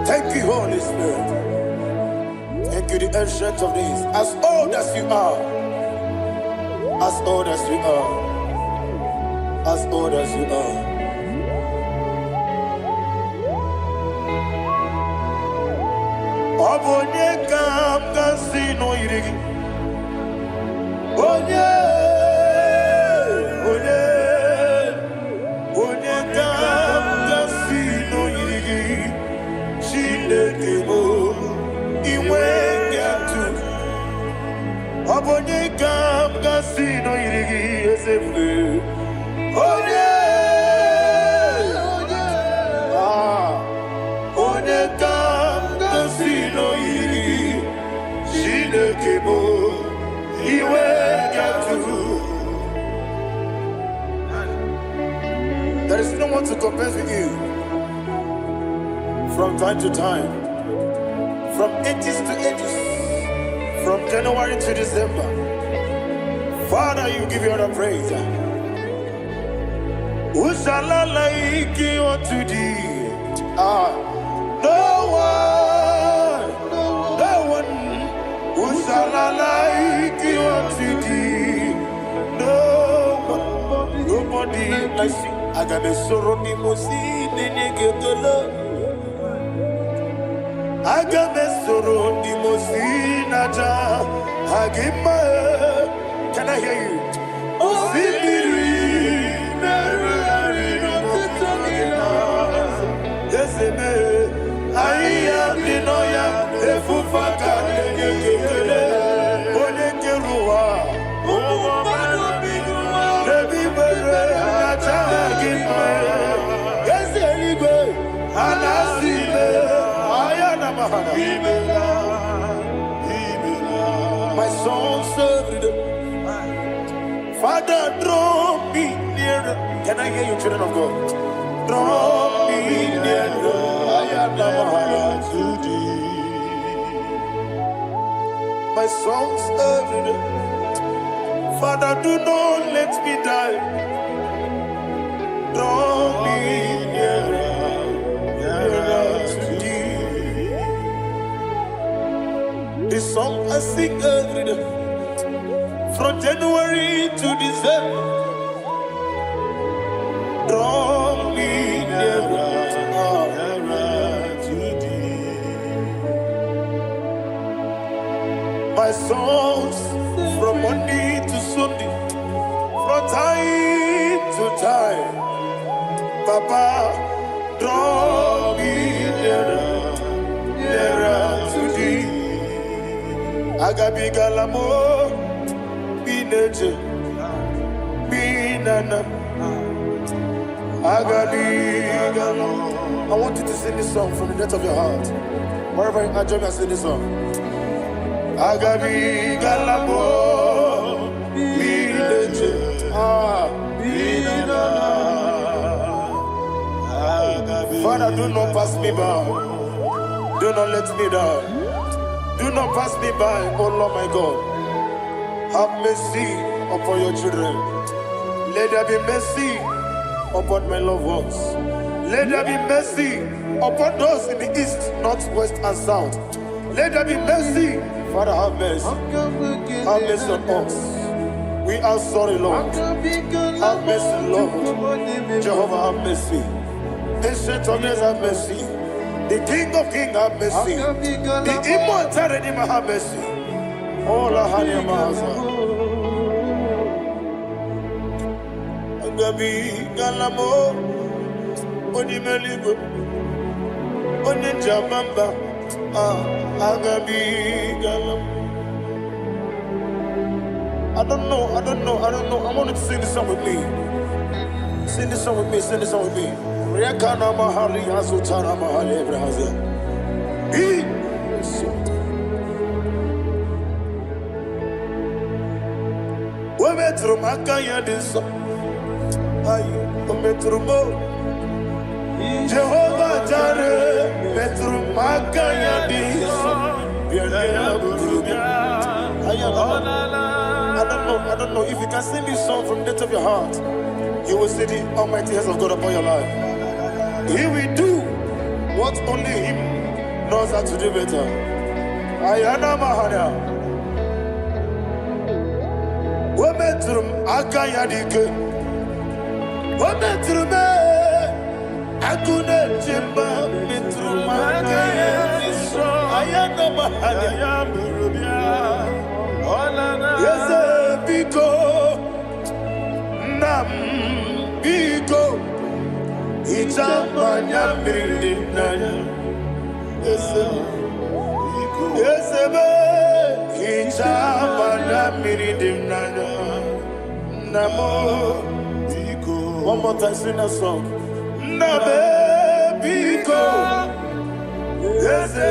Speaker 1: Thank you, Holy Spirit. Thank you, the Ancient of Days. As old as you are, as old as you are, as old as you are. Ọ bụ onye ka m ga-asị na o yiri gị? Onye, onye, onye ka m ga-asị na o yiri gị? Chineke bụ inwe atụ. Ọ bụ onye ka m ga-asị na o yiri gị, eze ebube? Onye, ah, onye ka m ga-asị na o yiri gị? Chineke bụ iwe atụ. There is no one to compare with you. From time to time, from ages to ages, from January to December, Father, you give you all the praise. Who shall I like you unto thee? Ah, no one, no one. Who shall I like you unto thee? No one, nobody like you. Aga m esoro ndị mmụọ ozi na-enye gị ekele. Aga m esoro ndị mmụọ ozi na-aja gị mma. Can I hear you? Osimiri na-erugharị n'ọtụtụ gị na eze mee ahịhịa dị n'ọhịa efufe aka na-enye gị ekele. Onye kere ụwa n'ebe ikpere na-aja gị mma. Eze eluigwe a na-asị ime ahịa na mahana. My songs every day. Father, draw me nearer. Can I hear you, children of God? Draw me nearer. Ayana mahana.
Speaker 2: To thee.
Speaker 1: My songs every day. Father, do not let me die. Draw me nearer, nearer to thee. The song I sing every day, from January to December. Draw me nearer,
Speaker 2: Nearer to thee.
Speaker 1: My songs from Monday to Sunday, from time to time. Papa, draw me nearer, nearer to thee. Agabigala m bineje binana. Agabigala. I want you to sing this song from the depth of your heart. Wherever you are, join me and sing this song. Agabigala m bineje. Ah,
Speaker 2: Binana.
Speaker 1: Father, do not pass me by. Do not let me down. Do not pass me by, oh Lord my God. Have mercy upon your children. Let there be mercy upon my loved ones. Let there be mercy upon those in the east, north, west, and south. Let there be mercy. Father, have mercy. Have mercy on us. We are sorry, Lord. Have mercy, Lord. Jehovah, have mercy. Ancient of Days, have mercy. The King of Kings, have mercy. The Immortal Redeemer, have mercy. All our Agabigala m onye eluigwe. Onye nji ama mba, ah, agabigala m. I don't know, I don't know, I don't know. I want you to sing this song with me. Sing this song with me, sing this song with me. Rekana mahali azutana mahali ebrahazia. He. O metụrụ m aka ya dị nsọ. Ayi, o metụrụ m o. Jehova Jare metụrụ m aka ya dị nsọ. Bịa ya bụrụ bịa. Aya, I don't know, I don't know. If you can sing this song from the depth of your heart, you will see the almighty hands of God upon your life. He will do what only Him knows how to do better. Ayana Mahana. O metụrụ m aka ya dị ike. O metụrụ m ee, agụ na-eche mba metụrụ m aka ya dị nsọ. Ayana Mahana. Eze biko, nna m biko, hichaa m anya mmiri dị m n'anya. Eze m, eze m, hichaa m anya mmiri dị m n'anya. Nna m, one more time, sing that song. Nna m, biko, eze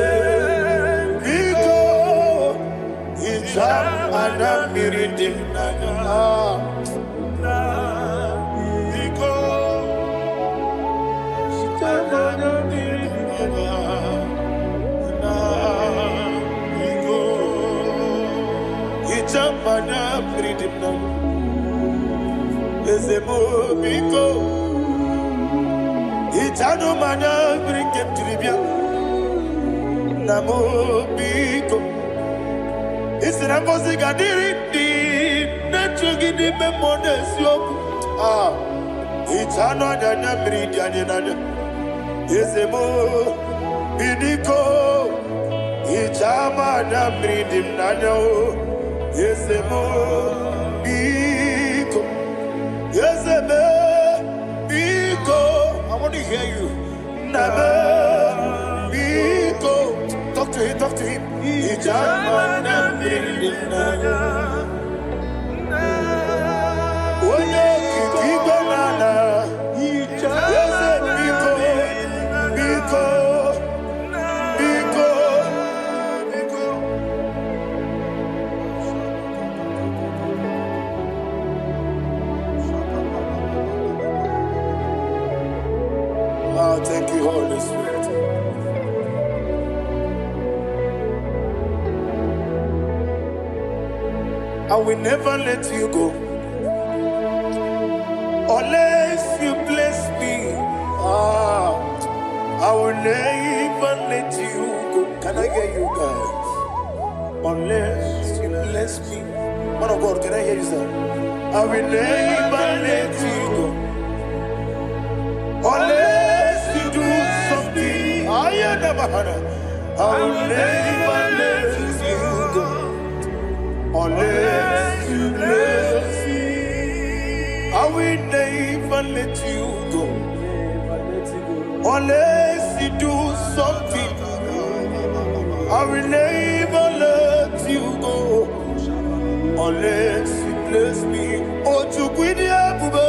Speaker 1: biko, hichaa m anya mmiri dị m n'anya. Ah. Biko, hichaa m anya mmiri dị m n'anya. Na biko, hichaa m anya mmiri dị m n'anya. Eze m, biko, hichanụ m anya mmiri nke m jiri bịa. Nna m, biko, ị sị na ngọzi ga-adịrị ndị na-eche gị n'ime mmụọ na eziokwu. Ah, hichanụ anya anya mmiri dị anyị n'anya. Eze m, biko, hichaa m anya mmiri dị m n'anya o. Eze m, biko, eze m, biko. I want to hear you. Nna m, biko. Talk to him, talk to him. Hichaa m anya mmiri dị m n'anya. Onye okike igwe na ala. Eze biko, biko, biko, biko. Oh, thank you, Holy Spirit. I will never let you go unless you bless me. Ah, I will never let you go. Can I hear you guys? Unless you bless me. Man of God, can I hear you, sir? I will never let you go unless you do something. I never had. I will never let you go unless you bless me. I will never let you go unless you do something. I will never let you go unless you bless me. Oh, Chukwu ịdị ebube,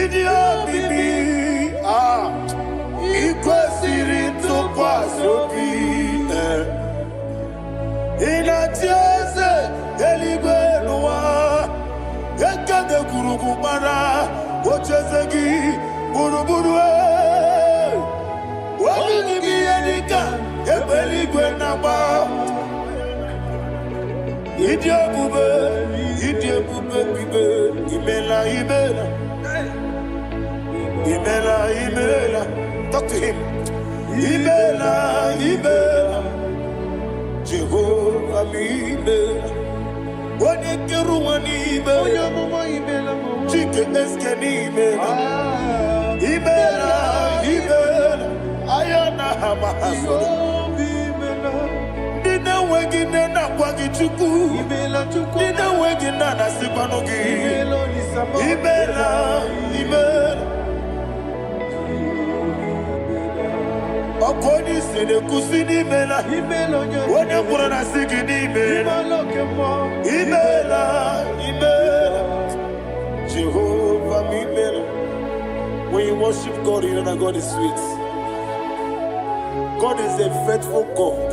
Speaker 1: ịdị omimi, ah, ị kwesịrị ntụkwasị obi. Eh. Ị na-achị eze eluigwe n'ụwa, ekede gburugburu gbara ocheeze gị gburugburu. Eh. Obi gị bụ ihe dịka egbe eluigwe na-agba. Ịdị ebube, ịdị ebube bibe, imela, imela, imela, imela. Talk to him. Imela, imela, Jehova m imela. Onye kere ụwa n'ime,
Speaker 2: Onye amụma imela m.
Speaker 1: Chike eske n'imela. Imela, imela, aya na ha ma ha soro.
Speaker 2: Obi imela.
Speaker 1: Ndị na-enweghị nne na-akwa gị Chukwu.
Speaker 2: Imela Chukwu.
Speaker 1: Ndị na-enweghị nna na-asịkwanụ gị.
Speaker 2: Imela Olisa m.
Speaker 1: Imela, imela. Ọkụ onye isi na-ekwusi n'imela.
Speaker 2: Imela onye
Speaker 1: Onye kwuru na sị gị n'imela.
Speaker 2: Imela oke mmụọ.
Speaker 1: Imela, imela. Jehovah m imela. When you worship God, you know that God is sweet. God is a faithful God.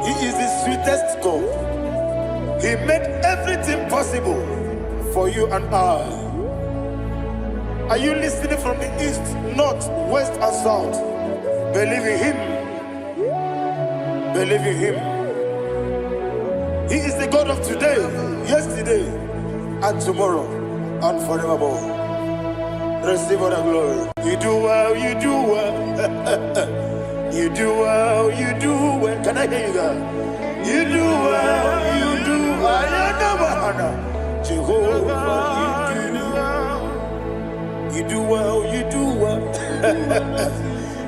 Speaker 1: He is the sweetest God. He made everything possible for you and I. Are you listening from the east, north, west, and south? Believe in Him. Believe in Him. He is the God of today, yesterday, and tomorrow, and forevermore. Receive all the glory. You do well, you do well. You do well, you do well. Can I hear you guys? You do well, you do well. Jehovah, you do well. You do well, you do well.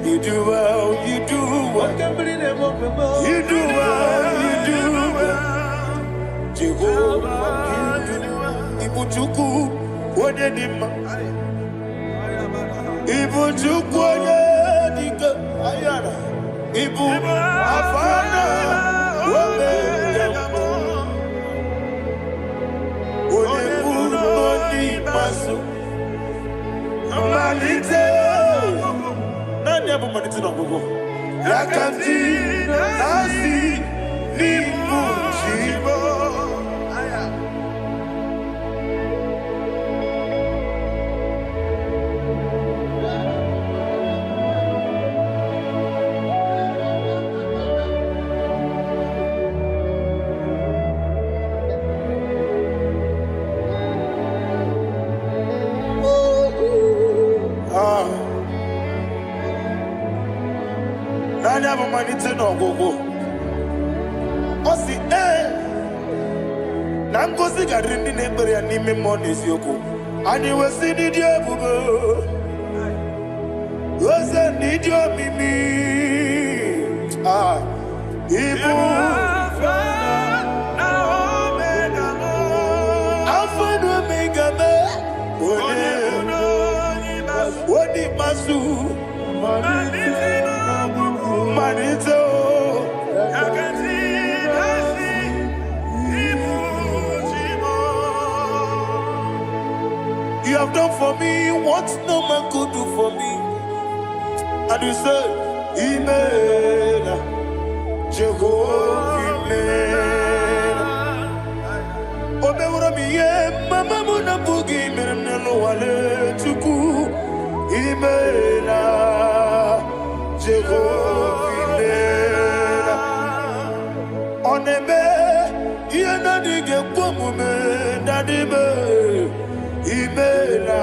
Speaker 1: You do well, you do well.
Speaker 2: Oke mmiri na-eme ofe m.
Speaker 1: You do well, you do well. Jehovah, you do well. Ibu Chukwu, onye dị mma. Ibu Chukwu onye dị ike. Ayara. Ibu Alfa na Omega. Onye mbụ na onye ikpeazụ. Mmalite. Naanị ya bụ mmalite na ọgwụgwụ. Ya ka m ji na-asị n'ịbụ chi m. Ah. Naanị ya bụ mmalite na ọgwụgwụ. Ọ sị ee na ngozi ga-adịrị ndị na-ekpere ya n'ime mmụọ na eziokwu. Anyị wesị n'ịdị ebube, oze n'ịdị omimi. Ah, ibu Alfa na Omega me, onye onye ikpeazụ, mmalite o. You have done for me what no man could do for me. And you say, Imela, Jehovah Imela. O meworo m ihe mama m na-abụghị mere m n'ụwa Chukwu. Imela, Jehovah Imela. Ọ na-eme ihe na-adịghị ekwe omume dadime. Imela,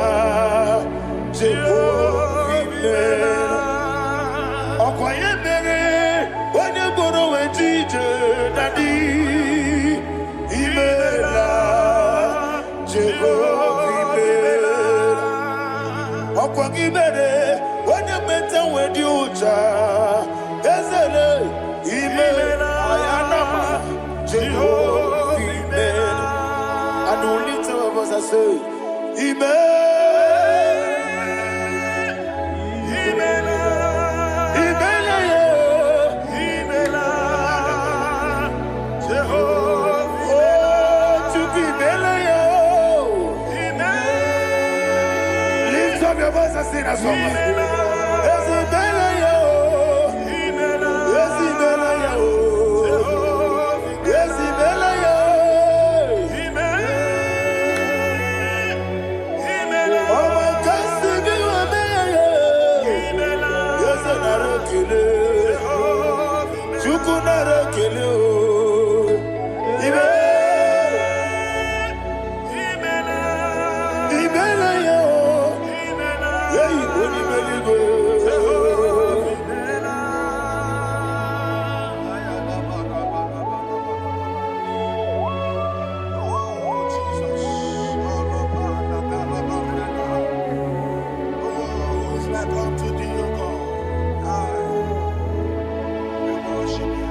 Speaker 1: Jehovah Imela. Ọkwa ya mere onye gboro wee ji ije, daddy. Imela, Jehova imela. Ọkwa gị mere onye meta wee dị ụcha ezele. Imela ayanama, Jehova imela. And we lift our voice and say, Imela, Imela, yeah. Oh, Chukwu imela, yeah. Lift up your voice and sing that song. Eze imela ya o. Eze imela ya o. Eze imela ya o. Ọmọ kasị gị ome ya. Eze nara ekele. Chukwu nara ekele o. Ime. Imela ya o. Eyi onye eluigwe.
Speaker 3: Oh, Jesus. Oh, who is like unto thee, O God? I we worship you.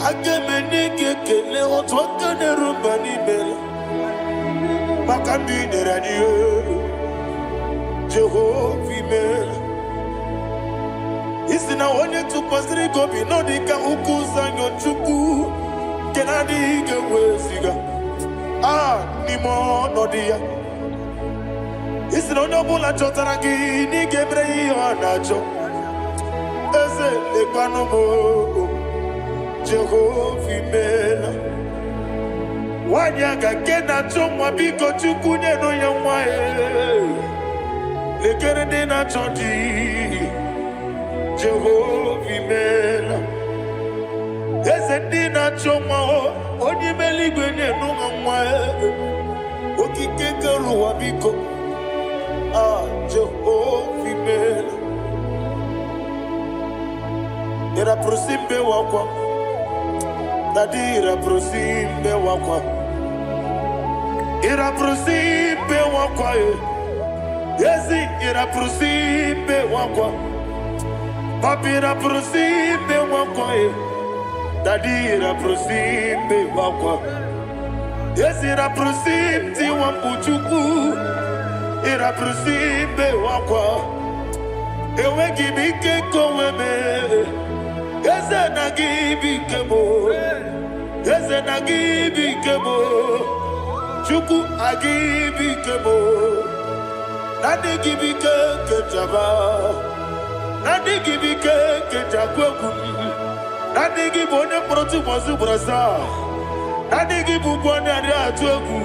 Speaker 1: Aga m enye gị ekele otu aka na-eru mba n'ime maka ndị i nyere anyị. Jehova imela. Isi na onye tụkwasịrị gị obi nọ dị ka ukwu Zayọn Chukwu nke na-adịghị ga-eweziga a n'ime ọnọdụ ya. Isi na onye ọbụla chọtara gị na ị ga-emere ya ihe ọ na-achọ. Eze, lekwanụ m o, Jehova, imeela. Nwaanyị aga nke na-achọ nwa, biko Chukwu, nyenụ ya nwa ya. Lekere ndị na-achọ di, Jehova, imeela. Eze, ndị na-achọ nwa o, onye ime eluigwe, nyenụ ha nwa ya. Okike kere ụwa, biko, ah, Jehova, imeela. Ịrapụrụ mbe wakwa, daddy, ịrapụrụ mbe wakwa, ịrapụrụ mbe wakwa e. Ezi, ịrapụrụ mbe wakwa. Papi, ịrapụrụ mbe wakwa e. Daddy, ịrapụrụ mbe wakwa. Ezi, ịrapụrụ tiwa mkpu. Chukwu, ịrapụrụ mbe wakwa. Enweghị m ike nke onwe m. Eze, na gị bụ ike m. Eze, na gị bụ ike m. Chukwu, agị bụ ike m. Na ndị gị bụ ike nke njaba, na ndị gị bụ ike nke njakwu egwu m. Na ndị gị bụ onye mkpọrọ tụbọzụ ugboro asaa. Na ndị gị bụ ụgwọ onye adịghị atụ egwu.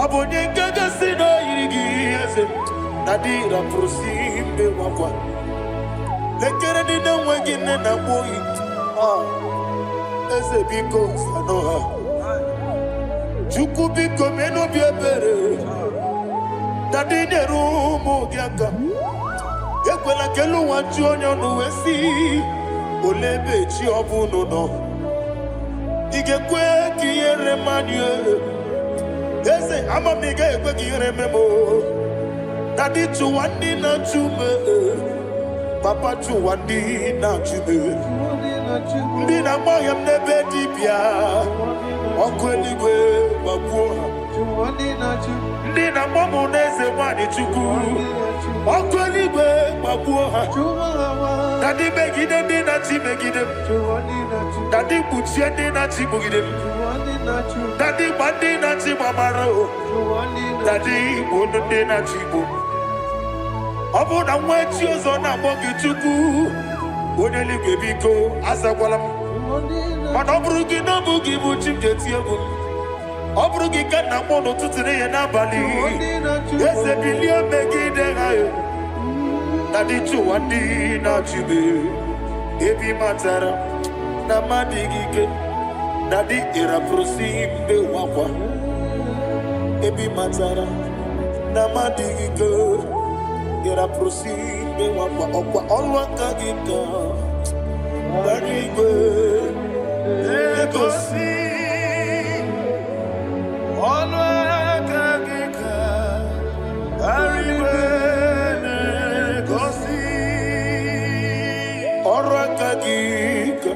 Speaker 1: Ọ bụ onye nke gosi na o yiri gị. Eze na dị rapụrụ si mbe nwakwa. Lekere ndị na-enweghị nne na nwa oyi. Ah, eze, biko, sanụ ha. Chukwu, biko, mee n'obi ebere na ndị nyere ụmụ gị aka. Ekwela ka elu ụwa ju onye ọnụ wee sị, "Olee ebe chi ọ bụ unu nọ?" Ị ga-ekwe ka ihere mmadụ? Eze, ama m na ị gaghị ekwe ka ihere mee m o. Na dị chụwa ndị na-achụ m. Papa, chụwa ndị na-achụ m, ndị na-agba ọhịa m n'ebe dibịa. Ọkụ eluigwe gbagbuo ha. Ndị na-agba m n'eze nwanyị, Chukwu, ọkụ eluigwe gbagbuo ha. Na ndị megide ndị na-achị megide m, na ndị kpuchie ndị na-achị kpugide m, na ndị gba ndị na-achị gbamara o, na ndị gbuo ndị na-achị igbo. Ọ bụrụ na nwa echi ọzọ na-akpọ gị Chukwu, onye eluigwe, biko, azakwala m. Mana ọ bụrụ gị na ọ bụ gị bụ chi m ga-eti egwu m. Ọ bụrụ gị ka nna akpọ n'ụtụtụ, n'ehihie, n'abalị. Eze, bilie megide ha. Na dị chụwa ndị na-achụbe ebe ị matara na mmadụ gị ike. Na dị ịrapụrụsi mbe wakwa ebe ị matara na mmadụ gị ike. Ịrapụrụsi mbe wakwa ọkwa ọrụ aka gị ka gbara igwe
Speaker 3: na-egosi. Ọnụ aka gị ka igwe na-egosi.
Speaker 1: Ọrụ aka gị ka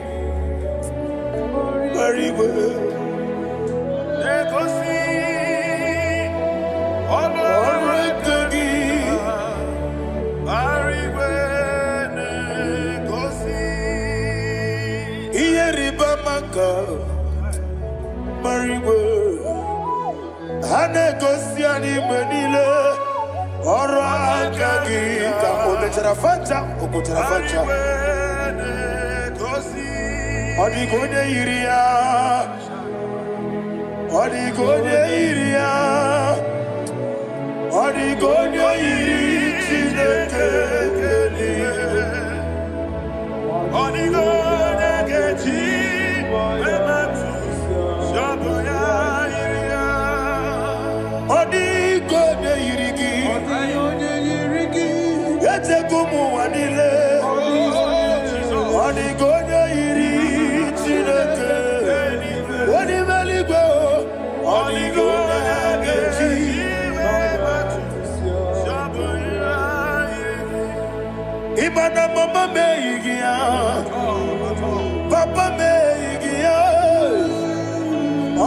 Speaker 1: gbara igwe
Speaker 3: na-egosi. Ọnụ
Speaker 1: ọrụ aka gị
Speaker 3: igwe na-egosi.
Speaker 1: Ihe rịba ama ka gbara igwe ha na-egosi anyị mgbe niile. Ọrụ aka gị ka o mechara facha, o kpochara facha.
Speaker 3: Igwe na-egosi.
Speaker 1: Ọ dịghị onye yiri ya, ọ dịghị onye yiri ya, ọ dịghị onye yiri Chineke eluigwe.
Speaker 3: Ọ dịghị onye ga-eji emetụ sọbụ ya yiri ya.
Speaker 1: Ọ dịghị onye yiri gị.
Speaker 2: Ọ dịghị onye yiri gị.
Speaker 1: Echego m ụwa niile, ọ dịghị onye yiri Chineke onye ime eluigwe o. Ọ dịghị onye ga-eji
Speaker 3: Sọbụ ya yiri
Speaker 1: ịma na mama m eyighị ya, papa m eyighị ya.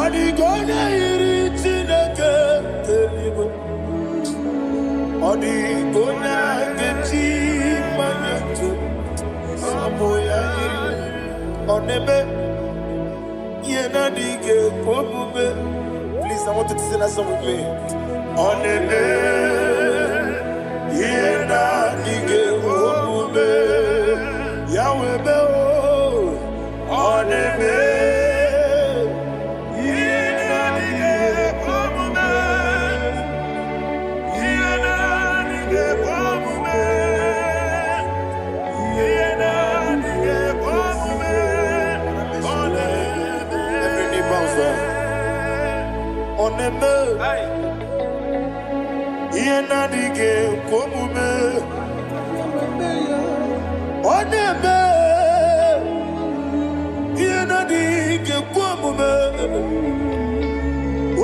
Speaker 1: Ọ dịghị onye yiri Chineke eluigwe. Ọ dịghị onye ga-eji mmanya tụ. ya yiri. Ọ na-eme ihe na-adịghị ekwe omume. Please, I want you to sing that song with me. Ọ na-eme ihe na-adịghị ekwe omume. Ya wee mee o. Ọ na-eme
Speaker 3: Ihe na-adịghị ekwe omume. Ihe na-adịghị ekwe omume. Ihe na-adịghị ekwe omume. Ọ na-eme.
Speaker 1: Every knee bows down. Ọ na-eme ihe na-adịghị ekwe omume. Ọ na-eme ihe na-adịghị ekwe omume.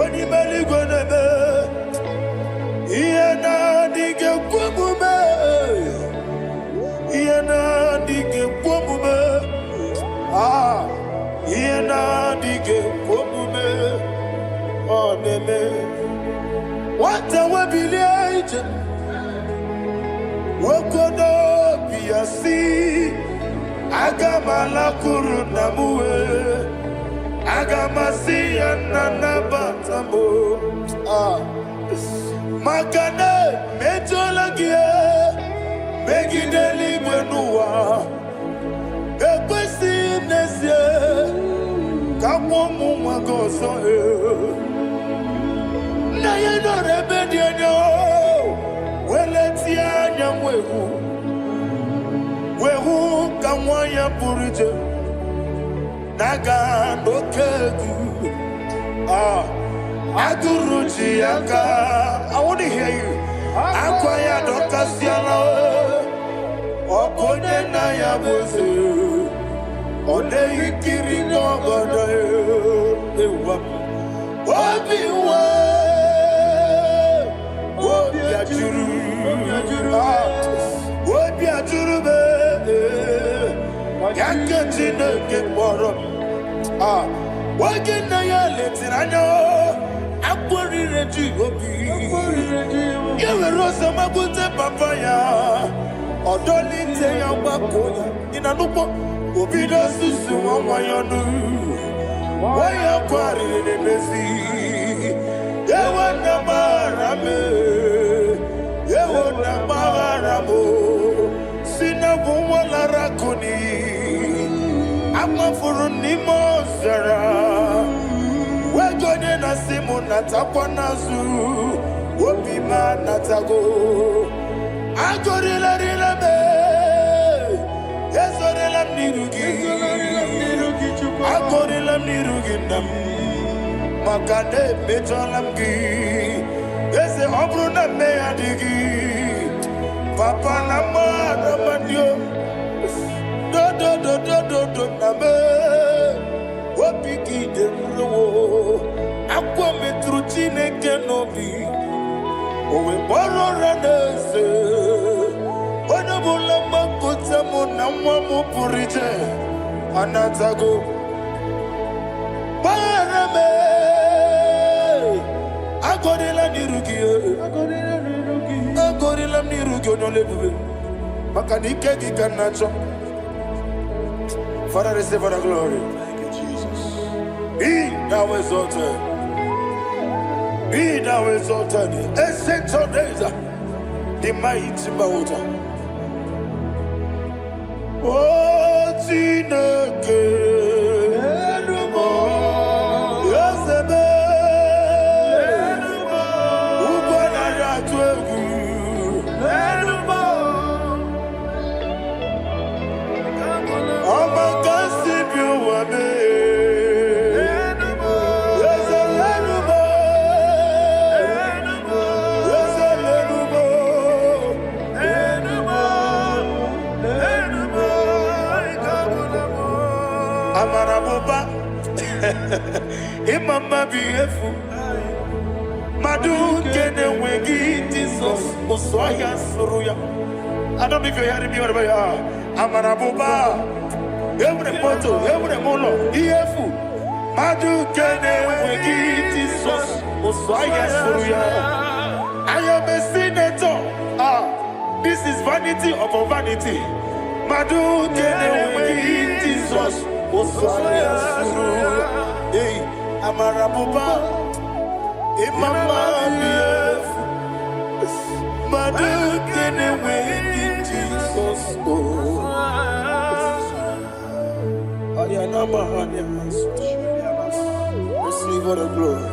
Speaker 1: Onye ime eluigwe na-eme ihe na-adịghị ekwe omume. Ihe na-adịghị ekwe omume. Ah, ihe na-adịghị ekwe omume. Ọ na-eme. Nwata webilie ije, nwoke n'obi ya si, aga m alakwuru nna m wee, aga m asị ya, nna, nabata m o. Ah. Maka na emejọla gị megide eluigwe n'ụwa, ekwesịghị m n'ezie ka nwa ụmụ nwa gị ọzọ. Ee. Nna ya nọrọ ebe dị anya weletie anya wee hụ ka nwa ya pụrụ iche na-aga n'oke egwu. Ah, agụrụ ji ya aka. I want to hear you. Akwa ya dọkasịala. Ọ bụ onye nna ya bụ eze, ọ na-ekiri n'ọgọdọ ewa. Obi nwe obi ajụrụ. Ah, obi ajụrụ m ya nke Chineke kpọrọ m. Ah, oge nna ya letiri anya, akpọrire ji obi ya were ọsọ magbute papa ya, ọdọlite ya, gbakọ ya. Ị na n'ụgbọ obido susu nwa nwa ya ọnụ, nwa ya kwarịrị n'emezi. Ewo, nna, gbaghara m. Ewo, nna, gbaghara m. Si na bụ nwa lara akụ n'iyi, amafuru n'ime ọzara, wego onye na-asị m natakwa n'azụ, obi m anatago. Agọrịlarịla m, ezorela m n'iru gị. Agọrịla m n'iru gị, nna m, maka na emejọla m gị, eze. Ọ bụrụ na mmehie adịghị, papa, na mmadụ amadị dodododododo na m, obi gị dị nrowo. Akwa metụrụ Chineke n'obi, o wee kpọrọ ụra n'eze. Onye ọbụla mgbakọta mụ na nwa m pụrụ iche anatago. Gbaghara m, agọrịla n'iru gị, agọrịla m n'iru gị, onye ọla ebube, maka na ike gị ka m na-achọ. Father, receive the glory.
Speaker 3: Thank you, Jesus.
Speaker 1: Be thou exalted. Be thou exalted. Ancient of days, the mighty water. Oh, Chineke, eze m, ugwu anaghị atụ egwu.
Speaker 2: Elu.
Speaker 1: Ọma ka si bi ụwa mee. Eze lelu m, eze lelu m.
Speaker 2: Elu m,
Speaker 1: Amara m ụba, ịma mma bụ ihe efu. Mmadụ nke na-enweghị Jizọs, ụsụ ọhịa sụrụ ya. I don't know if you're hearing me wherever you are. Amara m ụba, enwere m moto, enwere m ụlọ, ihe efu. Mmadụ nke na-enweghị Jizọs, ụsụ ọhịa sụrụ ya. I am a senator. Ah, this is vanity upon vanity. Mmadụ nke na-enweghị Osaya suru. Hey, amara bụba, ịma mma dị efu. Mmadụ nke na-enweghị Jizọs o. Ayana mahanya. Receive all the glory.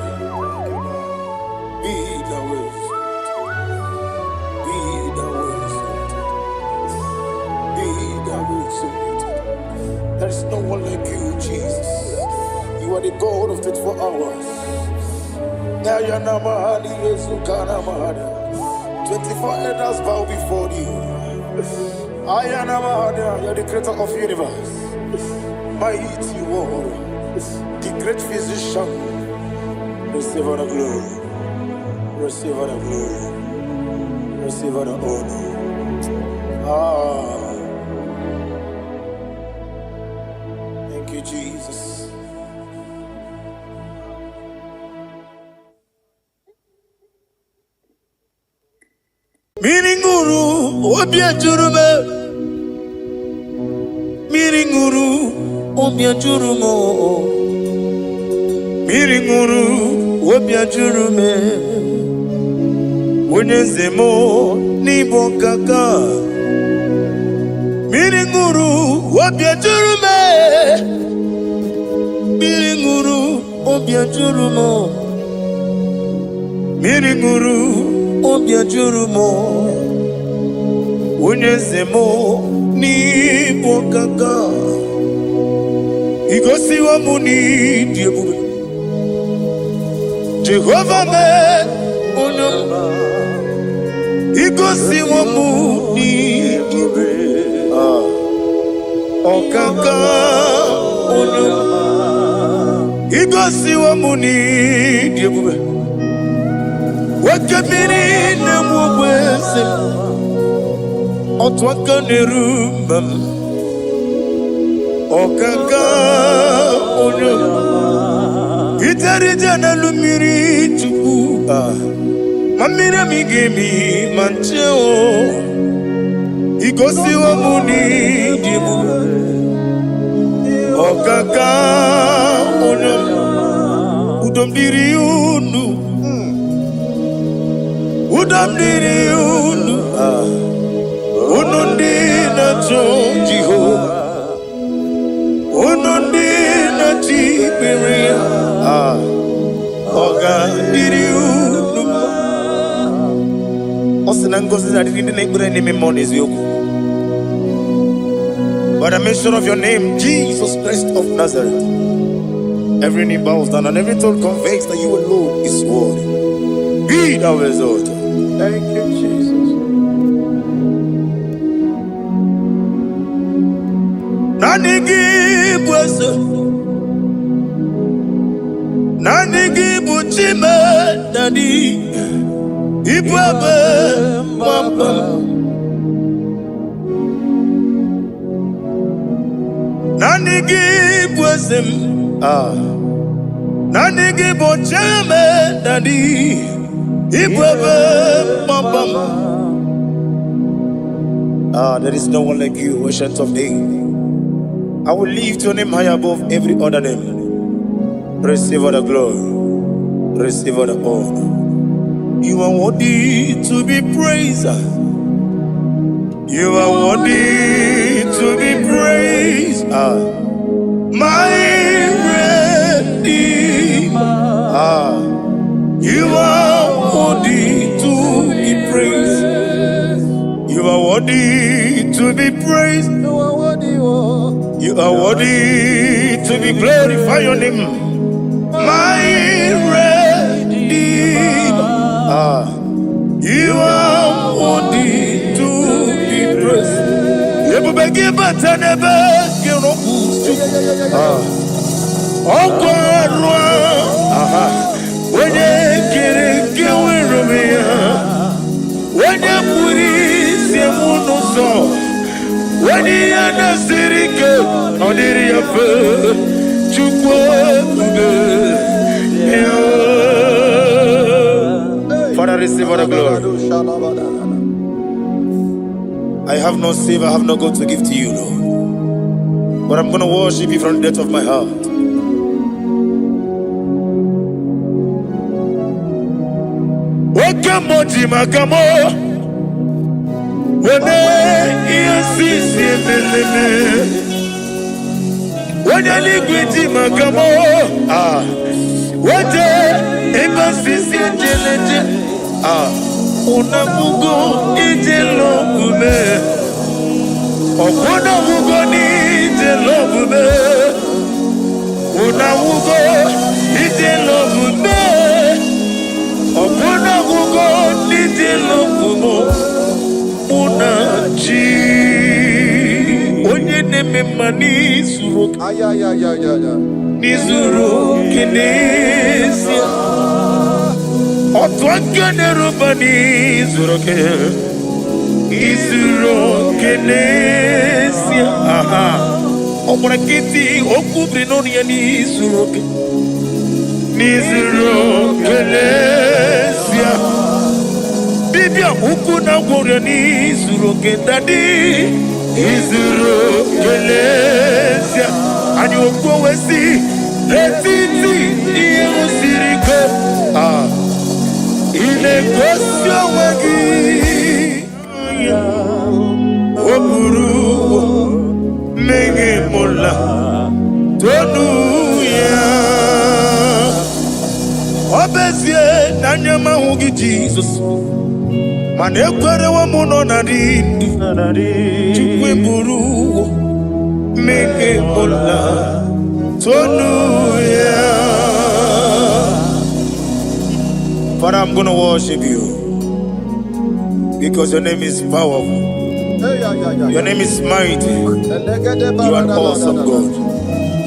Speaker 1: Be thou exalted. Be thou exalted. Be thou exalted. There is no one like you, Jesus. You are the God of 24 hours. Ayana mahali Yezukana mahali. 24 elders bow before you. Ayana mahali, you are the creator of universe. Mighty warrior, the great physician. Receive all the glory. Receive all the glory. Receive all the honor. Ah, thank you, Jesus. Mmiri ṅụrụ obi ejuru m, mmiri ṅụrụ obi ejuru m, mmiri ṅụrụ obi ejuru m. Onye eze m n'ịbụ ọkaka, mmiri ṅụrụ obi ejuru m, mmiri ṅụrụ obi ejuru m, mmiri ṅụrụ obi ejuru m. Onye eze m n'ịbụ ọkaka, igosiwo m n'ịdị ebube. Jehova mee onye ọma, igosiwo m n'ịdị ebube. Ah, ọkaka onye ọma, igosiwo m n'ịdị ebube. Oke mmiri na-enwe ogbe eze m, otu aka na-eru mba m. Ọkaka onye ọma, ijere ije n'elu mmiri Chukwu, ah, ma mmiri emi ga-emi ma nche o. Igosiwo m n'ịdị ebube. Ọkaka onye ọma, udo m dịrị unu, udo m dịrị unu, ah, unu ndị na-achọ Jehova, unu ndị na-achọ ikpere ya, ah, ọ ga-adịrị unu mma. Ọ sị na ngọzi na-adịrị ndị na-ekpere n'ime mmụọ na eziokwu. By the mention of your name, Jesus Christ of Nazareth, every knee bows down and every tongue confesses that you alone is worthy. Be thou exalted.
Speaker 2: Thank you, Jesus.
Speaker 1: Naanị gị bụ eze, naanị gị bụ Chime Daddy, ịbụ ebe mgbaba m. Naanị gị bụ eze m, ah. Naanị gị bụ Chime Daddy, ịbụ ebe mgbaba m. Ah, there is no one like you, Ancient of Days. I will lift your name high above every other name. Receive all the glory. Receive all the honor. You are worthy to be praised. You are worthy to be praised. Ah, my Redeemer. Ah, you are worthy to be praised. You are worthy to be praised.
Speaker 2: You are worthy, oh.
Speaker 1: You are worthy to be glorified. Your name, my Redeemer. Ah, you are worthy to be praised. Ebube gị bata n'ebe gị rọpụ. Ah, ọkwa arụ aha, onye kere nke nwere onwe ya, onye kpụrụ isi m n'ụzọ, onye ihe na-esiri ike ọ dịrị ya mfe. Chukwu ebube ya. Father, receive all the glory. I have no silver, I have no gold to give to you, Lord. But I'm going to worship you from the depth of my heart. Oke mmụọ ji maka mụ weme ihe sisi emeleme. Onye eluigwe ji maka mụ ah wete ebe sisi ejeleje ah unabugo ije lọgbume ọkwụnabugo n'ije lọgbume unabugo ije lọgbume ọkwụnabugo n'ije lọgbume mụ na chi onye na-eme mma n'izuru oke
Speaker 2: Ayayayayaya.
Speaker 1: N'izuru oke n'ezie otu aka na-eruba n'izuru oke izuru oke n'ezie aha ọ gbara nkịtị okwu biri n'ọnụ ya n'izuru oke n'izuru oke n'ezie dibịa ukwu na gwọrọ n'izuru oke daddy izuru oke n'ezie anyị okwu wee si n'etiti ihe siri ike ah ị na-egosi onwe gị o buru mmehie mụla tonu ya ọ bụ ezie na anya m ahụ gị Jizọs mana ekwerewo m nọ na dị ndụ Chukwu eburu mmehie mụla tonu ya. Father, I'm going to worship you because your name is powerful. Your name is mighty. You are an awesome God.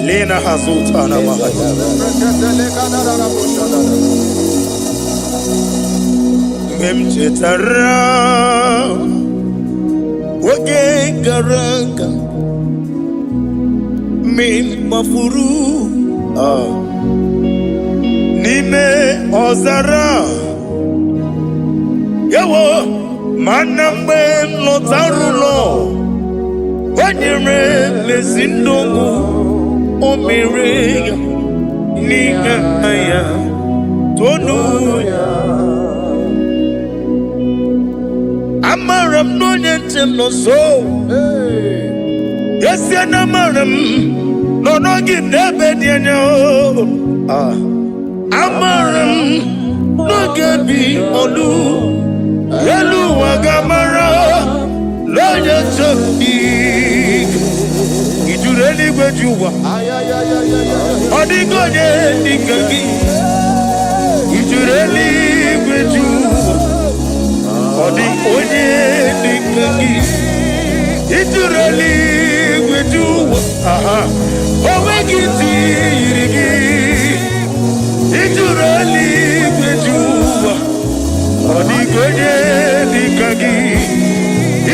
Speaker 1: Lena Hazutana Mahaya. Mgbe m chetara oge gara aga mgbe m gbafuru n'ime ọzara ewo mana mgbe m lọtara ụlọ o nyere m ezi ndụ o mere ya n'ihe ya tonu ya amara m na onye nche m nọ nso esie na amara m nọ n'oge n'ebe dị anya o. Ah. Amara m n'oge bi olu elu ụwa ga-amara n'onye nche m dị ijuru eluigwe ji ụwa ọ dịghị onye dịka gị ijuru eluigwe ji ụwa ọ dị onye dịka gị ijuru eluigwe ji ụwa aha o nweghị ntị yiri gị ijuru eluigwe ji ụwa ọ dịghị onye dịka gị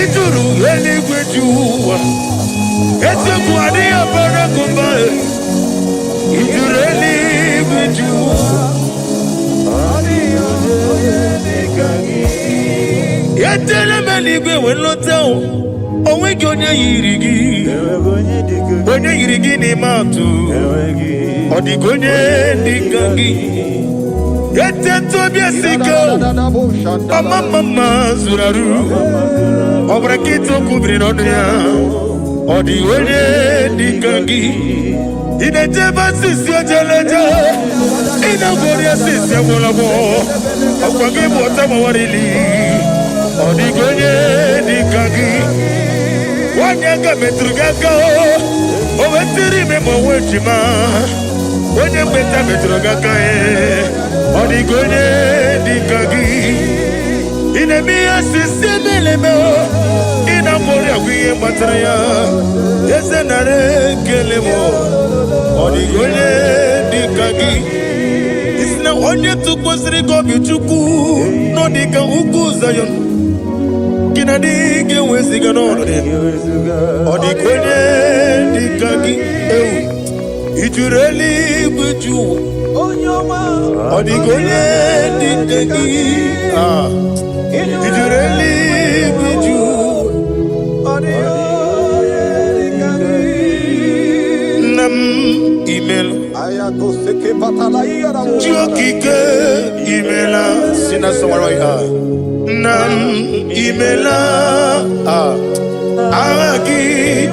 Speaker 1: ijuru eluigwe ji ụwa eziokwu adịghị abara gụmba ijuru eluigwe ji ụwa etela m eluigwe wee lọta o onweghị onye yiri gị onye yiri gị n'ime atụ ọ dịghị onye dịka gị eteta obi esi ike ọma mma mma zuru arụ ọ bụrụ nkịta okwu biri n'ọnụ ya ọ dịghị onye dịka gị ị na-eje ebe asịsị ojeleje ị na-agwọrị asịsị agwọrọgwọ ọkwa gị bụ ọta gbawarili ọ dịghị onye dịka gị nwanyị aka metụrụ gị aka o wetiri ime ma onwe ejima onye mgbeta metụrụ gị aka ọ dịghị onye dịka gị ị na-eme ihe asịsị emeleme ị na-agwọrị agwụ ihe gbatara ya eze nara ekele m ọ dịghị onye dịka gị isi na onye tụkwasịrị gị obi Chukwu nọ dịka ugwu Zayọn gị na dị ga-eweziga n'ọnọdụ ya ọ dịka onye dịka gị ewu ijuru eluigwe ju ụwa ọ dịka onye dịka gị ah ijuru eluigwe ju ụwa. Chi okike, imela. Sing that song right now. Nna m, imela. Ah. Aha gị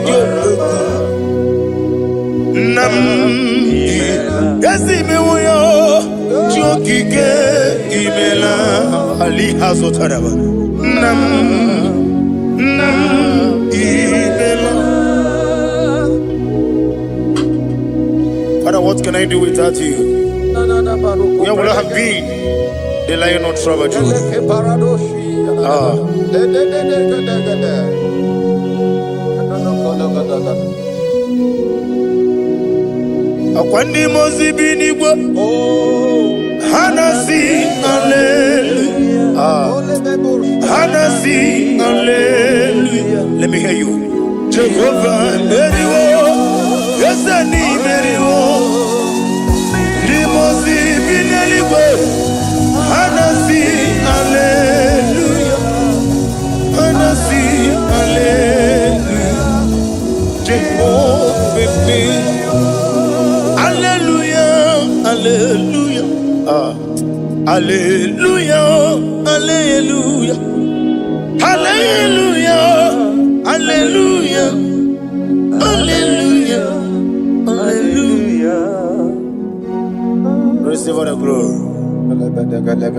Speaker 1: dị omimi. Nna m, ezi mewo ya. Chi okike, imela. Ali azụtaraba. Nna m, nna m, imela. Father, what can I do without you? Where would I have been? The Lion of tribe of Judah. Ah. Akwa ndị mmụọ ozi bi n'igwe ha na-asị hallelujah. Ah. Ha na-asị hallelujah. Let me hear you. Jehovah meriwo, eze n'imeriwo. Ndị mmụọ ozi bi n'eluigwe ha na-asị hallelujah. Ha na-asị hallelujah. Jehovah meriwo. Hallelujah, hallelujah. Ah. Hallelujah, hallelujah. Hallelujah, hallelujah, hallelujah, hallelujah. Receive all the glory,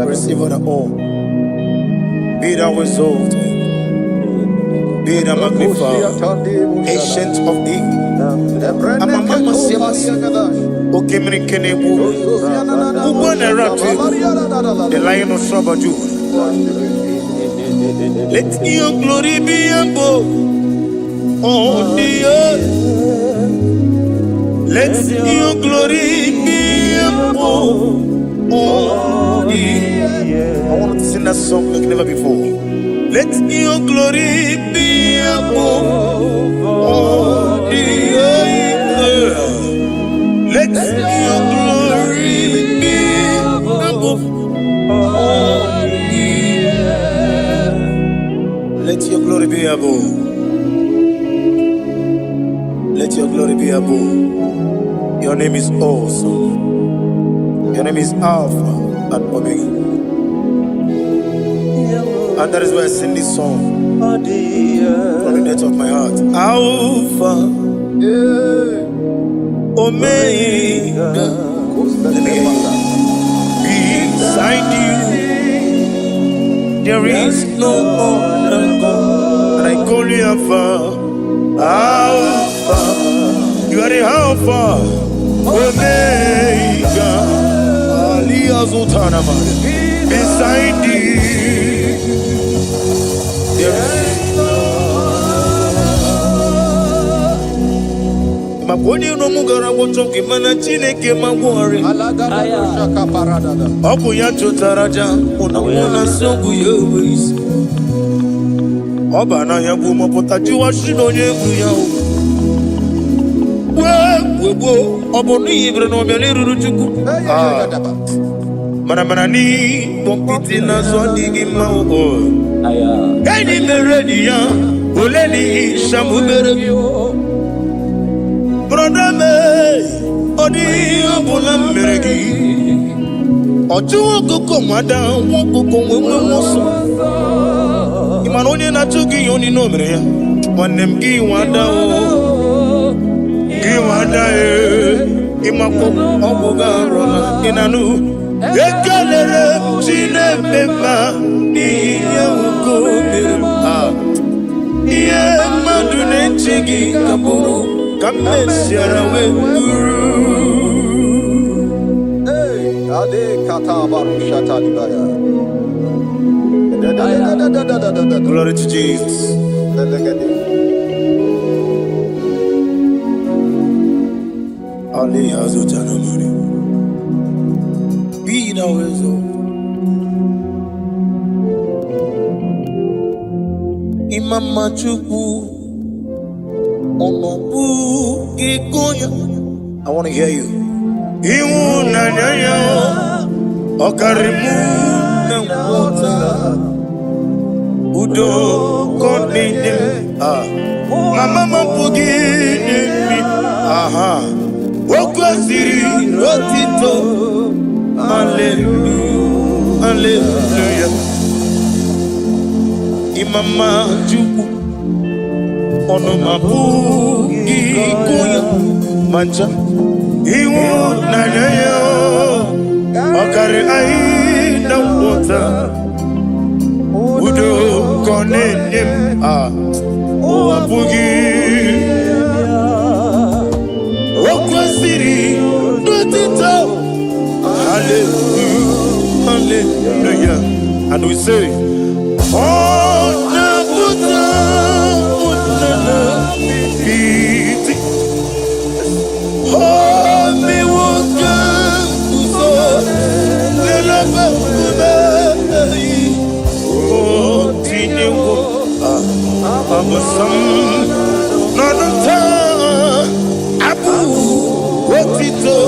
Speaker 1: receive all the honor. Be thou exalted, be thou magnified, Ancient of Days. Okemiri Kenebu, the Lion of tribe of Judah. Let your glory be above on the earth. Let your glory be above on the earth. I want to sing that song like never before. Let your glory be above on the earth. Let your glory be above on the earth. Let your glory be above. Let your glory be above. Your name is awesome. Your name is Alpha and Omega. And that is why I sing this song from the depth of my heart. Alpha, Omega. Let me hear you. Beside you, there is no other God. And I call you Alpha, Alpha. You are the Alpha, Omega. Ali Azutanama. Beside you, there is. Maka onye iro m gara gwọchọ gị, mana Chineke ma gwọrị. Ọ bụ ya chụtara aja mụ na mụ na nsị ọgwụ ya enwe isi. Ọ ba n'ahịa bụ mọpụta jụwa shi na onye egwu ya o. Wee wee gbuo ọ bụ n'ihi bere na ọbịa n'eruru Chukwu. Ah, mana mana n'ịkpọ nkịtị n'azụ adịghị mma o. Enyi mere enyi ya ole n'ihi shamubere. Brother me, ọ dịghị ihe ọbụla m mere gị. Ọ chụwa ọkụkọ nwada nwa ọkụkọ nwee nwe ọsọ. Ị ma na onye na-achụ gị ihe onye o mere ya. Nwanne m, gị nwada o, gị nwada e, ịmakwa ọgwụ gị arụla ị na-anụ. Ekelere m Chineke mma n'ihi ihe nwoke o mere m. Ah. Ihe mmadụ na-eche gị ka bụrụ ka m mesiara wee bụrụ.
Speaker 2: Hey, Ade kata barusha talibaya. Da da da da da da da da da.
Speaker 1: Glory to Jesus.
Speaker 2: Delegede.
Speaker 1: Ali Azutanamani. Be thou exalted. Imama Chukwu, ọnọbụ gị gonya. I want to hear you. Ịhụnanya ya ọ karịrị mụ na nghọta. Udo ka ọ na-enye m. Ah. Mama m apụghị inye m. Aha. Okwu Kwesịrị otito. Hallelujah, hallelujah. Ịmama Chukwu, ọnụ m apụghị ịkụ ya ma ncha. Ịhụnanya ya ọ karị anyị na nghọta. Udo ka ọ na-enye m a ụwa apụghị. O kwesịrị n'otito. Hallelujah, hallelujah. And we say, ọ na-apụta na iti o mewo ka nguzo n'elebe nkume o tinyewo abụsam n'ọnụ taa abụ otito.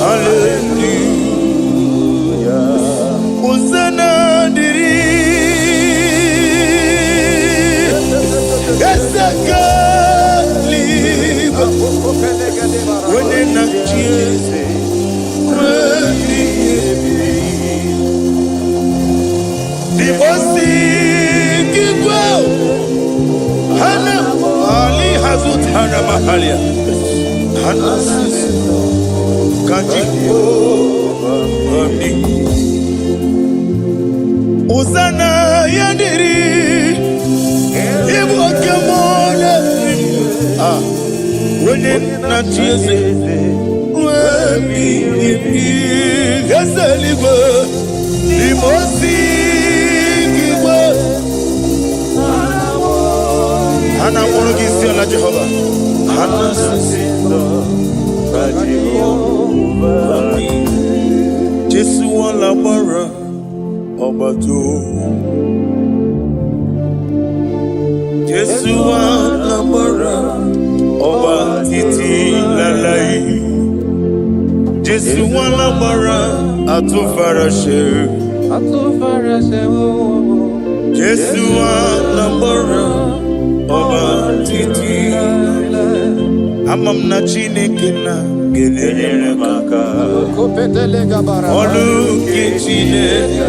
Speaker 1: Hallelujah. Hosanna dịrị eze eluigwe, onye na-achị eze ruo ebighị ebi. Dibosi igwe hana ali hazutana mahalia hana sisi kaji ami. Hosanna ya dịrị ịbụ oke mmụọ na-eri. Ah, onye na-achị eze ruo ebighị ebi, eze eluigwe. N'ime osi igwe ha na-akpọrọ gị isi ala, Jehova. Ha na-asị Jehova dị. Jesu wala gbara ọgbata. Jesu wala gbara ọba títí láláì. Jésù wala gbara àtúnfaraṣe. Jésù wala gbara ọba títí. Ama m na Chineke na ga-enyere m aka. Ọlụ nke Chineke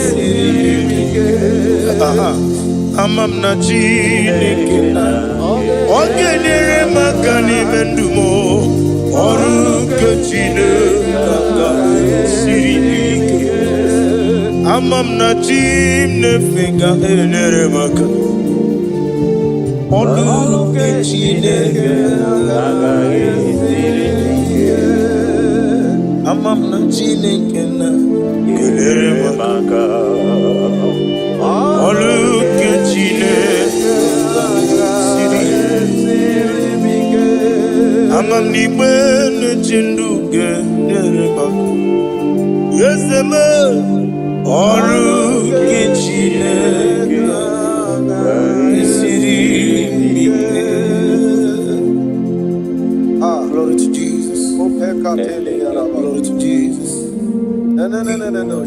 Speaker 1: siri ike. Aha. Ama m na Chineke na ọ ga-enyere m aka n'ime ndụ m. Ọrụ nke Chineke siri ike. Ama m na chi m na-efe ga-enyere m aka. Ọrụ nke Chineke siri ike. Ama m na Chineke na ga-enyere m aka. Ọrụ nke Chineke siri ike. Ama m na igbe na-eche ndụ ga-enyere m aka. Eze m, ọrụ nke Chineke siri ike.
Speaker 2: Ah,
Speaker 1: Glory to Jesus. Glory to Jesus.
Speaker 2: No, no, no, no, no, no.